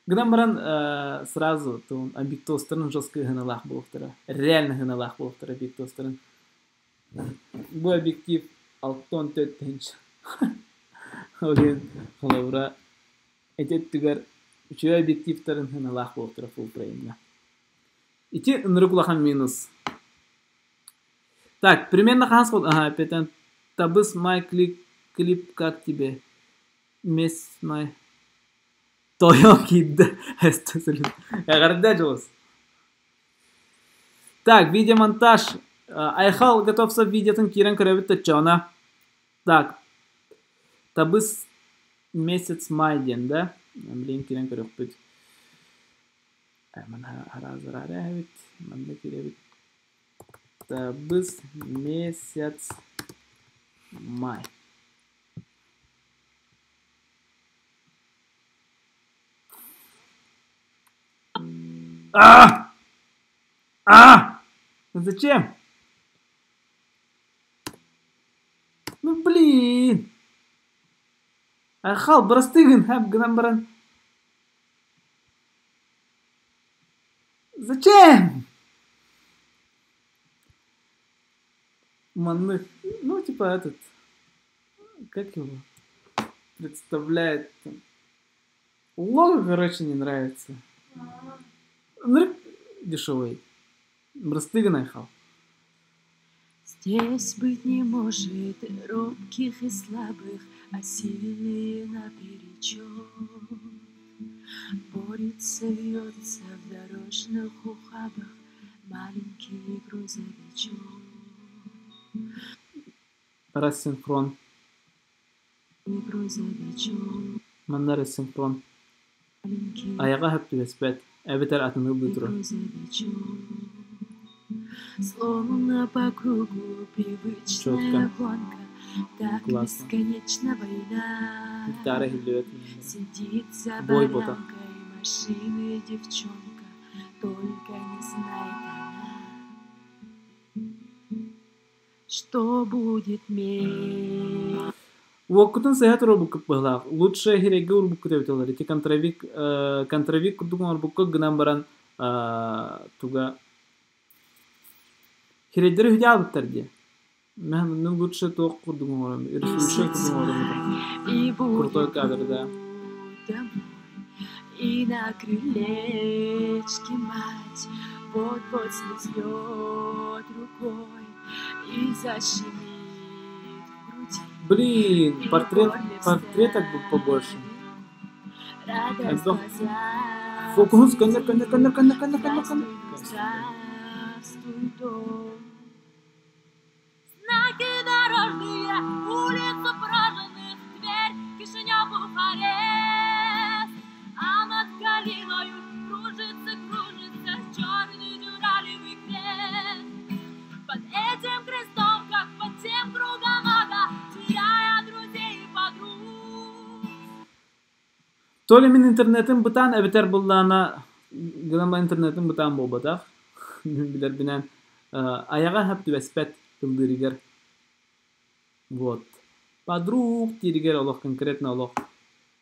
Гынан баран сразу объектостарын жестко ыһыналаах буолуохтара. Реально ыһыналаах буолуохтара объектостарын. Бу объектив 64 тыһыынча. Ол иһин холобура ити өттүгэр үчүгэй объективтарын ыһыналаах буолуохтара full frame-ҥа. Ити ынырык улахан минус. Так, примерно хаһан сход... Ага, опять табыс май клип, клип как тебе? Местной Тойон киирдэ. Эҕэрдэ дьулус. Так, видеомонтаж. Айхал Готовцев видеотын киирэн көрөбүт оччоҕуна. Так, табыс месяц май диэн да? Блин, киирэн көрүөхпүт. Манна араазараарай эбит. Манна киирэбит. Табыс месяц май. А! А! Зачем? Ну блин! Айхал, бырастыы гын, гынан баран. Зачем? Маннык, ну типа этот, как его, представляет, лого, короче, не нравится. Ынырык дешевый. Бырастыы гын, Айхал. Здесь быть не может робких и слабых, а сильные наперечет. Борется, вьется в дорожных ухабах маленький грузовичок. Рассинхрон. Грузовичок. Манна рассинхрон. Маленький Айаҕа сөп түбэспэт, эбэтэр атыны ылыы турар. грузовичок. Словно по кругу привычная Четко. гонка, так Классно. бесконечна война. Гитара иһиллибэт. Сидит за Бой бота. баранкой машины девчонка, только не знает она, что будет месяц. Уоккутун сыһа туруорбуккут быһыылаах. Лучше иһирэйгэ уурбуккут эбит олор. Ити контровик, контровик курдук оҥорбукка гынан баран туга хирэйдэри үһүдэ дии. Ну лучше туох курдук оҥором, ресурсы курдук оҥором. И Крутой будет кадр, да. путь домой, и на крылечке мать вот-вот слезнет рукой и защемит в груди. Блин, И в портрет, горле портреток бы побольше. встанет радость Элбэх. в глазах Фокус, көннөр, көннөр, көннөр, көннөр, көннөр, көннөр, көннөр. Здравствуй, здравствуй, дом. Знаки дорожные, улицы прожженных, Тверь, Кишинев, Бухарест. А над Калиною кружится, кружится черный дюралевый крест. Под этим крестом, как под тем кругом ада, теряя друзей и подруг. То ли мин интернетим бытаан эбэтэр буоллаҕына гынан интернетим бытаан буолбатах. Билэрбинэн айаҕа сөп түбэспэт ыллыырыгар. Вот. Подруг дииригэр олох конкретно олох.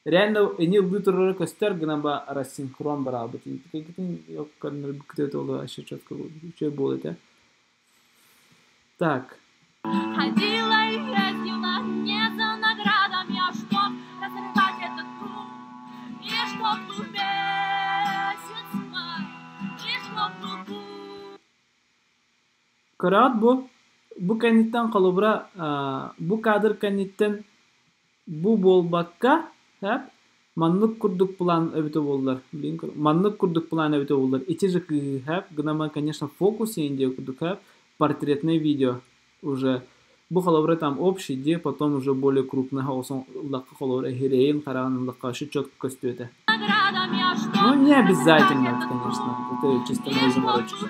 Реально ини ыллыы турара көстөр гынан ба рассинхрон бараабыт. Көрнөр четко үчүгэй буолуо этэ. Так. Ходила и ездила не за наградами, а чтоб разрывать этот круг. И чтоб был месяц май, и чтоб был путь. Көрөт бу. Бу кэнниттэн холобура бу кадр кэнниттэн бу буолбакка сөп маннык курдук план эбитэ буоллар маннык курдук план эбитэ буоллар ити же кыыһы сөп гынан конечно фокус диэн курдук сөп портретное видео уже бу холобура там общий где потом уже более крупный ыллахха холобура эһирэйин хараҕын ыллахха вообще четко көстүө этэ. Ну не обязательно конечно это чисто мои заморочки.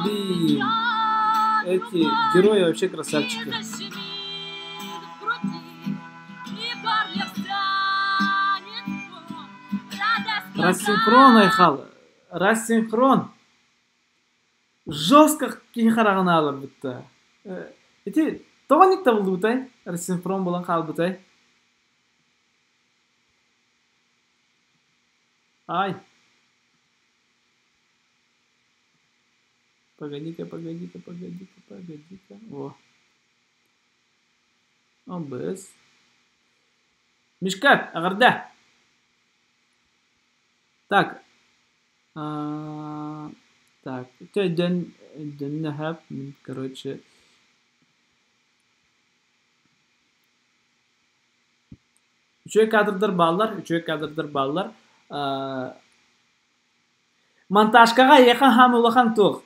Блин, эти герои вообще красавчики. Рассинхрон, Айхал. Рассинхрон. Жестко киһи хараҕын ааларбытта. Ити тоҕо ник табыллыбытай? Рассинхрон буолан хаалбытай? Ай. Погоди-ка, погоди-ка, погоди-ка, погоди-ка. О. ОБС. Мишка, аҕарда. Так. Так, өйдөн өйдөннө короче Үчүгэй кадрдар бааллар, үчүгэй кадрдар бааллар. Монтажкаҕа эйиэхэ хаам улахан туох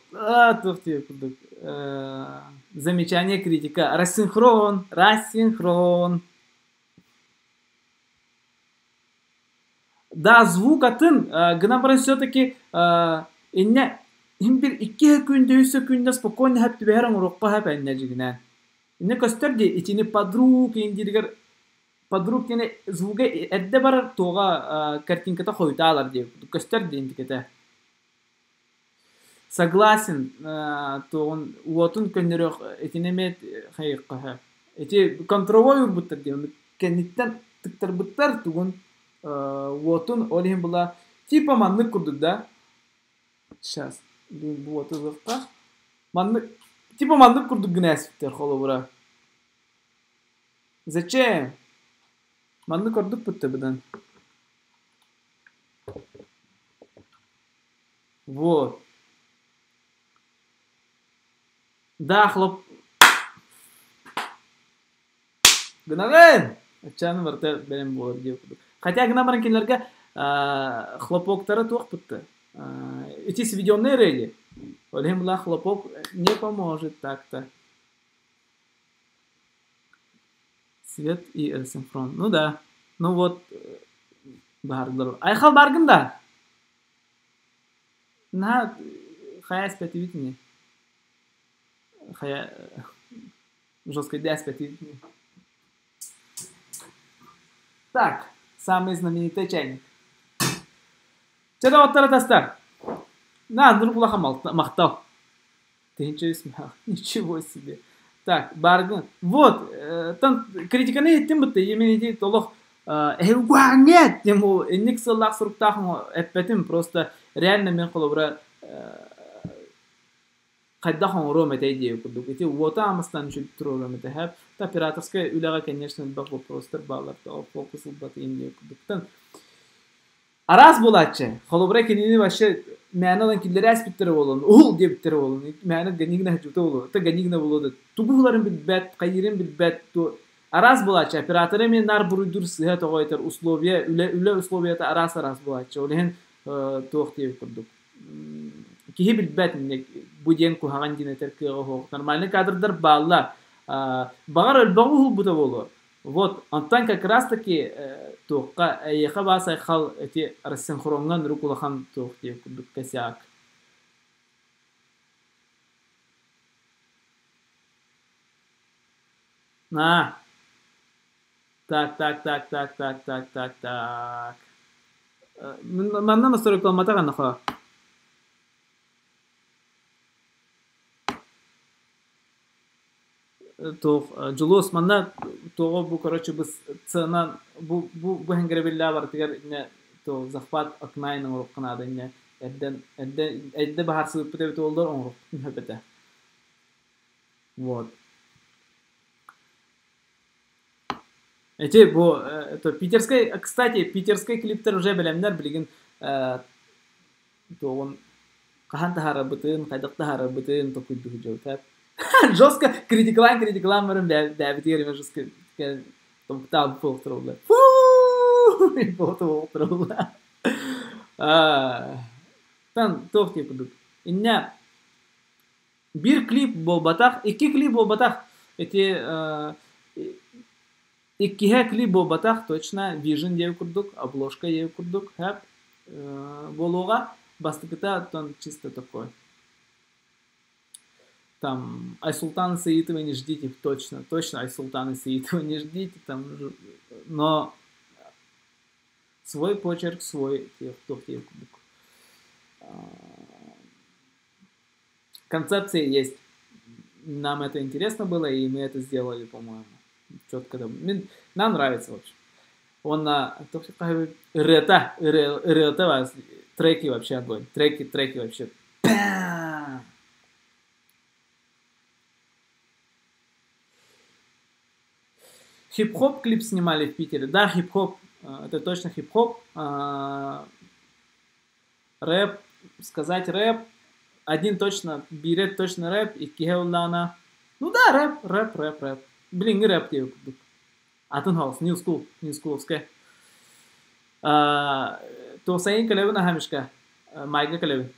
туох диир курдук замечание критика рассинхрон рассинхрон Да, звук атын, гынан баран все-таки иннэ иһин бир икки күндэ үс күндэ спокойно сөп түбэһэр оҥоруохха сөп иннэ дьиҥинэн. Иннэ көстөр дии итини подруг индиригэр подруг диэни звуга эрдэ барар туоҕа картинката хойутаалар дии көстөр дии интикэтэ. Согласен туоҕун уотун көннөрүөх итини эмиэ хайыахха сөп. Ити контровой уурбуттар дии ону кэнниттэн тыктарбыттар тугун уотун ол иһин була типа маннык курдук да сейчас бу уоту ылыахха маннык типа маннык курдук гына эспиттэр холобура зачем маннык ордук быттыбыдан вот да хлоп Гынаҕын! Аччааны барыта бэлэм буолар диэх курдук. Хотя гынан баран кинилэргэ хлопоктара туох бытты? Эти сведенные рели. Ол иһин была хлопок не поможет так-то. Свет и синхрон. Ну да. Ну вот баһардылар. Айхал баргын да? На хайа эспэтибит ини. Хайа жестко эспэтибит ини. Так, самый знаменитый чайник. Чэ доҕоттор атастар. На, нур улахан махтал. Тыһыынча Ничего себе. Так, баргын. Вот, там критиканы иһиттим бытта, именно ити толох эһүгүаҥҥа тем инник сыллаах суруктаах эппэтим, просто реально мен холобура хайдах оҥоруом этэй диэбит курдук. Ити уота амыстан үчүгэй туруоруом этэ һэп. Операторскай үлэҕэ, конечно, элбэх вопростар бааллар, фокус ылбат иин диэбит курдуктан. Араас буолааччы. Холобура кинини вообще мээнэ ылан киллэрэ ааспыттара буолан, уһул диэбиттэрэ буолан, мээнэ Ганигна сылдьыбыта буолуо, это Ганигна буолуо да, тугу уһуларын билбэт, хайыырын билбэт, араас буолааччы. Операторы эмиэ наар буруйдуур сыыһа тоҕо этэр условия, үлэ, үлэ условията араас-араас буолааччы. Ол иһин туох диэбит курдук. Киһи билбэт бу диэн куһаҕан диэн этэр кыаҕа суох. Нормальный кадрдар бааллар. Баҕар өлбөҕү уһулбута буолуо. Вот, онтон как раз таки туохха эйиэхэ баас айхал эти рассинхроҥҥа нурук улахан туох диэ курдук косяк. На. Так, так, так, так, так, так, так, так. Манна настройкаламматах анахо. Туох Дьулус манна туоҕу бу короче бу сцена бу бу бу хэҥгэрэбиллээх барытыгар иннэ туох захват окна оҥоруохха наада иннэ эрдэн эрдэ эрдэ баһаарсыбыппыт эбит буоллар оҥоруохпутун сөп этэ вот. Эти бу это питерскай, кстати, питерскай клиптер уже бэлэмнэр билигин туоҕун хаһан таһаарарбытын, хайдах таһаарарбытын толкуйдуу сылдьабыт. Жестко критикалаан критикалаан баран бэйэбитигэр эмэ жестко тобуктаабыт буолуохтара буолла. Тан туох диye курдук. Иннэ биир клип буолбатах, икки клип буолбатах. Эти иккиһэ клип буолбатах, точно Vision диэби курдук, обложка диэби курдук, хэп буолуоҕа. Бастакыта оттон чисто такой. Там Айсултана Саитова не ждите, точно, точно Айсултана Саитова не ждите, там, но свой почерк, свой туох диэби курдук. Концепция есть. Нам это интересно было, и мы это сделали, по-моему. Четко. Нам нравится, в общем. Он на ырыата, ырыата, треки вообще огонь. Треки, треки вообще. Пам! Хип-хоп клип снимали в Питере. Да, хип-хоп. Это точно хип-хоп. Рэп, сказать рэп. Один точно, биирэ точно рэп, иккиһэ ыллаана. Ну да, рэп, рэп, рэп, рэп. Билиҥҥи рэп диэбит курдук. Атын хаус, new school, new schoolовская. Туосайын кэлэбин аһамишка, майга кэлэбин.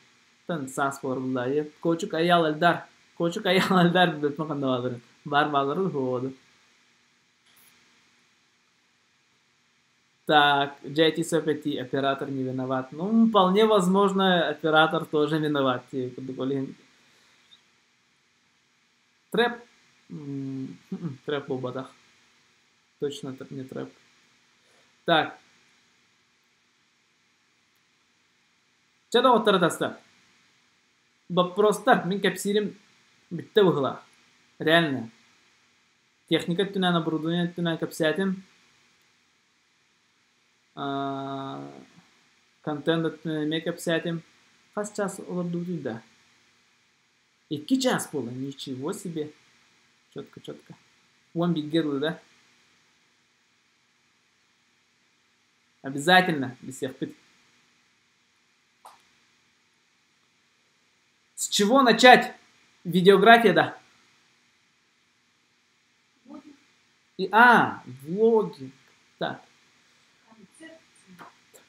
Тан саас буолар буллаайы. Кочук Аял Эльдар. Кочук Аял Эльдар билбэппин ханна бааларын. Баар баалары хуоду. Так, дьэ сөп оператор не виноват. Ну, вполне возможно, оператор тоже виноват. Трэп. Трэп буолбатах. Точно не трэп. Так. Чэ доҕоттор таста. Боппуруостар мин кэпсиирим бүттэ быһыылаах. Реально. Техника өттүнэн, оборудование өттүнэн кэпсээтим. Контент өттүнэн эмиэ кэпсээтим. Хас чаас олордубутуй да? 2 чаас буолла, ничего себе. Четко, четко. 11 дылы да? Обязательно билсиэхпит. С чего начать? Видеография, да. И, влоги. Так.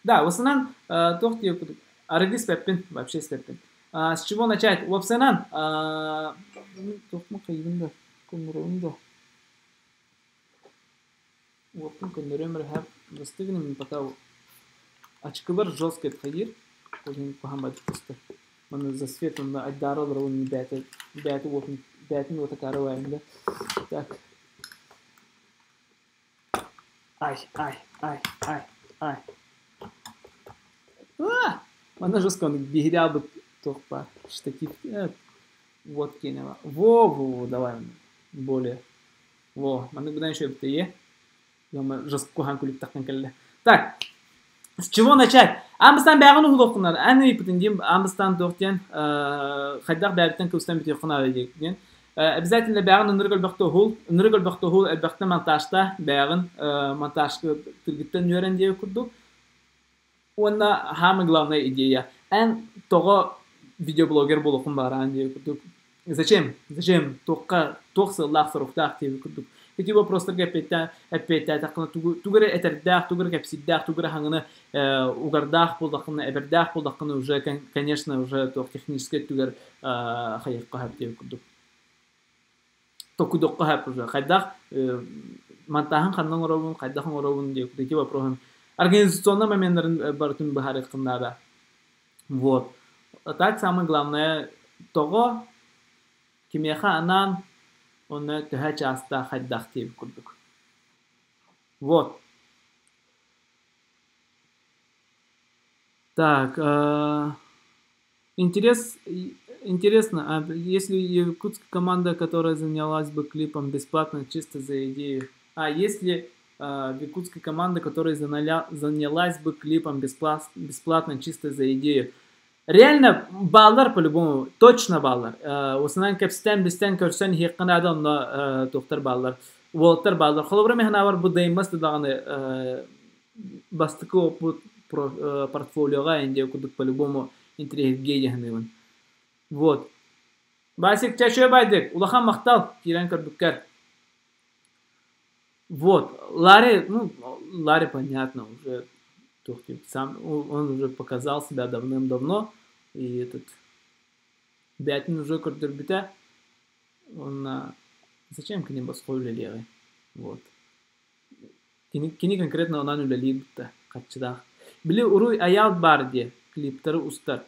Да, в основном, туох диэбит арыгы испэппин, вообще испэппин. С чего начать? Уопсайынан, туохма хайыбын да, куҥуруун да. Уоппун көннөрүөм эрэ бастыгын пока ачкыбар жестко хайыр. Куһаҕан бадьык көстөр. Манна за свет онно айдаара олоробун бэйэтэ бэйэтэ уотун бэйэтин уота карабайын да. Так. Ай, ай, ай, ай, ай. А! Манна жестко он биһирэбит туох баар штатив вот киэнэ во во давай более во маннык быдан еще эбитэ жестко куһаҕан күлүк кэллэ. Так, с чего начать? Аан бастаан бэйэҕин уһулуоххунар. Эн ыйыппытын диэн аан бастаан туох диэн хайдах бэйэбиттэн кыбыстан бүтүөххүн диэн. Обязательно бэйэҕин ынырык элбэхтэ уһул, ынырык элбэхтэ уһул, элбэхтэ монтажта бэйэҕин монтажка тыргыттан үөрэн диэбит курдук. Уонна самая главная идея. Эн тоҕо видеоблогер буолуоххун баҕараҕын диэбит курдук. Зачем? Зачем? Туохха туох сыаллаах соруктаах диэбит курдук. Ити вопростарга эппиэттээтэххинэ тугу тугу эрэ этэрдээх, тугу эрэ кэпсиирдээх, тугу эрэ хаҥыны угардаах буоллаххына, эбэрдээх буоллаххына уже, конечно, уже туох техническэй өттүгэр хайыахха сөп диэбит курдук. Толкуйдуохха сөп уже. Хайдах монтааһын ханна оҥоробун, хайдах оҥоробун диэбит ити вопроһун организационный моменнарын барытын быһаарыаххын наада. Вот. А так самое главное тоҕо кимиэхэ анаан уонна төһө чаастаах хайдах диэбит курдук. Вот. Так, интерес, интересно, а если якутская команда, которая занялась бы клипом бесплатно, чисто за идею? А если якутская команда, которая занялась бы клипом бесплатно, чисто за идею? Реально бааллар по-любому, точно бааллар. Основном кэпсэтэн, бистэн, көрсөн иһиэххэ наада, онно туохтар бааллар. Уолаттар бааллар. Холобура мин санаабар бу Деймос да даҕаны бастакы опыт портфолиоҕа индия курдук по-любому интэриэһиргиэ дии саныыбын. Вот. Басик, чэ, үчүгэй байдык. Улахан махтал киирэн көрбүккэр. Вот. Ларри, ну, Ларри, понятно, уже сам, он уже показал себя давным-давно. И этот бэйэтин уже көрдөрбүтэ. Уонна зачем кини босхо үлэлиэҕэй? Вот. Кини, кини конкретно онон үлэлиир да харчылаах. Били уруй айаал баар диэ, клиптары устар.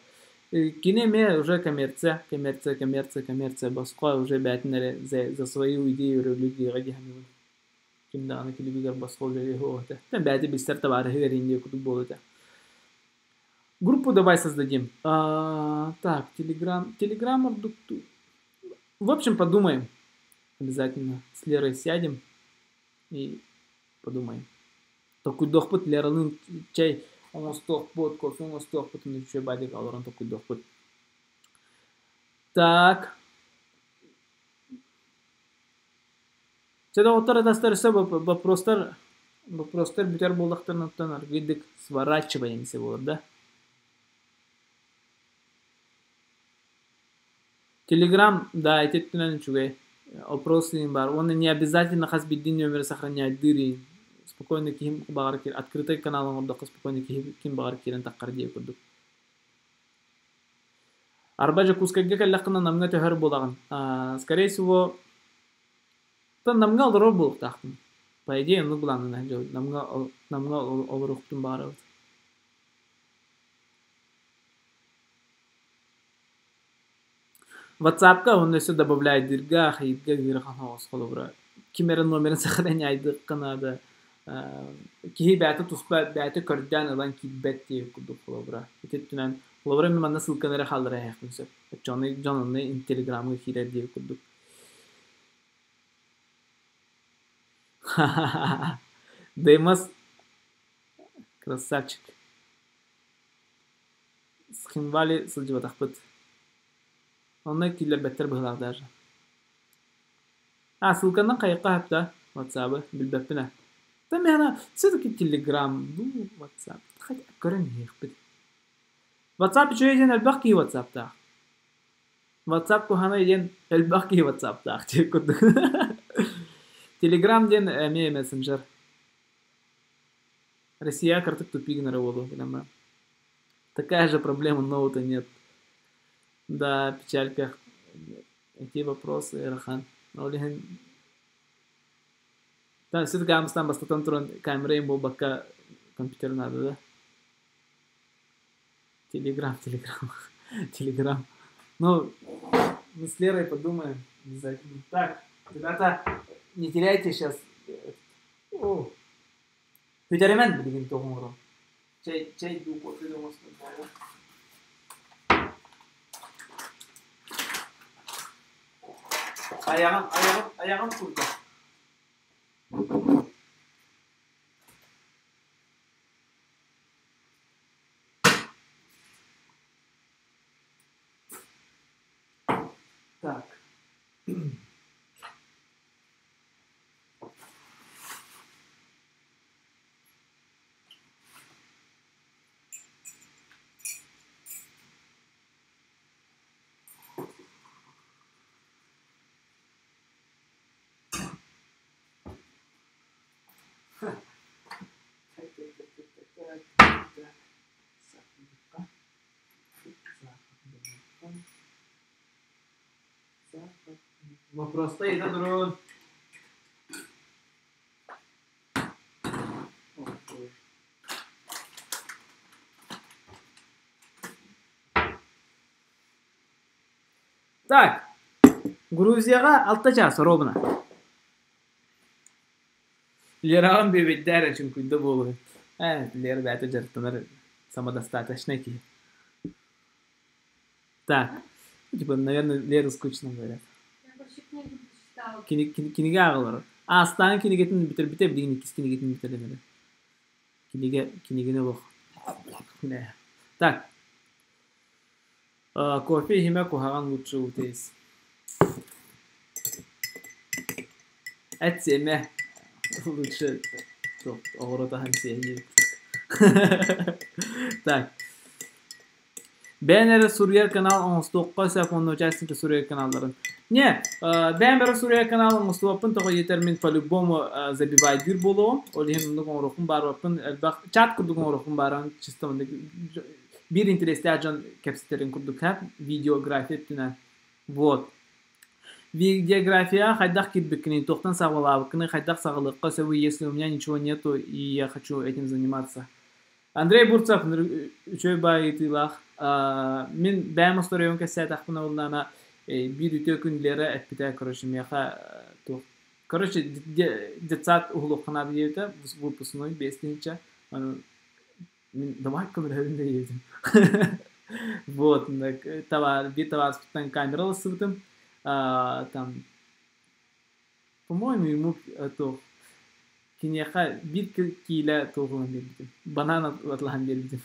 Кини эмиэ уже коммерция, коммерция, коммерция, коммерция босхо уже бэйэтин эрэ за, за свою идею өрөбүлү диэҕэ дии саныыбын. Ким даҕаны клибигэр босхо үлэлиэ суох этэ. Бэйэтэ билсэр табаарыһыгар индия курдук буолуо этэ. Группу давай создадим. А, так, Телеграм. Телеграм ордук. В общем, подумаем. Обязательно с Лерой сядем и подумаем. Толкуйдуохпут Лералыын чэй оҥостуохпут, кофе оҥостуохпут, үчүгэй баайдык олорон толкуйдуохпут. Так. Чэ, доҕоттор, атастар, өссө вопростар, вопростар бүтэр буоллахтарына аргыйдык сворачиваемся буолар да. Телеграм, да, ити өттүнэн үчүгэй. Опрос иһин баар. Уонна не обязательно хас биирдии нүөмэри сохраняйдыыр иһин. Спокойно киһим баҕар открытый канал оҥордоххо спокойно киһи ким баҕар киирэн таххар диye курдук. Арба Дьокуускайга кэллэххинэ Намҥа төһөр буолаҕын. Скорее всего, Намҥа олорор буолуохтаахпын. По идее, оннук былааннана сылдьабын. Намҥа, Намҥа олоруохпун баҕарабын. Ватсапка уонна өссө добавляйдыырга, хайыырга ыарахан соҕус холобура. Ким эрэ номерын сохраняйдыахха наада. Киһи бэйэтэ туспа бэйэтэ көрдөөн ылан киирбэт диэбит курдук холобура. Ити өттүнэн холобура мин манна ссылканы эрэ хааллара иһиэхпин сөп. Оччоҕуна дьон онно телеграмҥа киирэр диэбит курдук. Деймос красавчик. Схинвали сылдьыбатахпыт. Онно киллэрбэттэр быһыылаах даже. А, ссылканан хайыахха сөп да WhatsApp-ы билбэппин ээ. Да миэнэ все-таки Telegram, ну WhatsApp. Хотя көрөн иһиэхпит. WhatsApp үчүгэй диэн элбэх киһи WhatsApp-таах. WhatsApp куһаҕана диэн элбэх киһи WhatsApp-таах диэх курдук. Telegram диэн эмиэ мессенджер. Россия кыратык тупик гынара буолуо гынан баран. Такая же проблема ноута нет. Да, печалька. Эти вопросы, ыарахан. Ол иһин все-таки аамыстаан бастатан туран камера им буолбакка компьютер надо, да? Телеграм, телеграм, телеграм. Ну, мы с Лерой подумаем обязательно. Так, ребята, не теряйте сейчас. О, Бүтэримэн билигин туох оҥорон. Чэй, чэй дуу, кофе дуу оҥостон буолуо. Айаҕым, айаҕым, айаҕым курдук. Так. Вопроста ыйыта турун. Так, Грузияҕа алта чаас ровно. Лераҕын бүөбэйдээ эрэ чуҥкуйда буолуо. Ээ, Лера бэйэтэ дьарыктанар самодостаточнай киһи. Так, типа, наверное, Лера скучно говорят. Я вообще книгу прочитала. Кинигэ ааҕаллар. Аастаан кинигэтин бүтэрбитэ, билигин иккис кинигэтин бүтэрэн эрэр. Кинигэ, кинигини олох. Так. Кофе иһимэ куһаҕан лучше утейс. Эт сиэмэ лучше оҕуруот аһын сиэһии. Так. Бэйэн эрэ суруйар канал оҥостуохха сөп уонна участники суруйар каналларын. Не, бэйэм эрэ суруйар канал оҥостубаппын тоҕо диэтэр мин по-любому забивайдыыр буолуоҕум. Ол иһин оннук оҥоруохпун баарбаппын элбэх чат курдук оҥоруохпун бааран чисто маннык биир интэриэстээх дьон кэпсэтэрин курдук һэ видеография өттүнэн. Вот. Видеографияҕа хайдах киирбиккиний, туохтан саҕалаабыккыный, хайдах саҕалыахха сөбүй, если у меня ничего нету и я хочу этим заниматься. Андрей Бурцев үчүгэй баай ыйытыылаах. Мин бэйэм остуоруйабын кэпсээтэхпинэ буоллаҕына биир үтүө күн Лера эппитэ, короче, миэхэ туох короче, детсад уһулуохха наада диэбитэ, выпускной 5000. Мин давай көмөлөһөбүн да диэбитим. Вот, товар, биир табаарыспыттан камера ылсыбытым. Там, по-моему, ему туох киниэхэ биир киилэ туох ылан биэрбитим. Банан атылаһан биэрбитим.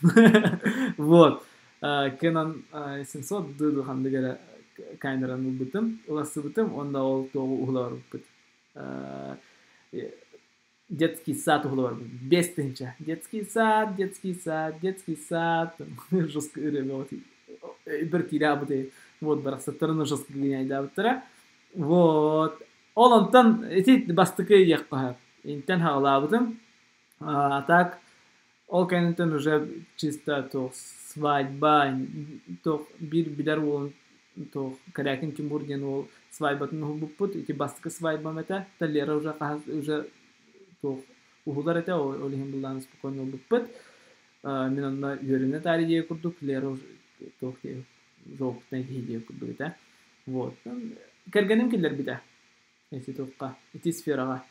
Вот. Canon 700 дуу ханнык эрэ камераны ылбытым, ыласыбытым уонна ол туоҕу уһула барбыппыт. Детский сад уһула барбыт. 5000. Детский сад, детский сад, детский сад. Жестко ырыа бир киирээбит. Вот барахсаттарын жестко гыняйдаабыттара. Вот. Ол онтон ити бастакы иэххэ интэн хаҕалаабытым. А так ол кэнниттэн уже чисто туох свадьба туох биир билэр уолун туох Корякин Тимур диэн уол свадьбатын уһулбуппут. Ити бастакы свадьбам этэ. Лера уже хаһан уже туох уһулар этэ, ол иһин былаан спокойно ылбыппыт. Мин онно үөрэнэ таарыйа курдук Лера уже туох уже опытнай киһи диэ курдук этэ. Вот. Кэргэним киллэрбитэ ити туохха, ити сфераҕа.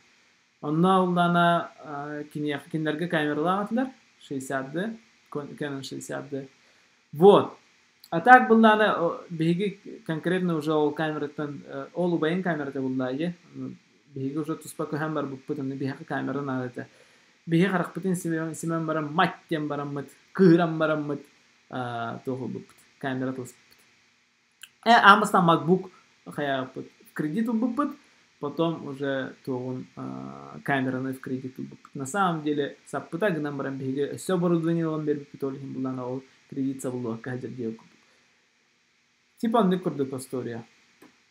Онно ыллана киниэхэ кинилэргэ камералаах этилэр 60D, Canon 60D. Вот. А так буллаана биһиги конкретно уже ол камераттан ол убайын камерата буллаа биһиги уже туспа көһөн барбыппыт онно биһиэхэ камера наада этэ. Биһиги харахпытын симэн баран мать диэн бараммыт, кыыран бараммыт туох ылбыппыт, камера тылыспыппыт. Аан MacBook хайаабыппыт, в кредит ылбыппыт, потом уже туоҕун камераны в кредит ылбыппыт. На самом деле саппыта гынан баран биһиги өссө оборудование ылан биэрбиппит, ол иһин булан ол кредит сабыллыбакка сылдьар диэбит курдук. Типа оннук курдук история.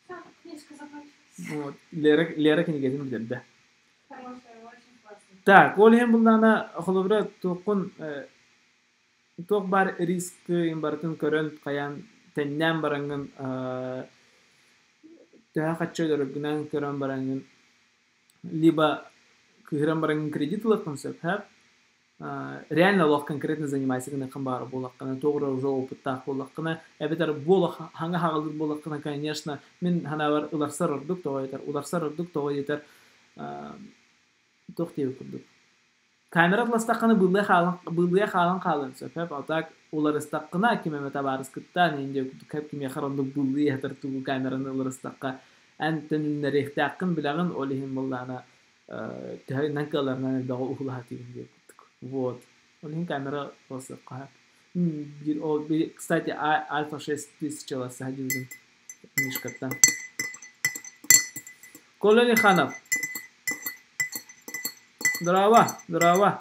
Всё, книжка закончилась. Вот. Лера, Лера кинигэтин бүтэрдэ. Хорошая, очень классная. Так, ол иһин буллаана холобура туоххун туох баар риск барытын көрөн хайаан тэннээн бараҥҥын төһө хаччы өлөргүнэн көрөн бараҥҥын либо кыыһыран бараҥҥын кредит ылыаххын сөп һэ реально олох конкретно занимайся гыныаххын баара буоллаххына туох эрэ уже опыттаах буоллаххына эбэтэр буолах хаҥа хаҕалыыр буоллаххына конечно мин санаабар уларсар ордук тоҕо этэр уларсар ордук тоҕо диэтэр туох диэбит курдук Камера атластаххына быыллыа хаалан быыллыйа хаалан хаалыан сөп а так уларыстаххына ким эмэ табаарыскыттан индия курдук кимиэхэ эрэ оннук быыллыы иһэтэр тугу камераны уларыстахха эн төнүннэриэхтээххин билэҕин ол иһин буоллаҕына төһө кыалларынан элбэҕи уһулаһатыгын диэн курдук вот ол иһин камера ылсыахха кстати Альфа 6000 саһадьыбытым книжкаттан Коля Лиханов Здорово, здорово.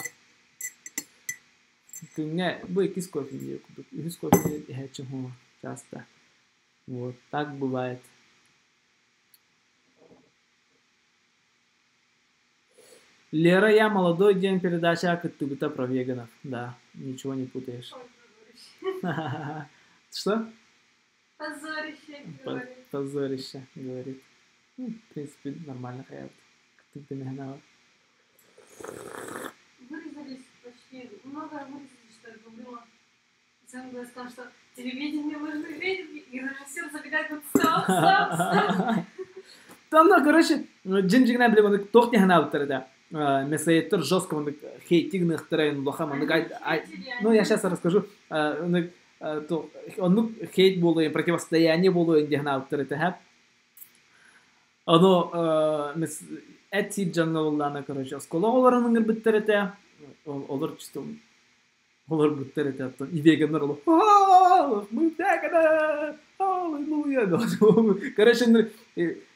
Күҥҥэ бу иккис кофе диир курдук. Үһүс кофе иһээччи часто. Вот так бывает. Лера, я молодой диэн передача кыттыбыта про веганов. Да, ничего не путаешь. Что? Позорище, говорит. Позорище, говорит. Ну, в принципе, нормально хаят. Вырезались почти, много вырезали, что я говорила. Сам сказал, что телевидение нужно видеть, и режиссер забегает вот стоп, стоп, стоп. Там, ну, короче, дьин-дьиҥинэн били маннык туох диэн санаабыттар этэ. Мясоедтар жестко маннык хейтигныхтара улахан маннык ну я сейчас расскажу оннук хейт буолуо противостояние буолуо диэн санаабыттар этэ һэ Ону эт сиир дьоҥҥо буоллаҕына короче оскуола оҕолорун ыҥырбыттар этэ олор чисто олорбуттар этэ оттон и веганнар олох мы веганы. Аллилуйя. Короче,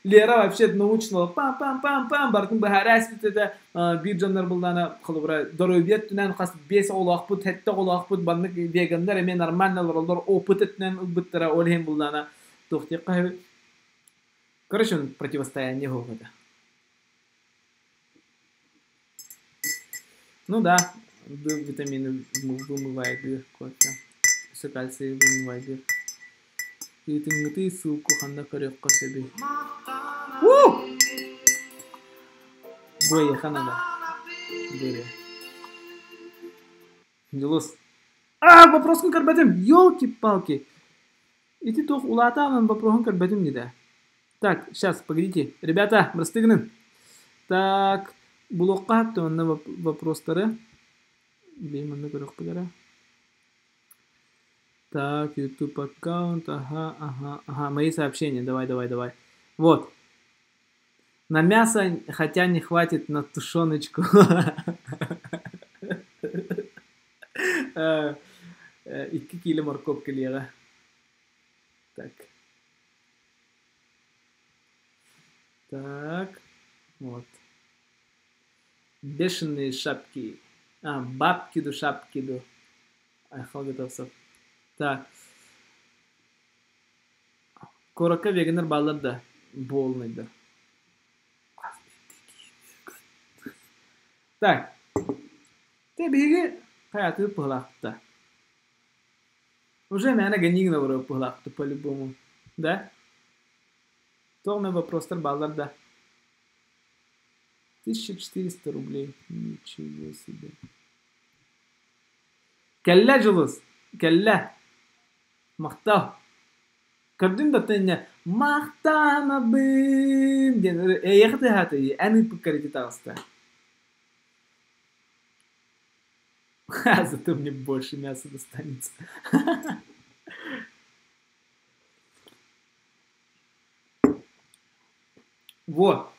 Лера вообще научного пам-пам-пам-пам бартын быһаарас это биир дьоннор буллана холобура доруобуйа өттүнэн хас биэс оҕолоохпут, сэттэ оҕолоохпут баннык веганнар эмиэ нормально олороллор опыт өттүнэн ылбыттара ол иһин буллана туох диэххэ короче противостояние суох этэ. Ну да, витамины вымывает кофе. Өссө кальций вымывает. Ыытыҥҥытый ссылку ханна көрүөххэ сөбүй? Уу! Бу эйиэхэ надо. Бери. Дьулус. А, вопроскун көрбөтүм! Ёлки-палки! Ити туох улаатаҕынан вопроһун көрбөтүм дии Так, сейчас, погодите. Ребята, бырастыгынын. Так, булуохха онно вопростары. Билим онно көрүөхпүт эрэ. Так, YouTube аккаунт, ага, ага, ага, мои сообщения, давай, давай, давай. Вот. На мясо, хотя не хватит на тушеночку. Икки киилэ моркуоп кэлиэҕэ. Так. Так. Вот. Бешеные шапки. А, бабки ду шапки ду. Айхал Готовцев. Так. Куоракка веганнар бааллар да буолунайдар. Так. Тэ биһиги хайатыы быһылаахпыта. Уже мээнэ гэннигин олорор быһылаахпыт по-любому. Да? Туох эмэ вопростар бааллар да? 1400 рублей. Ничего себе. Кэллэ Дьулус, кэллэ. Махтал. Көрдүн да тэннэ махтанабын диэн эйиэхэ тыаһаата эн ыыппыккар ити таҕыста. Зато мне больше мяса достанется. Вот.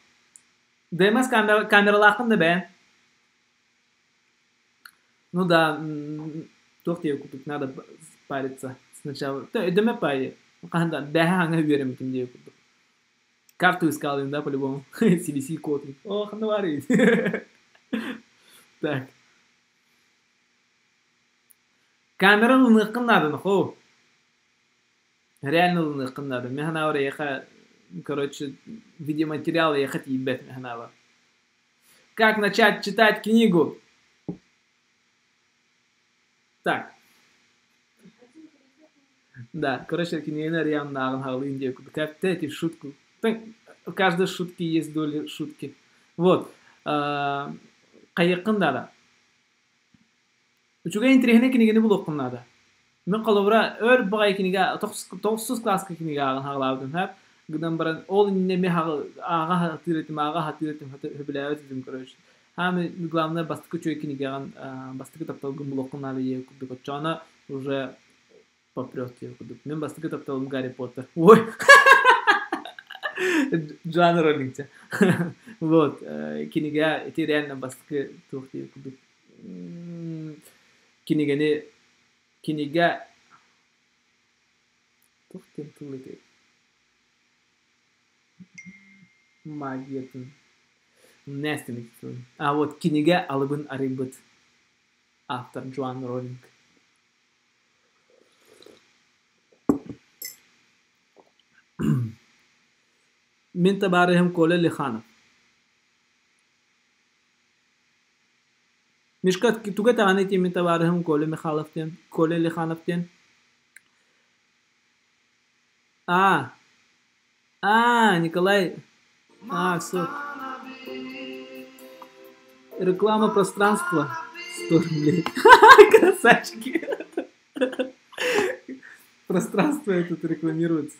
ДМС камера, камералааххын да бэйэн. Ну да, туох диye курдук надо париться сначала. Өйдөмө паайы. Хаһан да бэһэ хаҥа үөрэммитим диye курдук. Карту искал им, да, по-любому. CVC код. О, ханна баарый. Так. Камера ылыныаххын наада, нохоо. Реально ылыныаххын наада. Мин санаабар эйиэхэ, короче, видеоматериал эйиэхэ тиийбэт мин санаабар. Как начать читать книгу? Так. Да, короче, кинигэни арыйааннааҕын хаҕылыын диэки курдук. эти шутку. В каждой шутке есть доля шутки. Вот. Хайыаххын наада. Үчүгэй интэриэһинэй кинигэни булуоххун наада. Мин холобура өр баҕайы кинигэ тоҕус кылааска кинигэ ааҕан хаҕылаабытым сөп. Гынан баран ол иннинэ эмиэ ааҕа сатыыр этим, ааҕа сатыыр этим, сөбүлээбэт этим короче. Хаамай главное бастакы үчүгэй кинигэҕин бастакы тапталгын булуоххун наада диэн курдук оччоҕуна уже попрет диэн курдук. Мин бастакы тапталым Гарри Поттер. Ой! Джоан Роллинг Вот, кинигэ ити реально бастакы туох диэн курдук кинигэни кинигэ туох диэн тыл этэй магиятын а вот кинигэ алыбын арыйбыт автор Джоан Роллинг Мин табаарыһым Коля Лиханов Мишка туга этэҕиний ити мин табаарыһым Коля Михайлов диэн, Коля Лиханов диэн? А, а, Николай, а, все. Реклама пространства. 100 рублей. Красавчики. Пространство этот рекламируется.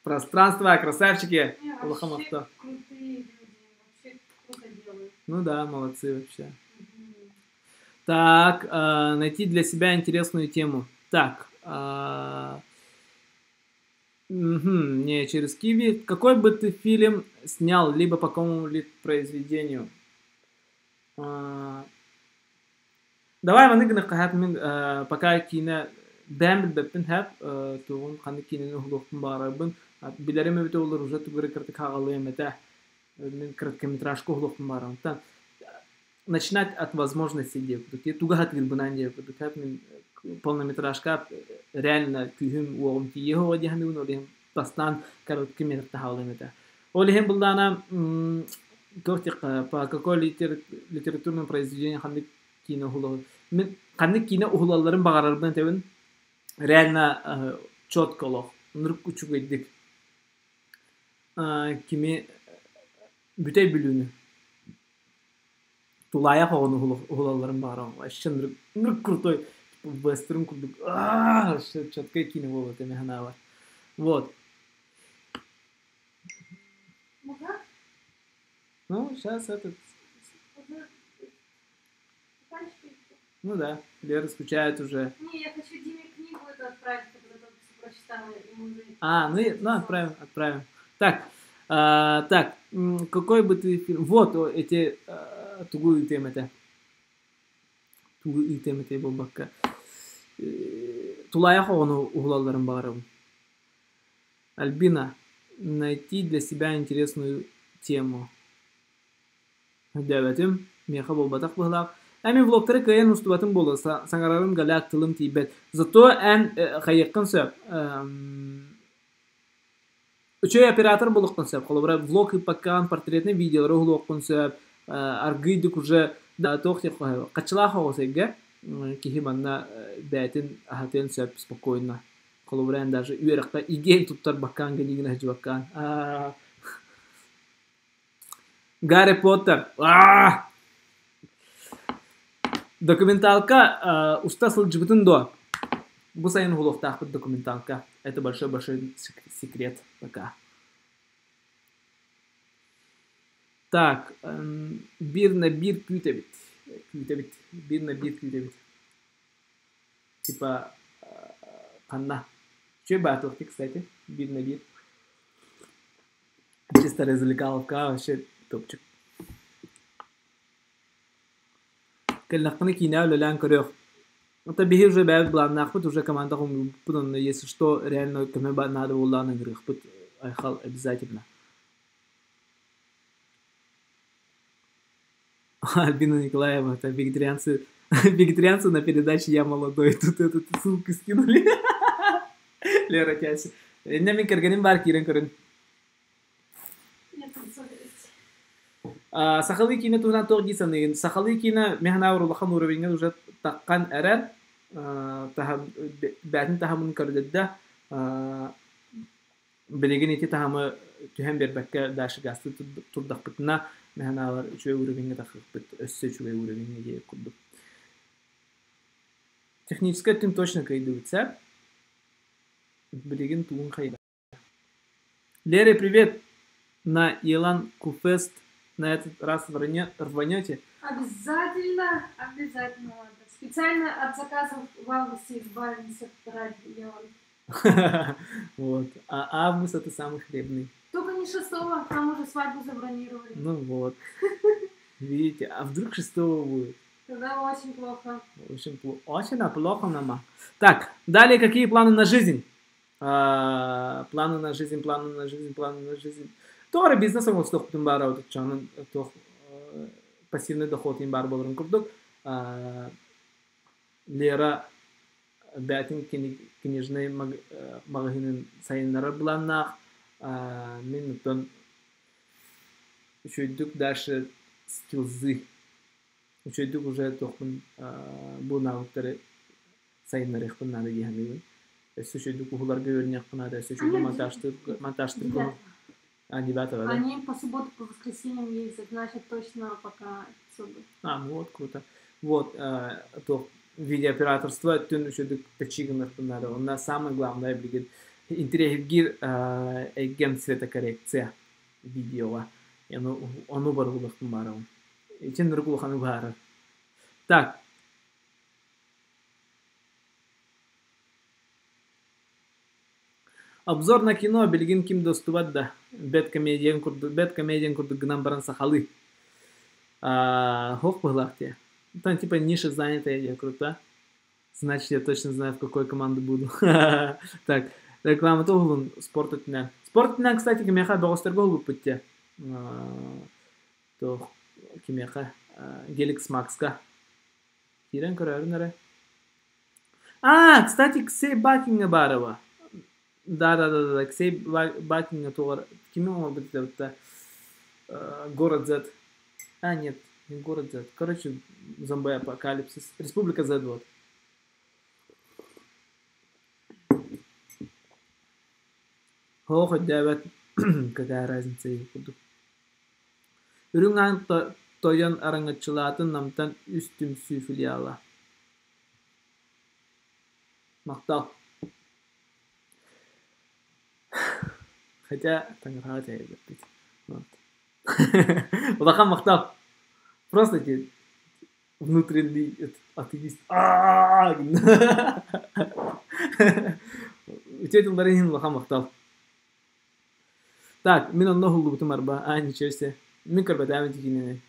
Пространство, красавчики. Не, Улахан вообще махтал. крутые люди, вообще круто делают. Ну да, молодцы вообще. Мгм. Так, найти для себя интересную тему. Так, мгм, не через Киви. Какой бы ты фильм снял, либо по какому-либо произведению? Давай маннык гыныахха мин пока киинэ Бэйэм билбэппин һээп, тугун ханнык киинэни уһулуохпун баҕарарбын. Билэрим эбитэ буоллар уже тугу эрэ кыратык хаалыам этэ. Мин короткометражка уһулуохпун баҕарабын. Оттон начинать от возможности диэбит. Туга сатыырбынан диэбит. Мин полнометражка реально күүһүм уоҕум тиийиэ суоҕа дии саныыбын. Ол иһин бастаан короткий метр таһаалыам этэ. Ол иһин булдаана туох диэххэ по какой литературном произведению ханнык киинэ уһулабын. Мин ханнык киинэ уһулалларын баҕарарбын этэбин. Реально четко олох. Ынырык үчүгэйдик. Кими бүтэй бүлүүнү тулаайах оҕону уһулалларын баҕарабын. Вообще ынырык крутой вестерн курдук вообще четкай киинэ буолуо этэ мин санаабар. Вот. Ну, сейчас этот... Ну да, Лера скучает уже. Не, я хочу Диме книгу эту отправить, которую только что прочитала. Ему уже... А, ну, ну отправим, отправим. Так, так, какой бы ты фильм... Вот эти тугу темы Тугу ыытыам этэй буолбакка тулаайах оҕону уһулалларын баҕарабын. Альбина, найти для себя интересную тему. Өйдөөбөтүм, миэхэ буолбатах быһыылаах. Эн мин влогтары кыайан устубатым буолуо, саҥарарым голяк тылым тиийбэт. Зато эн хайыаххын сөп. Үчүгэй оператор буолуоххун сөп. Холобура, влог ыыппаккаҕын портретнай видеолары уһулуоххун сөп. Аргыйдык уже туох диэх хаччылаах оҕус эйгэ киһи манна бэйэтин аһатыан сөп спокойно. Холобура, эн даже үөрэххэ игиэн туттарбаккаан гэнигин аһдьыбаккаан. Гарри Поттер. Документалка уста сылдьыбытын дуо? Бу сайын уһулуохтаахпыт документалка. Это большой-большой секрет пока. Так, биир на биир күүтэбит. Күүтэбит. Биир на биир күүтэбит. Типа, ханна? Үчүгэй баатылык, кстати, биир на биир. Чисто развлекаловка вообще топчик. Кэллэхпинэ киинэҕэ үлэлээн көрүөх. Это биһи уже бэйэбит былааннаахпыт, уже команда хомуйбуппут, онно если что, реально көмө наада буоллаҕына ыҥырыахпыт Айхал обязательно. Альбина Николаева, это вегетарианцы, вегетарианцы на передаче «Я молодой». Тут эту ссылку скинули. Лера Тяси. Иннэ мин кэргэним баар киирэн көрүн. Сахалыы киинэ туһунан туох дии саныыгын? Сахалыы киинэ мин санаабар улахан уровеньҥа уже таххан эрэр. Бээтин таһымын көрдөрдө. Билигин ити таһымы түһэн биэрбэккэ дальше газтыы турдахпытына, мин санаабар үчүгэй уровеньҥа тахсыахпыт, өссө үчүгэй уровеньҥа диэбит курдук. Техническэй өттүн точно кыайдыбыт сөп. Билигин тугун хайда. Лере, привет! На Елан Куфест на этот раз рванете? Обязательно, обязательно надо. Специально от заказов в августе избавимся ради Елан. Вот. А август это самый хлебный. Только не 6-го, там уже свадьбу забронировали. Ну вот. Видите, а вдруг 6-го будет? Тогда очень плохо. Очень плохо. Очень плохо, мама. Так, далее какие планы на жизнь? Планы на жизнь, планы на жизнь, планы на жизнь. Тоҕо бизнес оҥостуохпутун баарабыт чонун туох пассивный доход иин баар буоларын курдук Лера бэйэтин книжный маҕаһыынын сайыннарар былааннаах мин оттон үчүгэйдик дальше скиллзы үчүгэйдик уже туохпун бу навыктары сайыннарыахпын наада дии саныыбын. Өссө үчүгэйдик уһуларга үөрэниэхпин наада, өссө үчүгэйдик монтажтыыр А, девятого, да? Они по субботу, по воскресеньям ездят, значит, точно пока отсюда. А, ну вот, круто. Вот, то видеооператорство өттүн үчүгэйдик тэчии гыныахпын наада. Онно самое главное билигин интэриэһиргиир эйгэм цветокоррекция видеоҕа. Ону барылыахпын баарабын. Итин нырык улаханы быһаарар. Так. Обзор на кино билигин ким да устубат да. Бэт комедиан курдук, бэт комедиан курдук гынан баран сахалыы. Һуох быһыылаах дии. Там типа ниша занятая диэн круто. Значит, я точно знаю, в какой команду буду. Так, рекламата уһулун спорт өттүнэн. Спорт өттүнэн, кстати, кимиэхэ бөҕөстөргө уһулбуппут дии. Туох кимиэхэ Геликс Макска. Киирэн көрөөрүн эрэ. А, кстати, Ксей Бакинга баарыба. Да, да, да, да, Ксей Бакинга туоҕар кими оҥорбут этэ Город Z. А, нет, не город Z. Короче, зомби-апокалипсис. Республика Z вот. Һоох өйдөөбөт какая разница курдук. Үрүҥ аан тойон араҥаччылаатын Намтан үс түмсүү филиала. Махтал. Хотя таҥараҕа тэйбэппит. Вот. Улахан махтал. Просто эти внутренний атеист. Үтүө тыллары иһин улахан махтал. Так, мин онно уһуллубутум арба. А, ничего себе. Мин көрбөтөөм ити киинэни.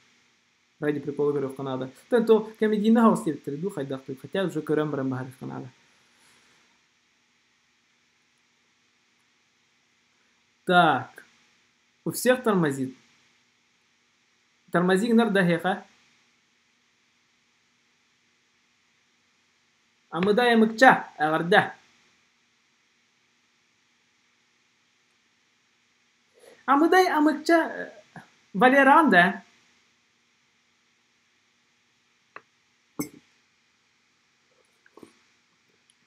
Ради прикола көрүөххэ наада. Тэн то комедийный хаос диэбиттэрэ дуу хайдах хотя уже көрөн баран баһарыахха наада. Так, у всех тормозит. Тормози гынар да эһиэхэ. Амыдай амыкча, эҕэрдэ. Амыдай амыкча Валеран да?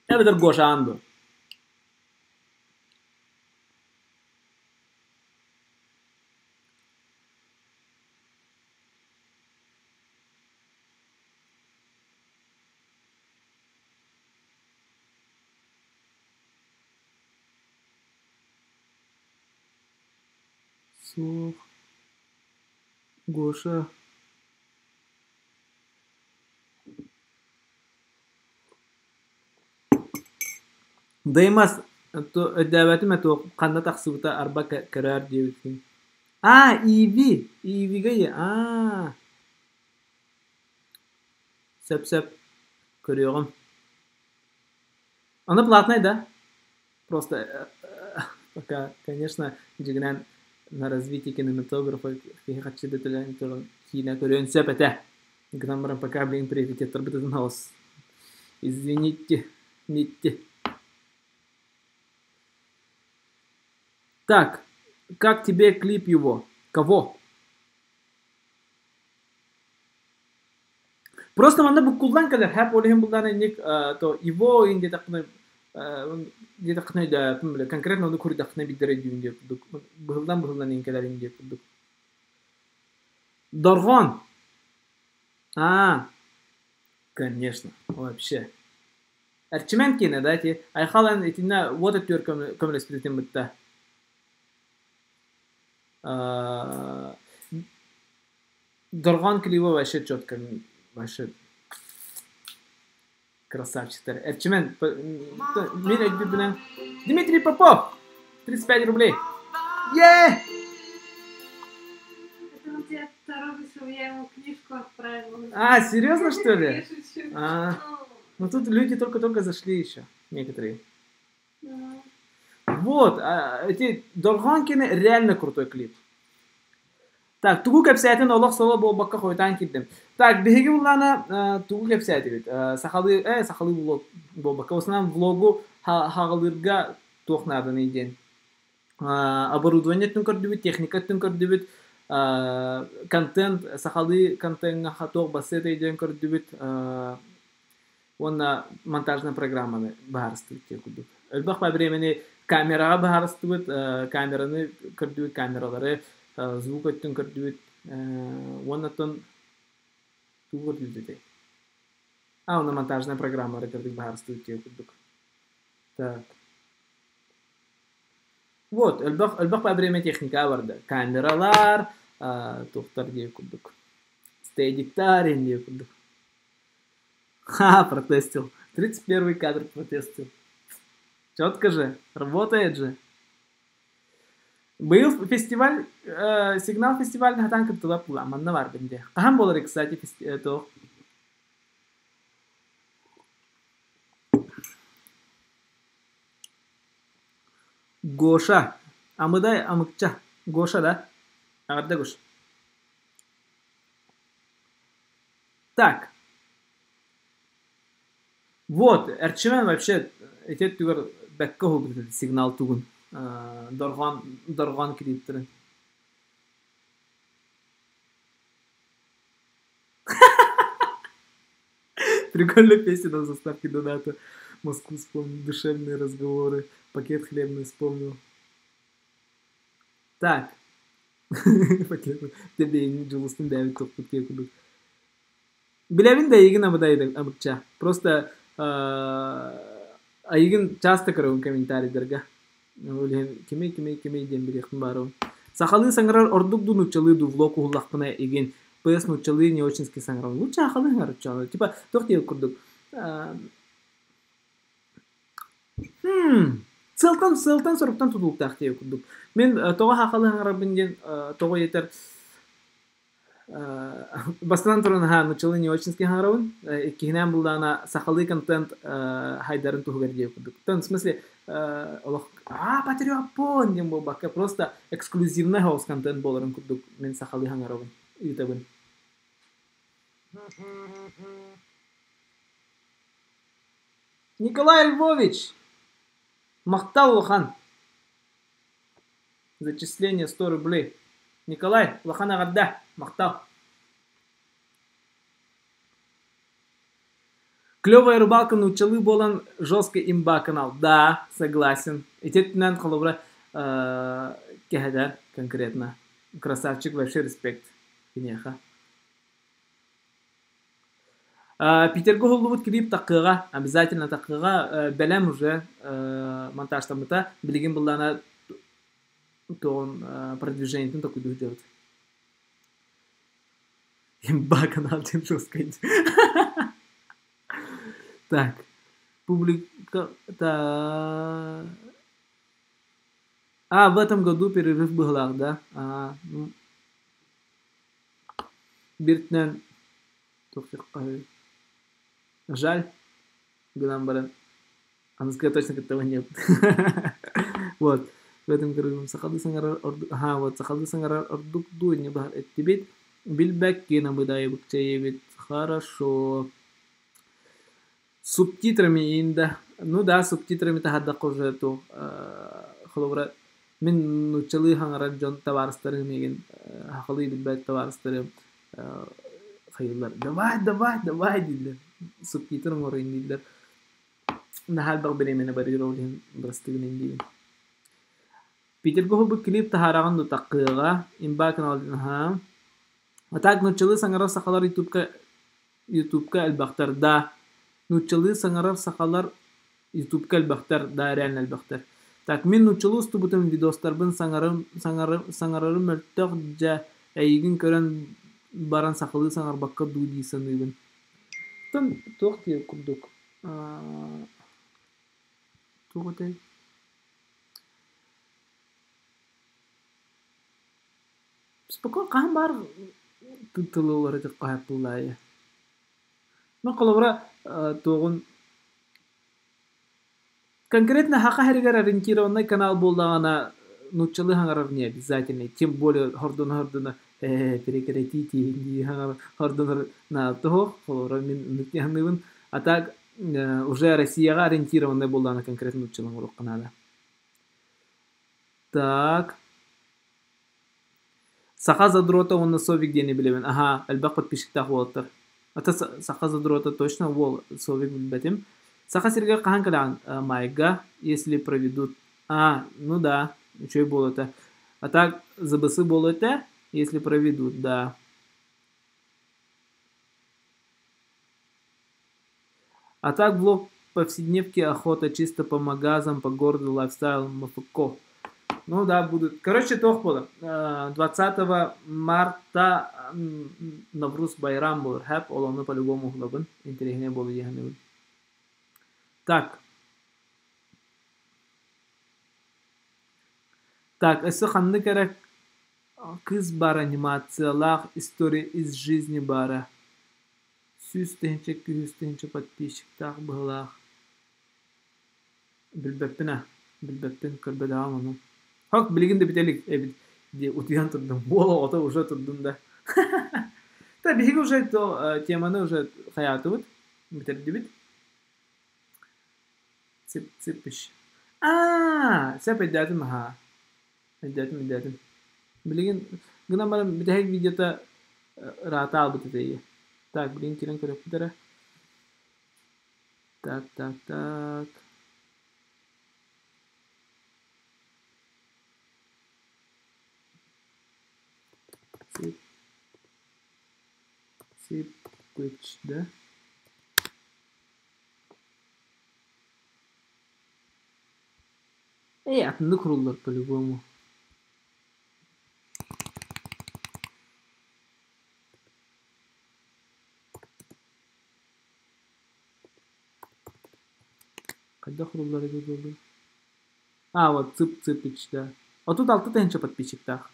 Эбэтэр Гошаан дуо? Суох, Гоша Даймас өйдөөбөтүм ээ туох ханна тахсыбыта арба көрөөр диэбитин. Аа, Иви, Ивигэ аа Сөп-сөп, көрүөҕүм. Ону платнай да? Просто пока, конечно, дьиҥинэн на развитие кинематографа киһи хаччы да төлөөн туран киинэ көрүөн сөп этэ. Гынан баран пока, блин, приоритеттарбытын хаос. Извините, ните. Так, как тебе клип его? Кого? Просто манна буккуллан кэлэр хэп ол иһин буллаан инник то его ин диэтэхпинэ диэтэххинэ өйдөөппүн бile конкретно ону курдаххына билдэр өйдүүн диэ курдук быһыллан быһыллан иһин кэлэр ин диэ курдук Дорҕоон аа конечно вообще Эрчимэн киэнэ да ити Айхал эн итиннэ уот өттүгэр көмөлөспүтүн бытта Дорҕоон клиба вообще четко, вообще красавчиктар. Эрчимэн, мин өйдүүрбүнэн Дмитрий Попов! 35 рублей. Е! Это он тебя торопит, чтобы я ему книжку отправила. А, серьезно, что ли? Я шучу. А, ну тут люди только-только зашли еще, некоторые. Да. Вот, эти Дорҕоон киэнэ реально крутой клип. Так, тугу кэпсээтин олох соло буолбакка хойутаан киирдим. Так, биһиги буллаана тугу кэпсээтибит? Сахалыы, сахалыы влог буолбакка, основном влогу хаҕалыырга туох нааданый диэн. Оборудование өттүн көрдүбүт, техника өттүн көрдүбүт, контент, сахалыы контеҥҥа туох бассыатай диэн көрдүбүт, уонна монтажная программаны быһаарыстыбыт диэн курдук. Элбэх времени камераҕа быһаарыстыбыт, камераны көрдүбүт, камералары, звук өттүн көрдүбүт уонна оттон тугу көрдүбүт этэй? А, уонна монтажная программалары көрдүк быһаарыстыбыт диэн курдук. Так. Вот, элбэх элбэх время техника барда. Камералар, туохтар диэн курдук. Стедиктар диэн курдук. Ха, протестил. 31 кадр протестил. Четко же, работает же. Быйыл фестиваль, сигнал фестиваль хатан кыттыла була. Манна бар бинде. Хаһан буолар, кстати, то. Гоша. Амыдай Амыкча. Гоша, да? Эҕэрдэ Гош. Так. Вот, Эрчимэн вообще ити өттүгэр бэккэ уһулбут сигнал тугун дорҕоон дорҕоон клиптэрин. Прикольная песня на заставке доната. Москву вспомнил, душевные разговоры, пакет хлебный вспомнил. Так. Пакет. Тебе Дьулустун бэйэбит тохпут киһи курдук. Билэбин да эйигин амыдай амыкча. Просто айыгын часто көрөбүн комментарийдарга. Ол иһин кимий кимий кимий диэн билиэхпин баарыбын. Сахалыы саҥарар ордук дуу нууччалыы дуу влог уһуллахпына игин PS нууччалыы не очень-ски саҥарабын. Лучше сахалыы саҥарар Типа туох диэбит курдук Сыалтан сыалтан соруктан тутулуктаах диэбит курдук. Мин тоҕо сахалыы саҥарарбын диэн тоҕо диэтэр Бастатан туран аһаа нууччалыы не очень саҥарабын. Иккиһинэн буллаҕына сахалыы контент хайдарын туһугар диэбит курдук. В смысле олох аа патриоппун диэн буолбакка просто эксклюзивный соҕус контент буоларын курдук мин сахалыы саҥарабын, ыытабын. Николай Львович! Махтал улахан! Зачисление 100 рублей. Николай, улахан эҕэрдэ! Махтал! Клевая рыбалка нууччалыы буолан жестко имба канал. Да, согласен. Ити өттүнэн холобура кэһэтэр конкретно. Красавчик, вообще респект киниэхэ. Питергэ уһуллубут клип такыаҕа, обязательно такыаҕа бэлэм уже монтажтаммыта. Билигин былаана туоҕун продвижениетын токуйдуу сылдьабыт. Имба канал диэн жестко. Так, публика... А, в этом году перерыв быһылаах, да? А, ну, Биртинэн Жаль, гынан баран аныгыска точно кыттабын нет. Вот, в этом көрүҥүм сахалыы саҥарар ордук аһаа вот сахалыы саҥарар ордук дуу инньэ баһар эттибит. Билбэккин абыдайбыкчайыбыт. Хорошо. Субтитрами инда. Ну да, субтитрами таһардахха уже то холобура мин нууччалыы хаҥарар дьон табаарыстарым миигин сахалыы билбэт табаарыстарым хайыыллар давай давай давай дииллэр субтитр оҥоройун дииллэр наһаа элбэх бириэмэни барыыр ол иһин бырастыы гынын диибин Питергэ уһулбут клип таһаараҕын дуу таккыаҕа имба канал аһаа а так нууччалыы саҥарар сахалар ютубка Ютубка элбэхтэр да нууччалыы саҥарар сахалар Ютубка элбэхтэр да реально элбэхтэр. Так мин нууччалыы устубутум видостарбын саҥарым саҥарым саҥарарым мөлтөх дьэ эйигин көрөн баран сахалыы саҥарбакка дуу дии саныыбын. Оттон туох диир курдук туох этэй? Спокойно хаһан баар тылы уларытык хаһыппыллаайы. Ну, холобура, туоҕун конкретно саха сиригэр ориентированный канал буоллаҕына нууччалыы саҥарар не обязательно, тем более хордуна-хордуна перекрытить хордунар наадата холобура мин саныыбын. А так уже Россияҕа ориентированный буоллаҕына конкретно нууччалыы оҥоруохха наада. Так. Саха задрота уонна Совик диэни билэбин. Аһаа, элбэх подписчиктаах уолаттар. Ата Саха задрота точно уол, Совик билбэтим. Саха сиригэр хаһан кэлэҕин? Майга, если проведут. А, ну да, үчүгэй буолуо этэ. А так ЗБС буолуо этэ, если проведут, да. А так блог повседневки охота чисто по магазам, по городу, лайфстайл, МФК. Ну да, будут. Короче, туох буолар. 20 марта Навруз Байрам буолар. Хэп, ол ону по-любому уһулабын. Интэриэһинэй буолуо дии саныыбын. Так. Так, өссө ханнык эрэ кыыс баар анимациялаах история из жизни баара. 100 000, 200 000 подписчиктаах быһыылаах. Билбэппин аа. Билбэппин, көрбөтөҕүм ону. Хок, билигин да бүтэ илик эбит дии утуйан турдум. Уол оҕото уже турдум да. Та биһиги уже то теманы уже хайаатыбыт, бүтэрдибит. Цып цыпыш. Аа, сөп өйдөөтүм аһаа. Өйдөөтүм, өйдөөтүм. Билигин гынан баран бүтэһик видеота ыраата аалбыт этэ. Так, билигин киирэн көрүөхпүт эрэ. Так, так, так. Цып. Цыпыч, да? Ээ, атыннык куруллар по-любому. Хайдах куруллар эбит буоллун? А, вот цып цыпыч, да. 36 тыһыынча подписчиктаах.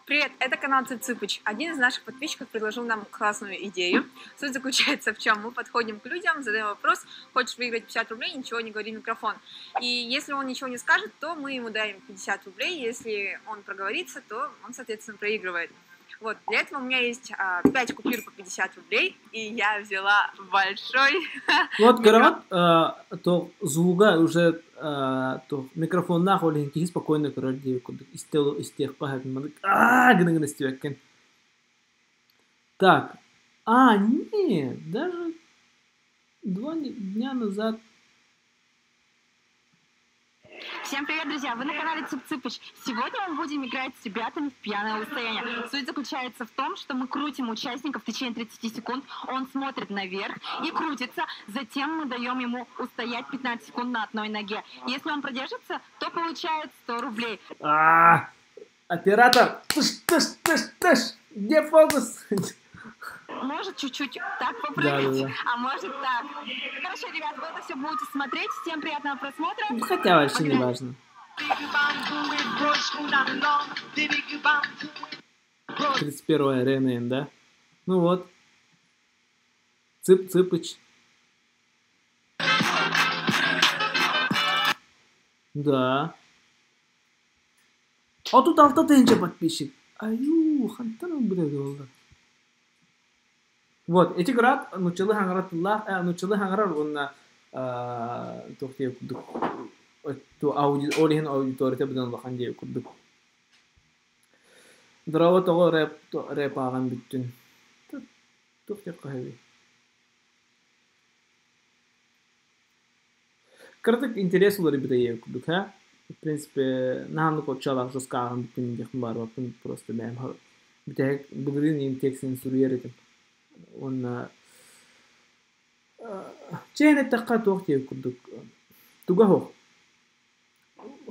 Привет, это канал Цып Цыпыч. Один из наших подписчиков предложил нам классную идею. Суть заключается в чем? Мы подходим к людям, задаем вопрос, хочешь выиграть 50 рублей, ничего не говори в микрофон. И если он ничего не скажет, то мы ему даем 50 рублей. Если он проговорится, то он, соответственно, проигрывает. Вот, для этого у меня есть 5 купюр по 50 рублей, и я взяла большой Вот көрөҕүт, то звуга уже то микрофоннаах ол иһин киһи спокойно көрөр диэбит курдук истиэххэ сөп аа гына гына истибэккин. Так, а, нет, даже 2 дня назад. Всем привет, друзья! Вы на канале Цып Цыпыч. Сегодня мы будем играть с ребятами в пьяное устояние. Суть заключается в том, что мы крутим участника в течение 30 секунд. Он смотрит наверх и крутится. Затем мы даем ему устоять 15 секунд на одной ноге. Если он продержится, то получает 100 рублей. А, оператор, тыш, тыш, тыш, тыш, где фокус? Может чуть-чуть так попрыгать, а может так. Хорошо, ребят, вы это все будете смотреть. Всем приятного просмотра. Ну, хотя вообще не важно. 31 арена, да? Ну вот. Цып Цыпыч. Да. 36 тыһыынча подписчик. Аю, хантан ылбыта буолла. Вот, эти говорят, нууччалыы саҥарар тыллаах, нууччалыы саҥарар уонна туох диэ курдук ол иһин аудиторията быдан улахан диэ курдук. Дорообо тоҕо рэп рэп ааҕан бүттүн? Туох диэххэ сөбүй? Кыратык интерес уларыйбыта ийэ курдук, һэ? В принципе, наһаа оччолоох жестко ааҕан бүттүм диэхпин баарбаппын просто бэйэм бүтэһик былырыын ийэм текстин суруйар этим. Уонна чээн эттэххэ туох диэ курдук туга суох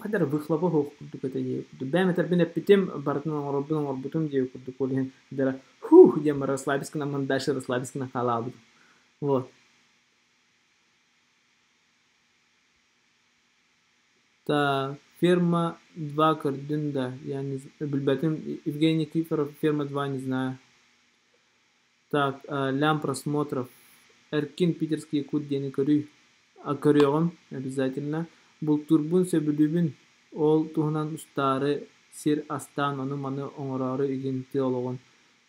хайдах эрэ выхлоба суох курдук этэ диэ курдук. Бэйэм этэрбин эппитим, барытын оҥорорбун оҥорбутум диэ курдук. Ол иһин хайдах хух диэн баран расслабиться гынан дальше расслабиться гынан хаалаабытым. Вот. Так, Ферма 2 көрдүн да, я не билбэтим. Евгений Никифоров, Ферма 2 не знаю. Так, лям просмотров. Эркин Питерский Якут диэни көрүй. Көрүөҕүм обязательно. Бултуурбун сөбүлүүбүн. Ол туһунан устаары сир астаан ону-маны оҥороору игин тыа олоҕун.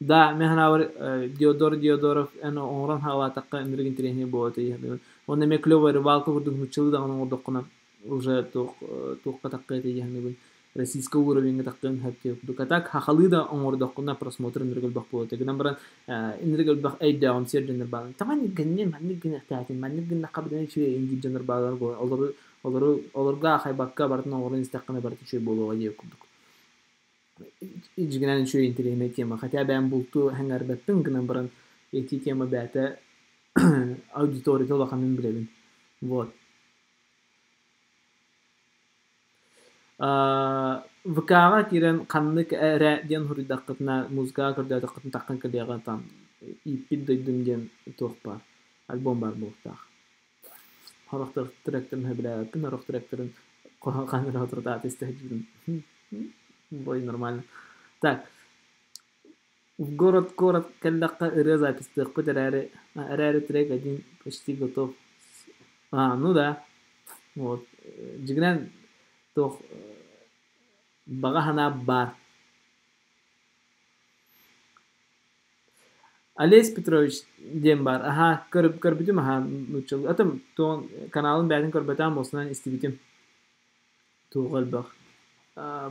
Да, мин санаабар Диодор Диодоров эн оҥорон хаалаатахха ынырык интэриэһинэй буолуо этэ. Уонна эмиэ клевая рыбалка курдук нууччалыы даҕаны оҥордоххуна уже туох туохха таххыа этэ дии российский уровеньҥа таххыан сөп диye курдук. А так хахалыы да оҥордоххуна просмотр ынырык элбэх буолуо этэ. Гынан баран ынырык элбэх өйдөөҕүмсүйэр дьоннор бааллар. Таҥан гыннын маннык гыныахтаатын маннык гыннахха быдан үчүгэй диир дьоннор бааллар олору олору олорго аахайбакка барытын оҥорон истэххинэ барыта үчүгэй буолуоҕа диye курдук. Дьиҥинэн үчүгэй интэриэһинэй тема. Хотя бэйэм бултуу сэҥээрбэппин гынан баран ити тема бэйэтэ аудиторията улаханын билэбин. Вот. ВК-ҕа киирэн ханнык эрэ диэн суруйдаххытына музыкаҕа көрдөөтөххүтүнэ таххан кэлиэҕэ там ииппит дойдум диэн туох баар альбом баар буолуохтаах. Сорох тректерин сөбүлээбэппин, сорох тректерин хаһан эрэ соторутааҕыта истэ сылдьыбытым. Бой нормально. Так, в город куорат кэллэххэ ырыа записьтыахпыт эрээри, эрээри трек один почти готов. А, ну да. Вот. Дьиҥинэн туох баҕа санаа баар. Олесь Петрович диэн баар. Аһаа, көрбүтүм аһаа нууччалыы. Атым туон каналын бэйэтин көрбөтөҕүм буолсунан истибитим. Туох элбэх.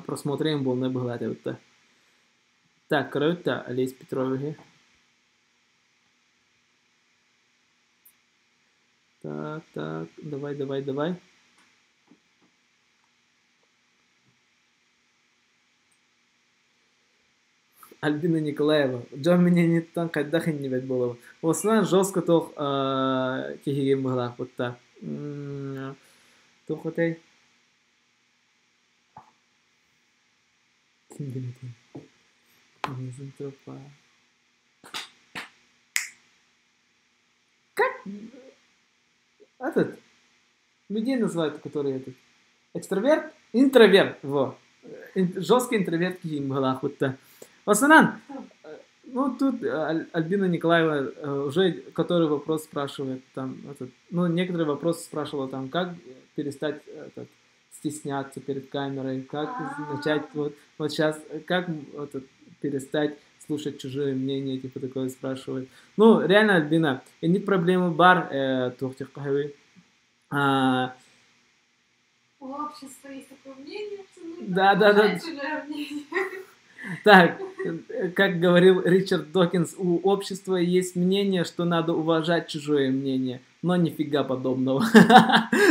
Просмотрен буолна быһылаат эбит. Так, көрөбүт да Олесь Петровиһы. Так, так, давай, давай, давай. Альбина Николаева. Дьон мнениеттан хайдах иннибэт буолабыт. Осынан жестко туох киһигин быһылаахпыт да. Туох этэй? Ким билэтий? Как этот людей называют, которые этот экстраверт, интроверт, во. Жесткий интроверт киһи быһылаахпытта. Осынан, ну тут Альбина Николаева уже который вопрос спрашивает там, этот, ну некоторые вопросы спрашивала там, как перестать этот, стесняться перед камерой, как начать вот, вот сейчас, как этот, перестать слушать чужое мнение, типа такое спрашивает. Ну, реально, Альбина, нет проблемы бар, У общества есть такое мнение, что нужно да, да, да. чужое мнение. Так, как говорил Ричард Докинс, у общества есть мнение, что надо уважать чужое мнение, но нифига подобного.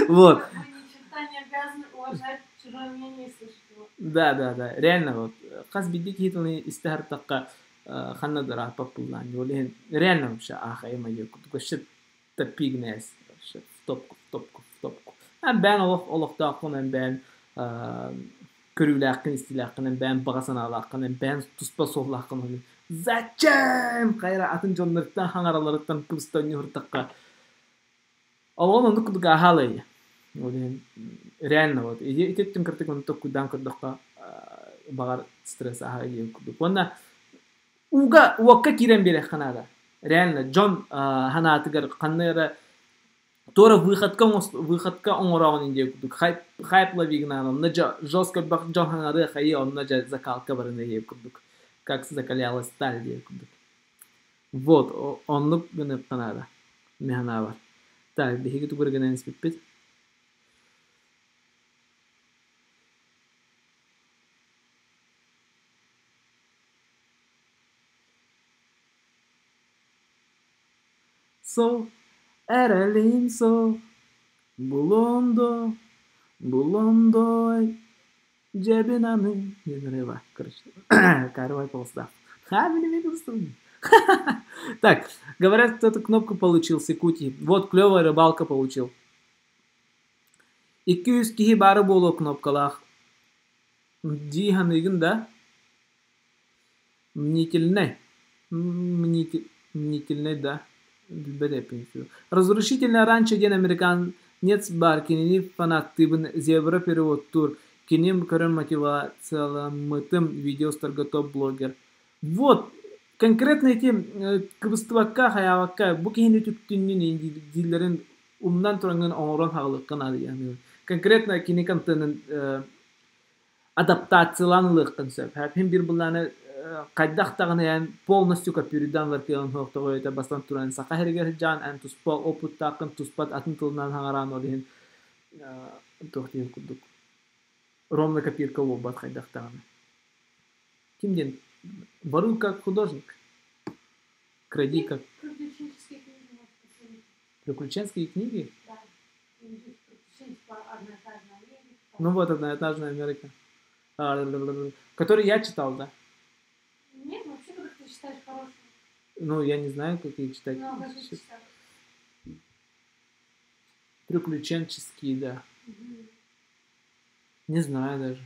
Вот. Мы ни черта не обязаны уважать чужое мнение и слышать его. Да, да, да. Реально вот. Хас биирдии киһи тылын истэ сырыттахха ханна да ырааппат буоллаҕын. Ол иһин реально вообще аахайым айыы курдук вообще топигнес вообще в топку, в топку, в топку. Эн бэйэн олох олохтооххун, эн бэйэн көрүүлээххин, истиилээххин, эн бэйэн баҕа санаалааххын, эн бэйэн туспа суоллааххын. Зачем? Хайра атын дьоннортан хаҥараларыттан кыбыстан ньуһуртахха. Ол оннук курдук ааһаалай. Ол иһин реально вот ити өттүн кыртык онно куйдаан көрдөххө баҕар стресс ааһа диэн курдук. Уонна ууга уокка киирэн биэриэххэ наада. Реально дьон санаатыгар ханна эрэ туора выходка выходка оҥороҕун диэн курдук хайп хайп лови гынаан онно жестко дьон хаҥарыах айыы онно дьэ закалка баран диэн курдук как закалялась сталь диэн курдук. Вот оннук гыныахха наада. Мин санаабар. Так, биһиги тугу эрэ гынан испиппит. Со, эрэлим со, булондо, булондо, дьэбин аны диэн ырыа короче, Карвай полстав. Ха, Так, говорят, кто-то кнопку получил с Якутии. Вот, клевая рыбалка получил. 200 киһи баара буолуо кнопкалаах. Дии саныыгын да? Мнительнай. Мнительнай, да. Билбэт эппин. Разрушительное ранчо диэн американец баар кинини фанаттыыбын зебра переводтуур. Киним көрөн мотивацияламмытым видео устарга топ-блогер. Вот, конкретно эти кыбыстыбакка, хайаабакка бу киһини үтүктүннүн дииллэрин умнан тураҥҥын оҥорон хаалыахха наада диэн. Конкретно кини контенын адаптациялаан ылыаххын сөп. Хин биир былааны хайдах даҕаны эн полностью копируйдаан ылар кыаҕын суох тоҕо этэ бастан туран саха сиригэр сылдьаҕын эн туспа опыттааххын туспат атын тылынан хаҥараан ол иһин туох диэн курдук ровно копирка буолбат хайдах даҕаны. Ким диэн воруй как художник. Кради как... Приключенческие книги можешь посоветовать. Приключенские книги? Да. Типа «Одноэтажная Америка». Ну вот «Одноэтажная Америка». Который я читал, да? Нет, вообще, когда ты читаешь хорошие. Ну, я не знаю, какие читать. Ну, а какие читал? Приключенческие, да. Угу. Не знаю даже.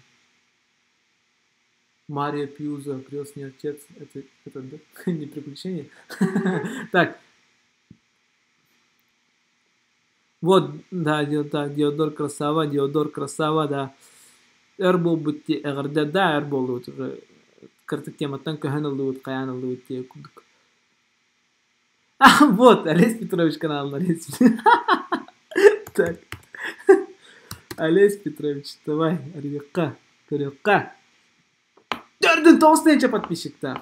Марио Пьюзо, крестный отец. Это да? Не приключение? Так. Вот, да, так, Диодор Красава, Диодор Красава, да. Өр буолбут эҕэрдэ да өр буоллубут уже кыртык тематтан көһөн ыллыбыт хайаан ыллыбыт диye курдук. А, вот, Олесь Петрович каналын Олесь. Так. Олесь Петрович, давай, арыйыахха, көрүөххэ. 4 9 тыһыынча подписчиктаах.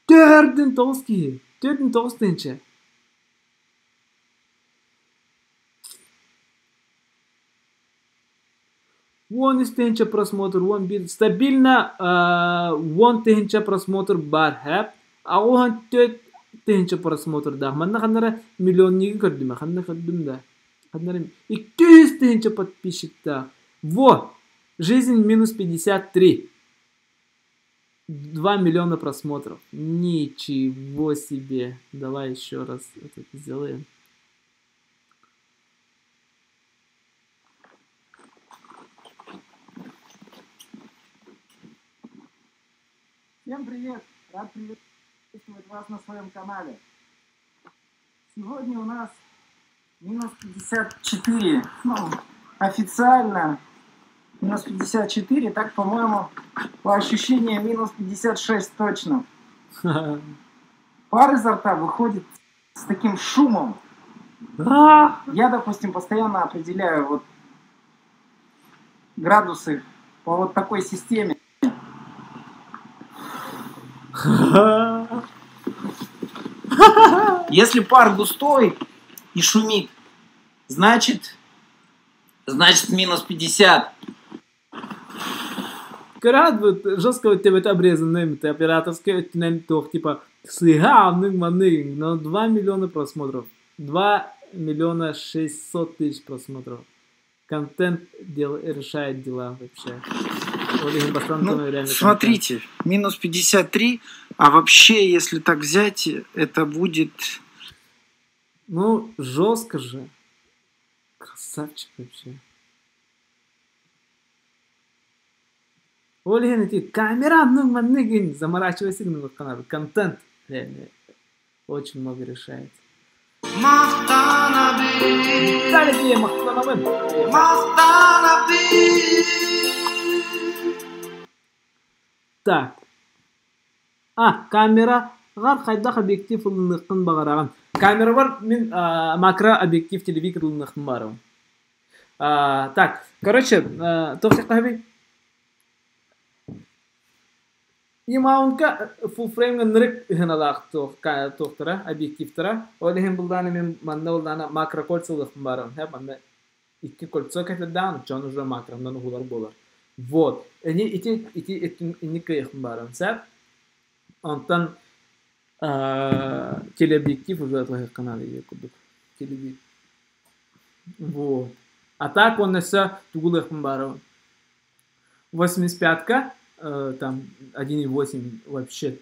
4 9 киһи. 4 9 тыһыынча. 13 тыһыынча просмотр, 11. Стабильно 10 тыһыынча просмотр баар, хэп. 84 тыһыынча просмотрдаах. Манна ханнара миллионнигы көрдүм, ханна көрдүм да. Ханнара 200 тыһыынча подписчиктаах. Во! Жизнь минус 53. 2 миллиона просмотров. Ничего себе. Давай еще раз это сделаем. Всем привет! Рад приветствовать вас на своем канале. Сегодня у нас минус 54. Ну, официально минус 54, так, по-моему, по ощущениям минус 56 точно. Пар изо рта выходит с таким шумом. Я, допустим, постоянно определяю вот градусы по вот такой системе. Если пар густой и шумит, значит минус 50. Көрөөт вот жестко тебе обрезанный, ты операторский типа сыга, но 2 миллиона просмотров. 2 миллиона 600 тысяч просмотров. Контент решает дела вообще. Ну, смотрите, минус 53, а вообще, если так взять, это будет... Ну, жестко же. Красавчик вообще. Ол иһин камера, ну, манныгын заморачивайся, контент реально очень много решает. Виталий, махтанабын. Махтанабын. Так. А, камераҕар хайдах объектив ылыныаххын баҕараҕын. Камерабар мин макро объектив телевизор ылыныахпын баҕарабын. Так, короче, туох диэххэ E-mount'ка full frame ынырык ыһыналаах туохтара, объективтара. Ол иһин булдааны мин манна булдаана макро кольца ылыахпын баҕарабын. Хэп, манна икки кольцо кэтэрдээн, чон уже макронан уһулар буолар. Вот. Эни ити инник кыйыахпын баҕарабын. Сэп. Онтон телеобъектив уже атылаһыахха наада курдук. Телевизор. Вот. А так он өссө тугу ылыахпын баҕарабын. 85-ка, там 1,8 вообще.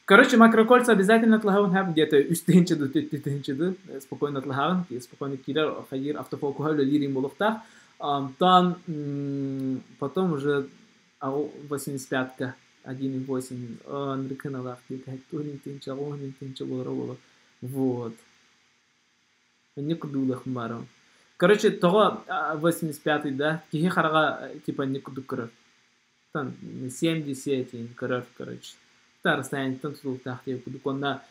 Короче, макрокольца обязательно атылаһабын хэп где-то 3 тыһыынча ду, 4 тыһыынча ду, спокойно атылаһабын, спокойно киирэр, хайыр автофокуһа үлэлиир буолуохтаах. Там потом уже 85-ка 1,8 ынырык где-то 4 тыһыынча, 10 тыһыынча буолар буолар. Вот. Не кудулах барым. Короче, того 85-й, да, киһи хараҕа типа не курдук көрөр. Там 70 көрөр, короче. Та расстояние тутулуктаах диэн курдук. Онно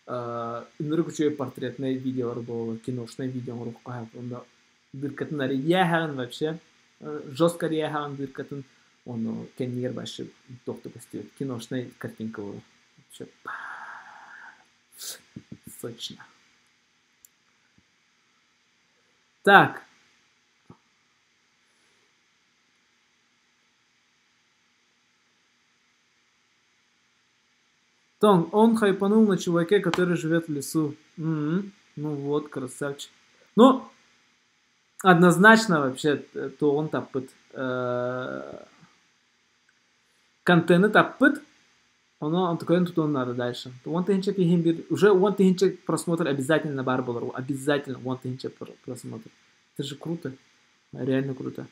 ынырык үчүгэй портретный видеолар буолар, киношный видео оҥоруохха онно дыркатын арыйааһаҕын вообще жестко арыйааһаҕын дыркатын ону кэннигэр вообще туох да киношный картинка буолар. Вообще сочно. Так. Том, он хайпанул на чуваке, который живет в лесу. М-м-м. Ну вот, красавчик. Ну, однозначно вообще, то он таппыт. Контены таппыт. Оно, он такой, тут он надо дальше. 10 тыһыынча уже 10 тыһыынча просмотр обязательно баар буолар. Обязательно 10 тыһыынча просмотр. Это же круто. Реально круто.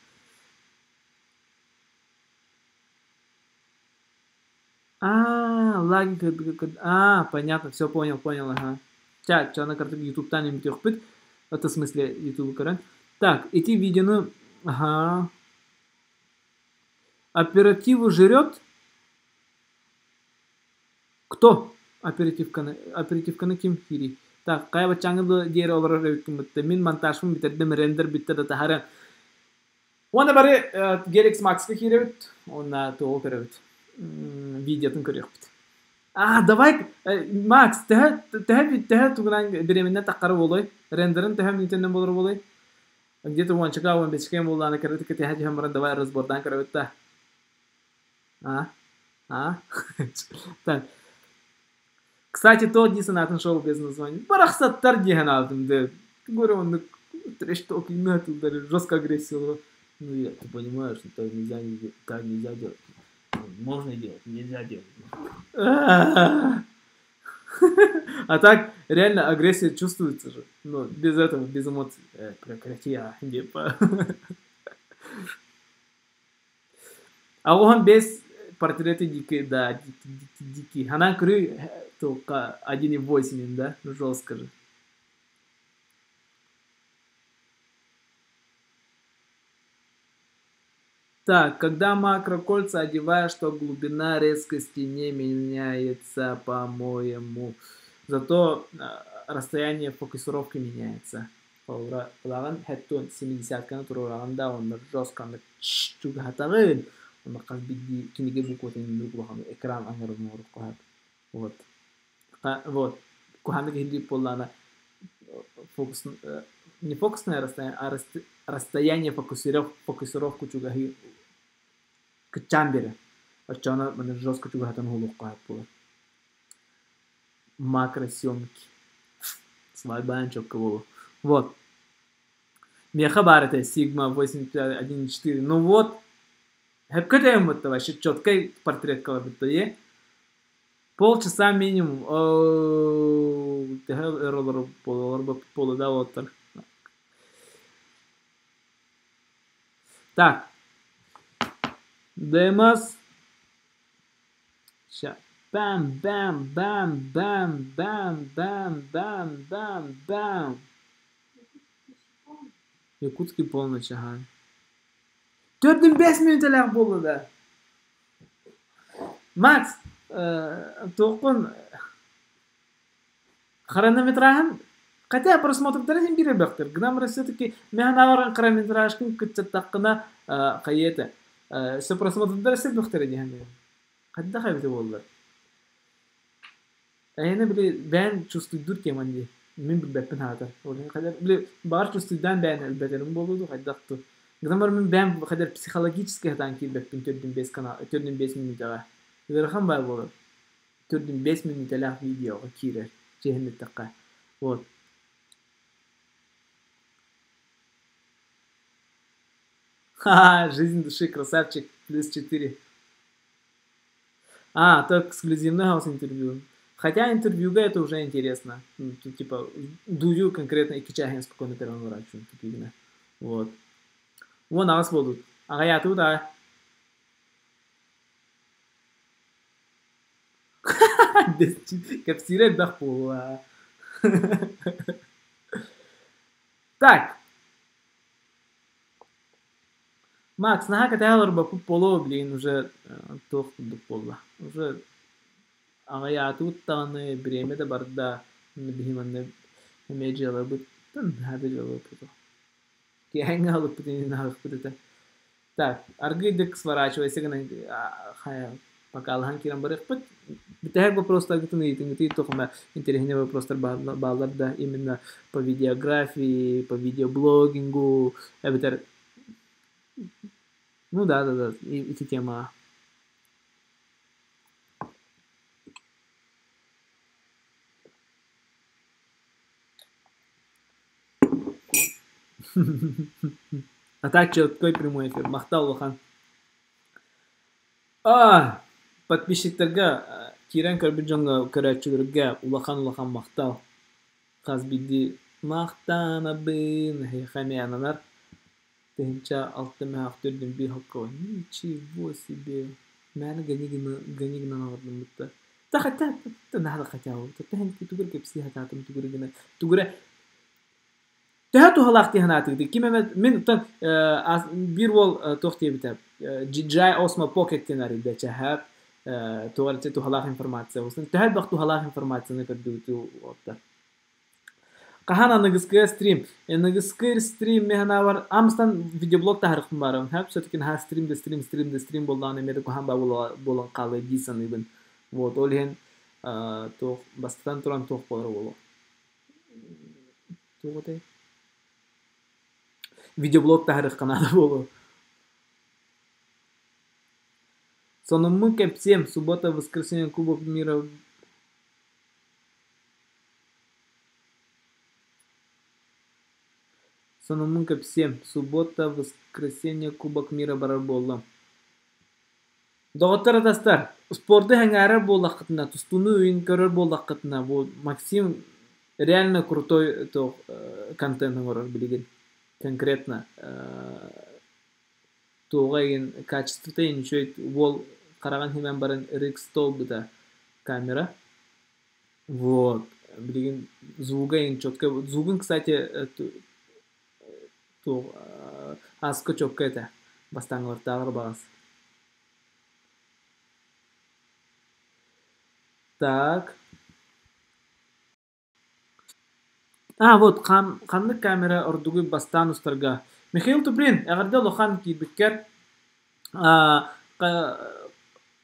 А, лаги, а, понятно, все понял, понял, ага. Ча, ча на карте YouTube тан бит. Это в смысле YouTube көрөн. Так, эти видеоны, ага. Оперативу жрет? Кто? Оперативканы, оперативканы ким хири? Так, хайа баччааҥҥы диэри олорор эбиккин бытта. Мин монтажпын бүтэрдим, рендер бүттэ да таһаарыам. Уонна бары Gelix Max-ка киирэбит, уонна туоҕу көрөбүт. Видеотун көрүөхпүт. А, давай, Макс, төһө төһө төһө тугунан бириэмэннэн таххара буолуой? Рендерин төһө мүнүүтэннэн буолар буолуой? Где-то уончака, уон бэчикэ буоллаана кыратык кэтэһэ түһэн баран давай разбордаан көрөбүт да. А? А? Так. Кстати, то дии санаатын шоу без названия. Барахсаттар дии санаатым да. Говорю, он трэш-ток тылдары жестко агрессия. Ну, я, ты понимаешь, что так нельзя, так нельзя делать. Можно делать, нельзя делать. А так, реально агрессия чувствуется же. Но без этого, без эмоций. Прекрати, а, типа. А он без портреты дикие, да, дикий, дикий, дикий. Она кры только 1,8, да? Ну, жестко же. Так, когда макрокольца одеваешь, то глубина резкости не меняется, по-моему. Зато расстояние фокусировки меняется. Улаган хэттун 70-каны туруораганда онно жестко чугаһатаҕын онно хас биирдии кинигэ букватын улахан экран аҥарын оҥоруохха вот вот куһааннык иһиллиир буоллаҕына фокус не фокусное расстояние а расстояние фокусировку чугаһыы кыччаан биэрэр оччоҕуна маны жестко чугаһатан уһулуохха сөп буолар макросъемки свайбаан четко буолуо вот миэхэ баар этэ Sigma 81.4 ну вот сөпкө тэйэммит вообще четкай портреткалар бытта полчаса минимум төһө өр олорор буолуо буолуоттар так Демос Ща. Бам, бам, бам, бам, бам, бам, бам, бам, бам. Якутский полночь, ага. Төрдүн 5 мүнүүтэлээх буолла да. Макс, туохпун хронометражын хотя просмотрдара син биир элбэхтэр. Гынан баран все-таки мин аҕаран хронометражкын кыччаттаххына хайа этэ все просмотрдара сир бөхтөрө диһэн хайдах эбитэ буоллар. Эйиэнэ били бэйэн чувствуйдуур теман дии. Мин билбэппин хаатар. Били баҕар чувствуйдаан бэйэн элбэтэрим буолуо дуу хайдах дуу. Гынан баран мин бэйэм хайдар психологически сатаан киирбэппин төрдүн биэс канал төрдүн биэс мүнүүтэҕэ. Ыарахан баар буолар. Төрдүн биэс мүнүүтэлээх видеоҕа киирэр чиэһин эттэххэ. Вот. Ха-ха, жизнь души, красавчик, плюс 4. А, то эксклюзивный хаус интервью. Хотя интервью это уже интересно. Ну, тут, типа, Дудю конкретно и Кичахин спокойно переворачиваем. Тупигно. Вот. Вон нас будут. Ага, я тут, а. Кэпсиирэ элбэх буолуо. Так. Макс, наһаа кэтэһэ олорбоппут буолуо, блин, уже туох курдук буолла. Уже аҕыйаатыбыт даҕаны, бириэмэ да барда. Биһи манна эмиэ дьыалабыт, наһаа да дьыалабыт Киэһэҥҥэ аһылыкпыт иннинэ аһыахпыт этэ. Так, аргыыдык сворачивайся гынан хайа покалаһан киирэн барыахпыт. Бүтэһик вопростаргытын ыйытыҥҥытый туох эмэ интэриэһинэй вопростар бааллар да именно по видеографии, по видеоблогингу эбэтэр ну да да да ити тема. А так четкой прямой эфир. Махтал улахан. А, подписчиктарга киирэн көрбүт дьоҥҥо көрөөччүлэргэ улахан улахан махтал. Хас биирдии махтанабын эһиэхэ эмиэ ананар. Тыһыынча алта мөһөөх төрдүн биир хокко. Ничего себе. Мээнэ гони гынан олордум бутта. Та хотя наһаа да хотя бы. Тугур кэпсии сатаатым тугур гына. Тугура Төһө туһалаах дии санаатыгытый? Ким эмэ мин оттон биир уол туох диэбитэ DJI Osmo Pocket диэн арыйда чаһап туох эрэ туһалаах информация болсун. Төһө элбэх туһалаах информацияны көрдүгүт уоттар? Хаһан аныгыскы стрим? Аныгыскы стрим мин санаабар амстан видеоблог таһарыахпын баарым. Һэп все-таки наһаа стрим да стрим, стрим да стрим буоллаҕына эмиэ да куһаҕан баа буолан хаалыа дии саныыбын. Вот ол иһин туох бастатан туран туох буолара буолуо. Туох этэй? Видеоблог таһарыахха наада буолуо. Сонуммун кэпсиэм, суббота, воскресенье Кубок мира Сонуммун кэпсиэм, суббота, воскресенье Кубок мира барар буоллум. Доҕоттор атастар, спорду сэҥээрэр буоллаххытына, тустууну үйүн көрөр буоллаххытына, бу Максим реально крутой туох контент оҥорор билигин. Конкретно туоҕа игин качествота игин үчүгэй уол хараҕын иһимэн баран RX буолбута камера. Вот. Билигин звуга игин четко звугун, кстати, туох аска четко этэ бастааҥҥылартааҕар баҕас. Так. А, вот ханнык камера ордугуй бастаан устарга? Михаил Туприн, эҕэрдэ улахан киирбиккэр.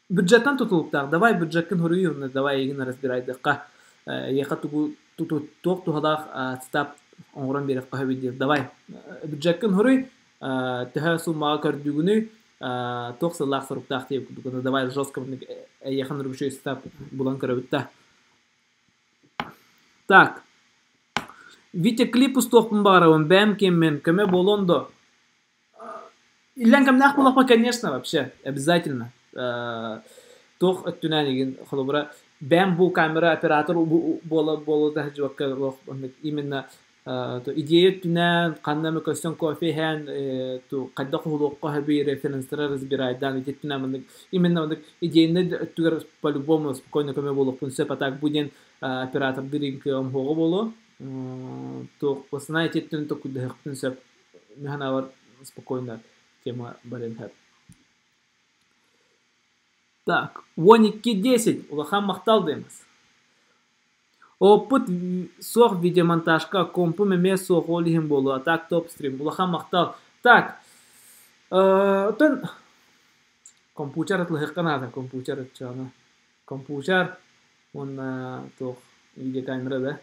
Бюджеттан тутулуктаах. Давай бюджеккин хоруйуй, давай эйигин разбирайдыахха. Эйиэхэ тугу туох туһалаах сетап оҥорон биэриэххэ сөбүй диир. Давай бюджеккин хоруй, төһө суммаҕа көрдүүгүнүй, туох сыллаах соруктаах диэбит курдук. Давай жестко эйиэхэ нөргүчүй сетап булан көрөбүт да. Так, Витя клип устуохпун баҕарабын, бэйэм киэммин, көмө буолуон дуо? Иллэҥ кэмнээх буоллахпа, конечно, вообще, обязательно. Туох өттүнэн игин, холобура, бэйэм бу камера оператор буола буола да сылдьыбакка именно идея өттүнэн ханна эмэ көстөн кофе иһэн хайдах уһулуохха сөбүй референстары разбирайдаан ити өттүнэн маннык именно маннык идейный өттүгэр по-любому спокойно көмө буолуохпун сөп а так бу диэн оператордыыр кыаҕым суоҕа буолуо туох основная ити өттүн токуйдаһыахпын сөп мин санаабар спокойно тема барыан сөп. Так, 12-10 улахан махтал дейміз. Опыт суох видеомонтажка, компум эмиэ суох ол иһин буолуо, а так топ стрим. Улахан махтал. Так, оттон компьютер атылыһыахха наада, компьютер оччоҕуна. Компьютер уонна туох видеокамера да.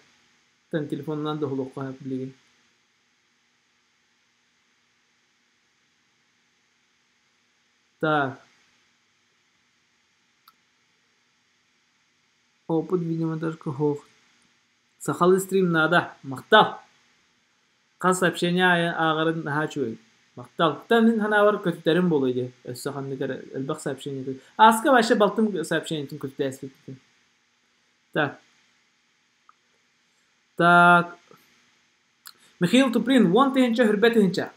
Оттон телефонунан да уһулуохха сөп билигин. Так. Опыт видеомонтажка суох. Сахалыы стрим наада. Махтал! Хас сообщение аайы ааҕарын наһаа үчүгэй. Махтал. Та мин санаабар көтүтэрим буолуо дии. Өссө ханнык эрэ элбэх сообщение. Ааска вообще балтым сообщениетын көтүтээспиппин. Так. Так. Михаил Туприн, 10 000 хүрбэ тыһыынча.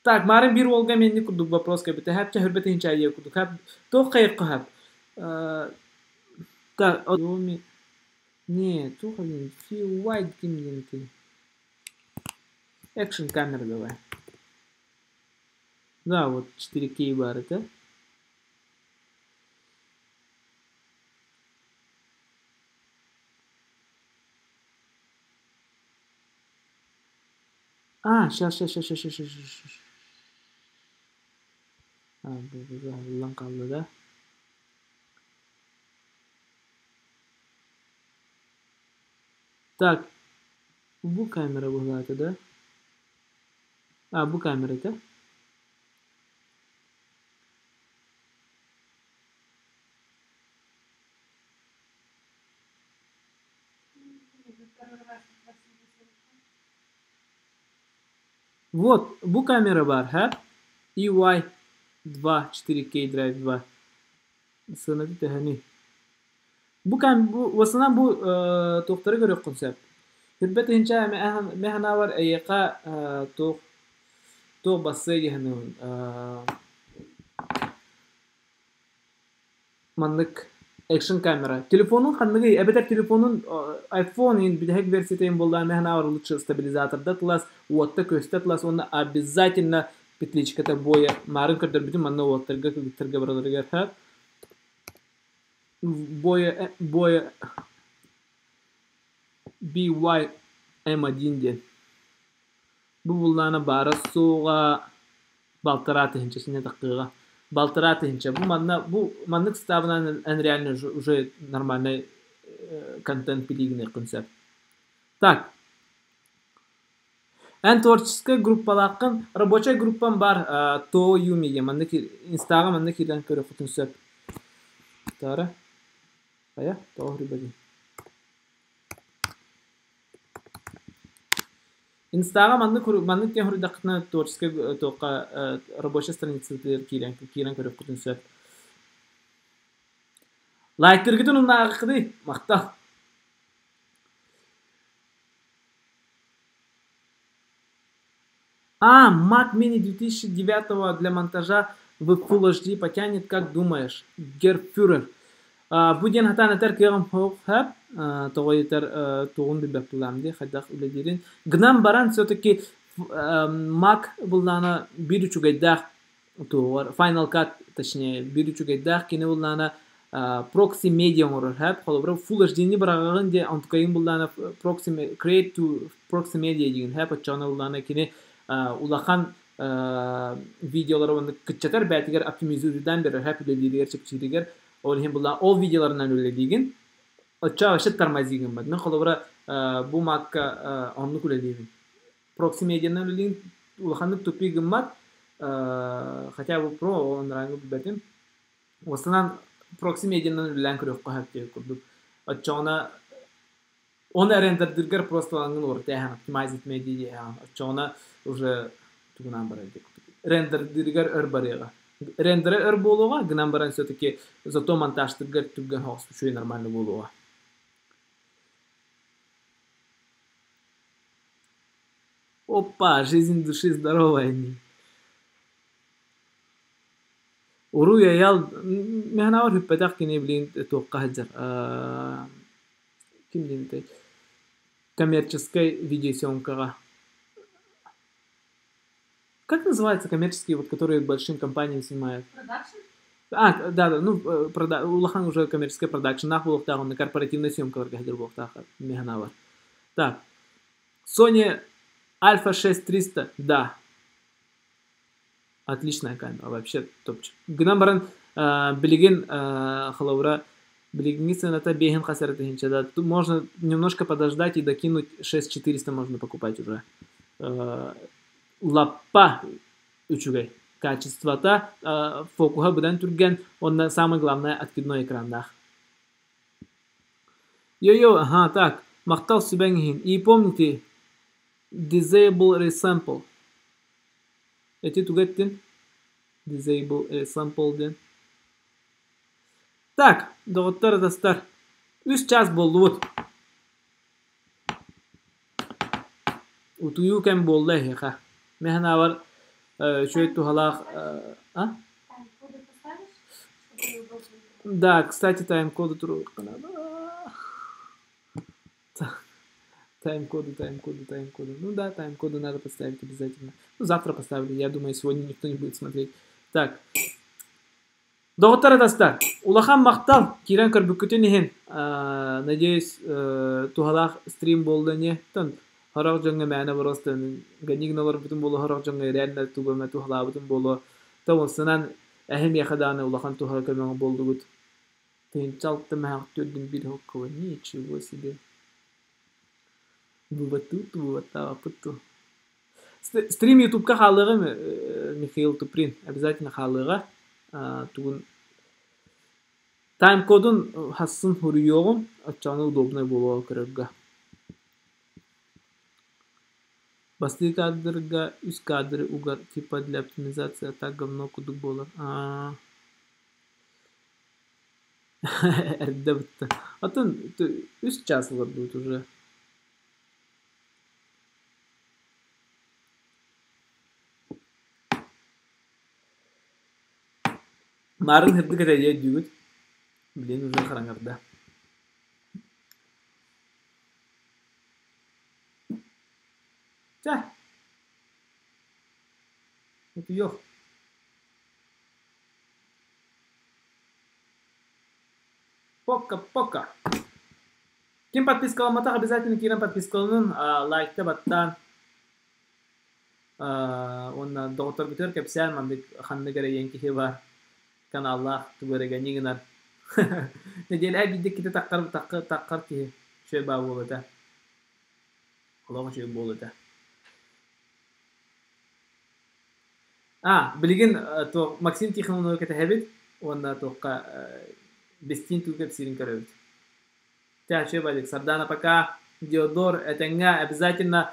Так, марын биир уолга эмиэ курдук вопрос кэлбитэ. Хэп чэ хүрбэ тыһыынча айыы курдук. Хэп туох хайыахха хэп. Так, не, туох диэн White ким диэн этэй? Экшн камера давай. Да, вот 4K бар это. А, сейчас, сейчас, сейчас, сейчас, сейчас, сейчас. А, булан қалды да. Так, бу камера быһылаата да? А, бу камера это? Вот, бу камера бар, һэ? EY 2 4K Drive 2. Сыаната төһөнүй? Бу кам бу в основном бу туохтары көрүөххүн сөп. Хүрбэ тыһыынча мэ санаабар эйиэхэ туох туох бассыа дии саныыбын. Маннык экшн камера. Телефонун ханныгый? Эбэтэр телефонун iPhone иһин бүтэһик версията иһин буоллаҕына мэ санаабар лучше стабилизаторда тылас, уотта көстө тылас уонна обязательно петличката буойа маарын көрдөрбүтүм манна уоттарга кыргыттарга бараларыгар ха буойа буойа BYM1 диэн. Бу буллаана баара суоҕа балтараа тыһыынча синэ таххыаҕа. Балтараа тыһыынча. Бу манна бу маннык ставынан эн реально уже нормальный контент билигиниэххин сөп. Так. Эн творческай группалааххын, рабочай группам бар То Юми диэн маннык инстаҕа маннык киирэн көрүөххүтүн сөп. Тара. Хайа, тоҕо рыбади. Инстаҕа маннык маннык диэн суруйдаххытына творческай туохха рабочай страницатыгар киирэн киирэн көрүөххүтүн сөп. Лайктаргытын умнааҕыккытый? Махтал. А, Mac Mini 2009 для монтажа в Full HD потянет, как думаешь? Герфюрер. Бу диэн хатаан этэр кыаҕым суох сөп. Тоҕо этэр тугун билбэппилаам дии хайдах үлэлиирин. Гынан баран все-таки Mac буллаана биир үчүгэйдээх туһугар Final Cut точнее биир үчүгэйдээх кини буллаана Proxy Media оҥорор сөп. Холобура Full HD-ни быраҕаҕын диэн онтукайын буллаана Proxy Create to Proxy Media диигин сөп. Оччоҕуна буллаана кини улахан видеолары уонна кыччатар бээтигэр оптимизируйдаан берер сөп үлэлииригэр чэпчииригэр ол иһин буллаан ол видеоларынан үлэлиигин оччо вообще тормозигын бат. Мин холобура бу Mac-ка оннук үлэлиибин. Proxy Media-нан үлэлиин улаханнык тупи гыммат, хотя бы про онраангы билбэтим. Уостанан Proxy Media-нан үлэлээн көрүөххэ сөп диэн курдук. Оччоҕуна оны рендердиргэр просто ангын ууртээһэн оптимайз этмэ дии оччоҕуна уже тугунаан барар диэн курдук. Рендердиргэр өр барыаҕа. Рендерэ өр буолуоҕа, гынан баран все-таки зато монтажтыргар түргэн соҕус үчүгэй нормально буолуоҕа. Опа, жизнь души здоровая. Уруй айал механавар хүппэтэх кини билин туохха сылдьар ким диэн коммерческой видеосъемкаҕа. Как называется коммерческие, вот, которые большим компаниям снимают? Продакшн? А, да, да, ну, улахан уже коммерческая продакшн, нах буолуохтаах, на корпоративная съемкаларга сылдьар буолуохтаах механавар. Так, Sony Alpha 6300, да. Отличная камера, вообще топчик. Гынан баран билигин холобура билигиҥҥи сыаната биэһин хас эрэ тыһыынча да. Тут можно немножко подождать и докинуть 6400 можно покупать уже. Лаппа үчүгэй. Качествота, фокуһа быдан түргэн, уонна самое главное откидной экраннаах. Йо-йо, ага, так, махтал сүбэҥ иһин. И помните, disable resample. Эти тугу эттин? Disable resample диэн. Так, доҕоттор атастар, үс час буоллубут. Утуйуу кэм буолла эһиэхэ. Мин санаабар үчүгэй туһалаах а? Тайм-коды поставишь, чтобы удобно было? Да, кстати, тайм-коды туруохха наада. Тайм-коды, тайм-коды, тайм-коды. Ну да, тайм-коды надо поставить обязательно. Ну, завтра поставлю, я думаю, сегодня никто не будет смотреть. Так. Доҕоттор атастар, улахан махтал киирэн көрбүккүтүн иһин. Надеюсь, туһалаах стрим буолла ини. Тон сорох дьоҥҥо мээнэ просто ганигналарбытын буолуо, сорох дьоҥҥо реально тугу эмэ туһалаабытым буолуо. Тоҕусунан эһи миэхэ даҕаны улахан туһа көмөҕө буоллугут. Тыһыынча алта мөһөөх түөрдүн биир һоккуба. Ничего себе. Бубатуу бубаттаабаппыт дуу. Стрим ютубка хаалыаҕа Михаил Туприн обязательно хаалыаҕа. Тугун тайм-кодун хассын суруйуоҕум, оччоҕуна удобнай буолуоҕа көрөргө. Бастыы кадрга үс кадры угар типа для оптимизации, а так говно курдук буолар. Эрдэ бытта. Оттон үс час олордубут уже. Марын сырдык этэ диэ өйдүүгүт? Блин, уже хараҥарда. Чэ. Утуйуох. Пока-пока. Ким подпискаламматах обязательно киирэн подпискаланын, лайкта баттаан уонна доҕотторгутугар кэпсээн маннык ханнык эрэ ийэн киһи баар каналлаах тугу эрэ гэнии гынар. Нэдиэлэ биирдэ иккитэ таххар таххар киһи үчүгэй баа буолуо этэ. Олох үчүгэй буолуо этэ. А, билигин туох Максим Тихоновы кэтэһэбит уонна туохха бистиин тугу кэпсиирин көрөбүт. Чэ, үчүгэй бадик. Сардана пока. Диодор, этэҥҥэ обязательно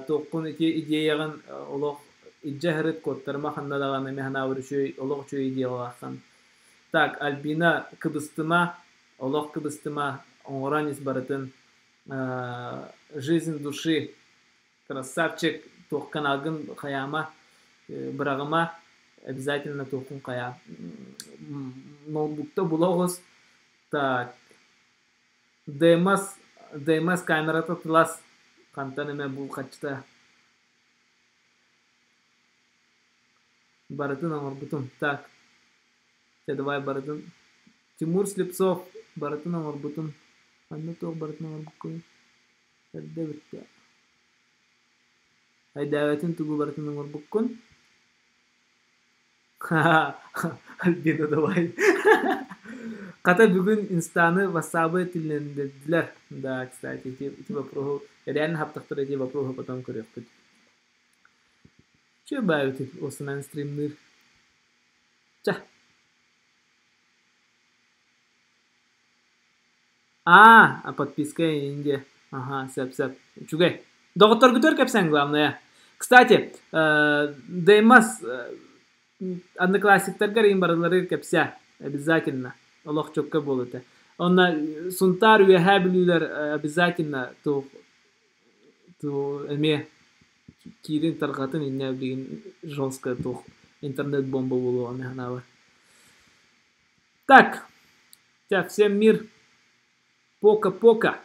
туоххун ити идеяҕын олох илдьэ сырыт, куоттарыма ханна даҕаны эмиэ санаабар үчүгэй, олох үчүгэй идеялааххын. Так, Альбина, кыбыстыма, олох кыбыстыма, оҥорон ис барытын. Жизнь души, красавчик, туох каналгын хайаама, быраҕыма, обязательно туоххун хайаа. Ноутбукта була оҕус, Так, Демос, Демос камерата тылас хантан эмэ булхаччыта барытын оҥорбутум. Так, чэ давай барытын. Тимур Слепцов барытын оҥорбутум. Ханна туох барытын оҥорбуккун? Эрдэ бүттэ. Айдаабатын тугу барытын оҥорбуккун? Альбина давай. Хата бүгүн инстаны вассабы тиллэннэрдилэр. Да, кстати, эти, эти вопроһу реально хаптахтар эти вопроһу потом көрүөхпүт. Чё баабыт осынан стримныыр. Ча. А, подписка Индия. Ага, сөп, сөп. Үчүгэй. Доҕотторгутугар кэпсээн главное. Кстати, Деймас одноклассниктаргар иин барылары кэпсээ. Обязательно. Олох чөккө буолуо этэ. Онно Сунтаар Үөһээ Бүлүүлэр обязательно ту ту эмиэ киирин тарҕатын иннэ билигин жестко туох интернет бомба буолуоҕа мин санаабар. Так, всем мир. Пока-пока.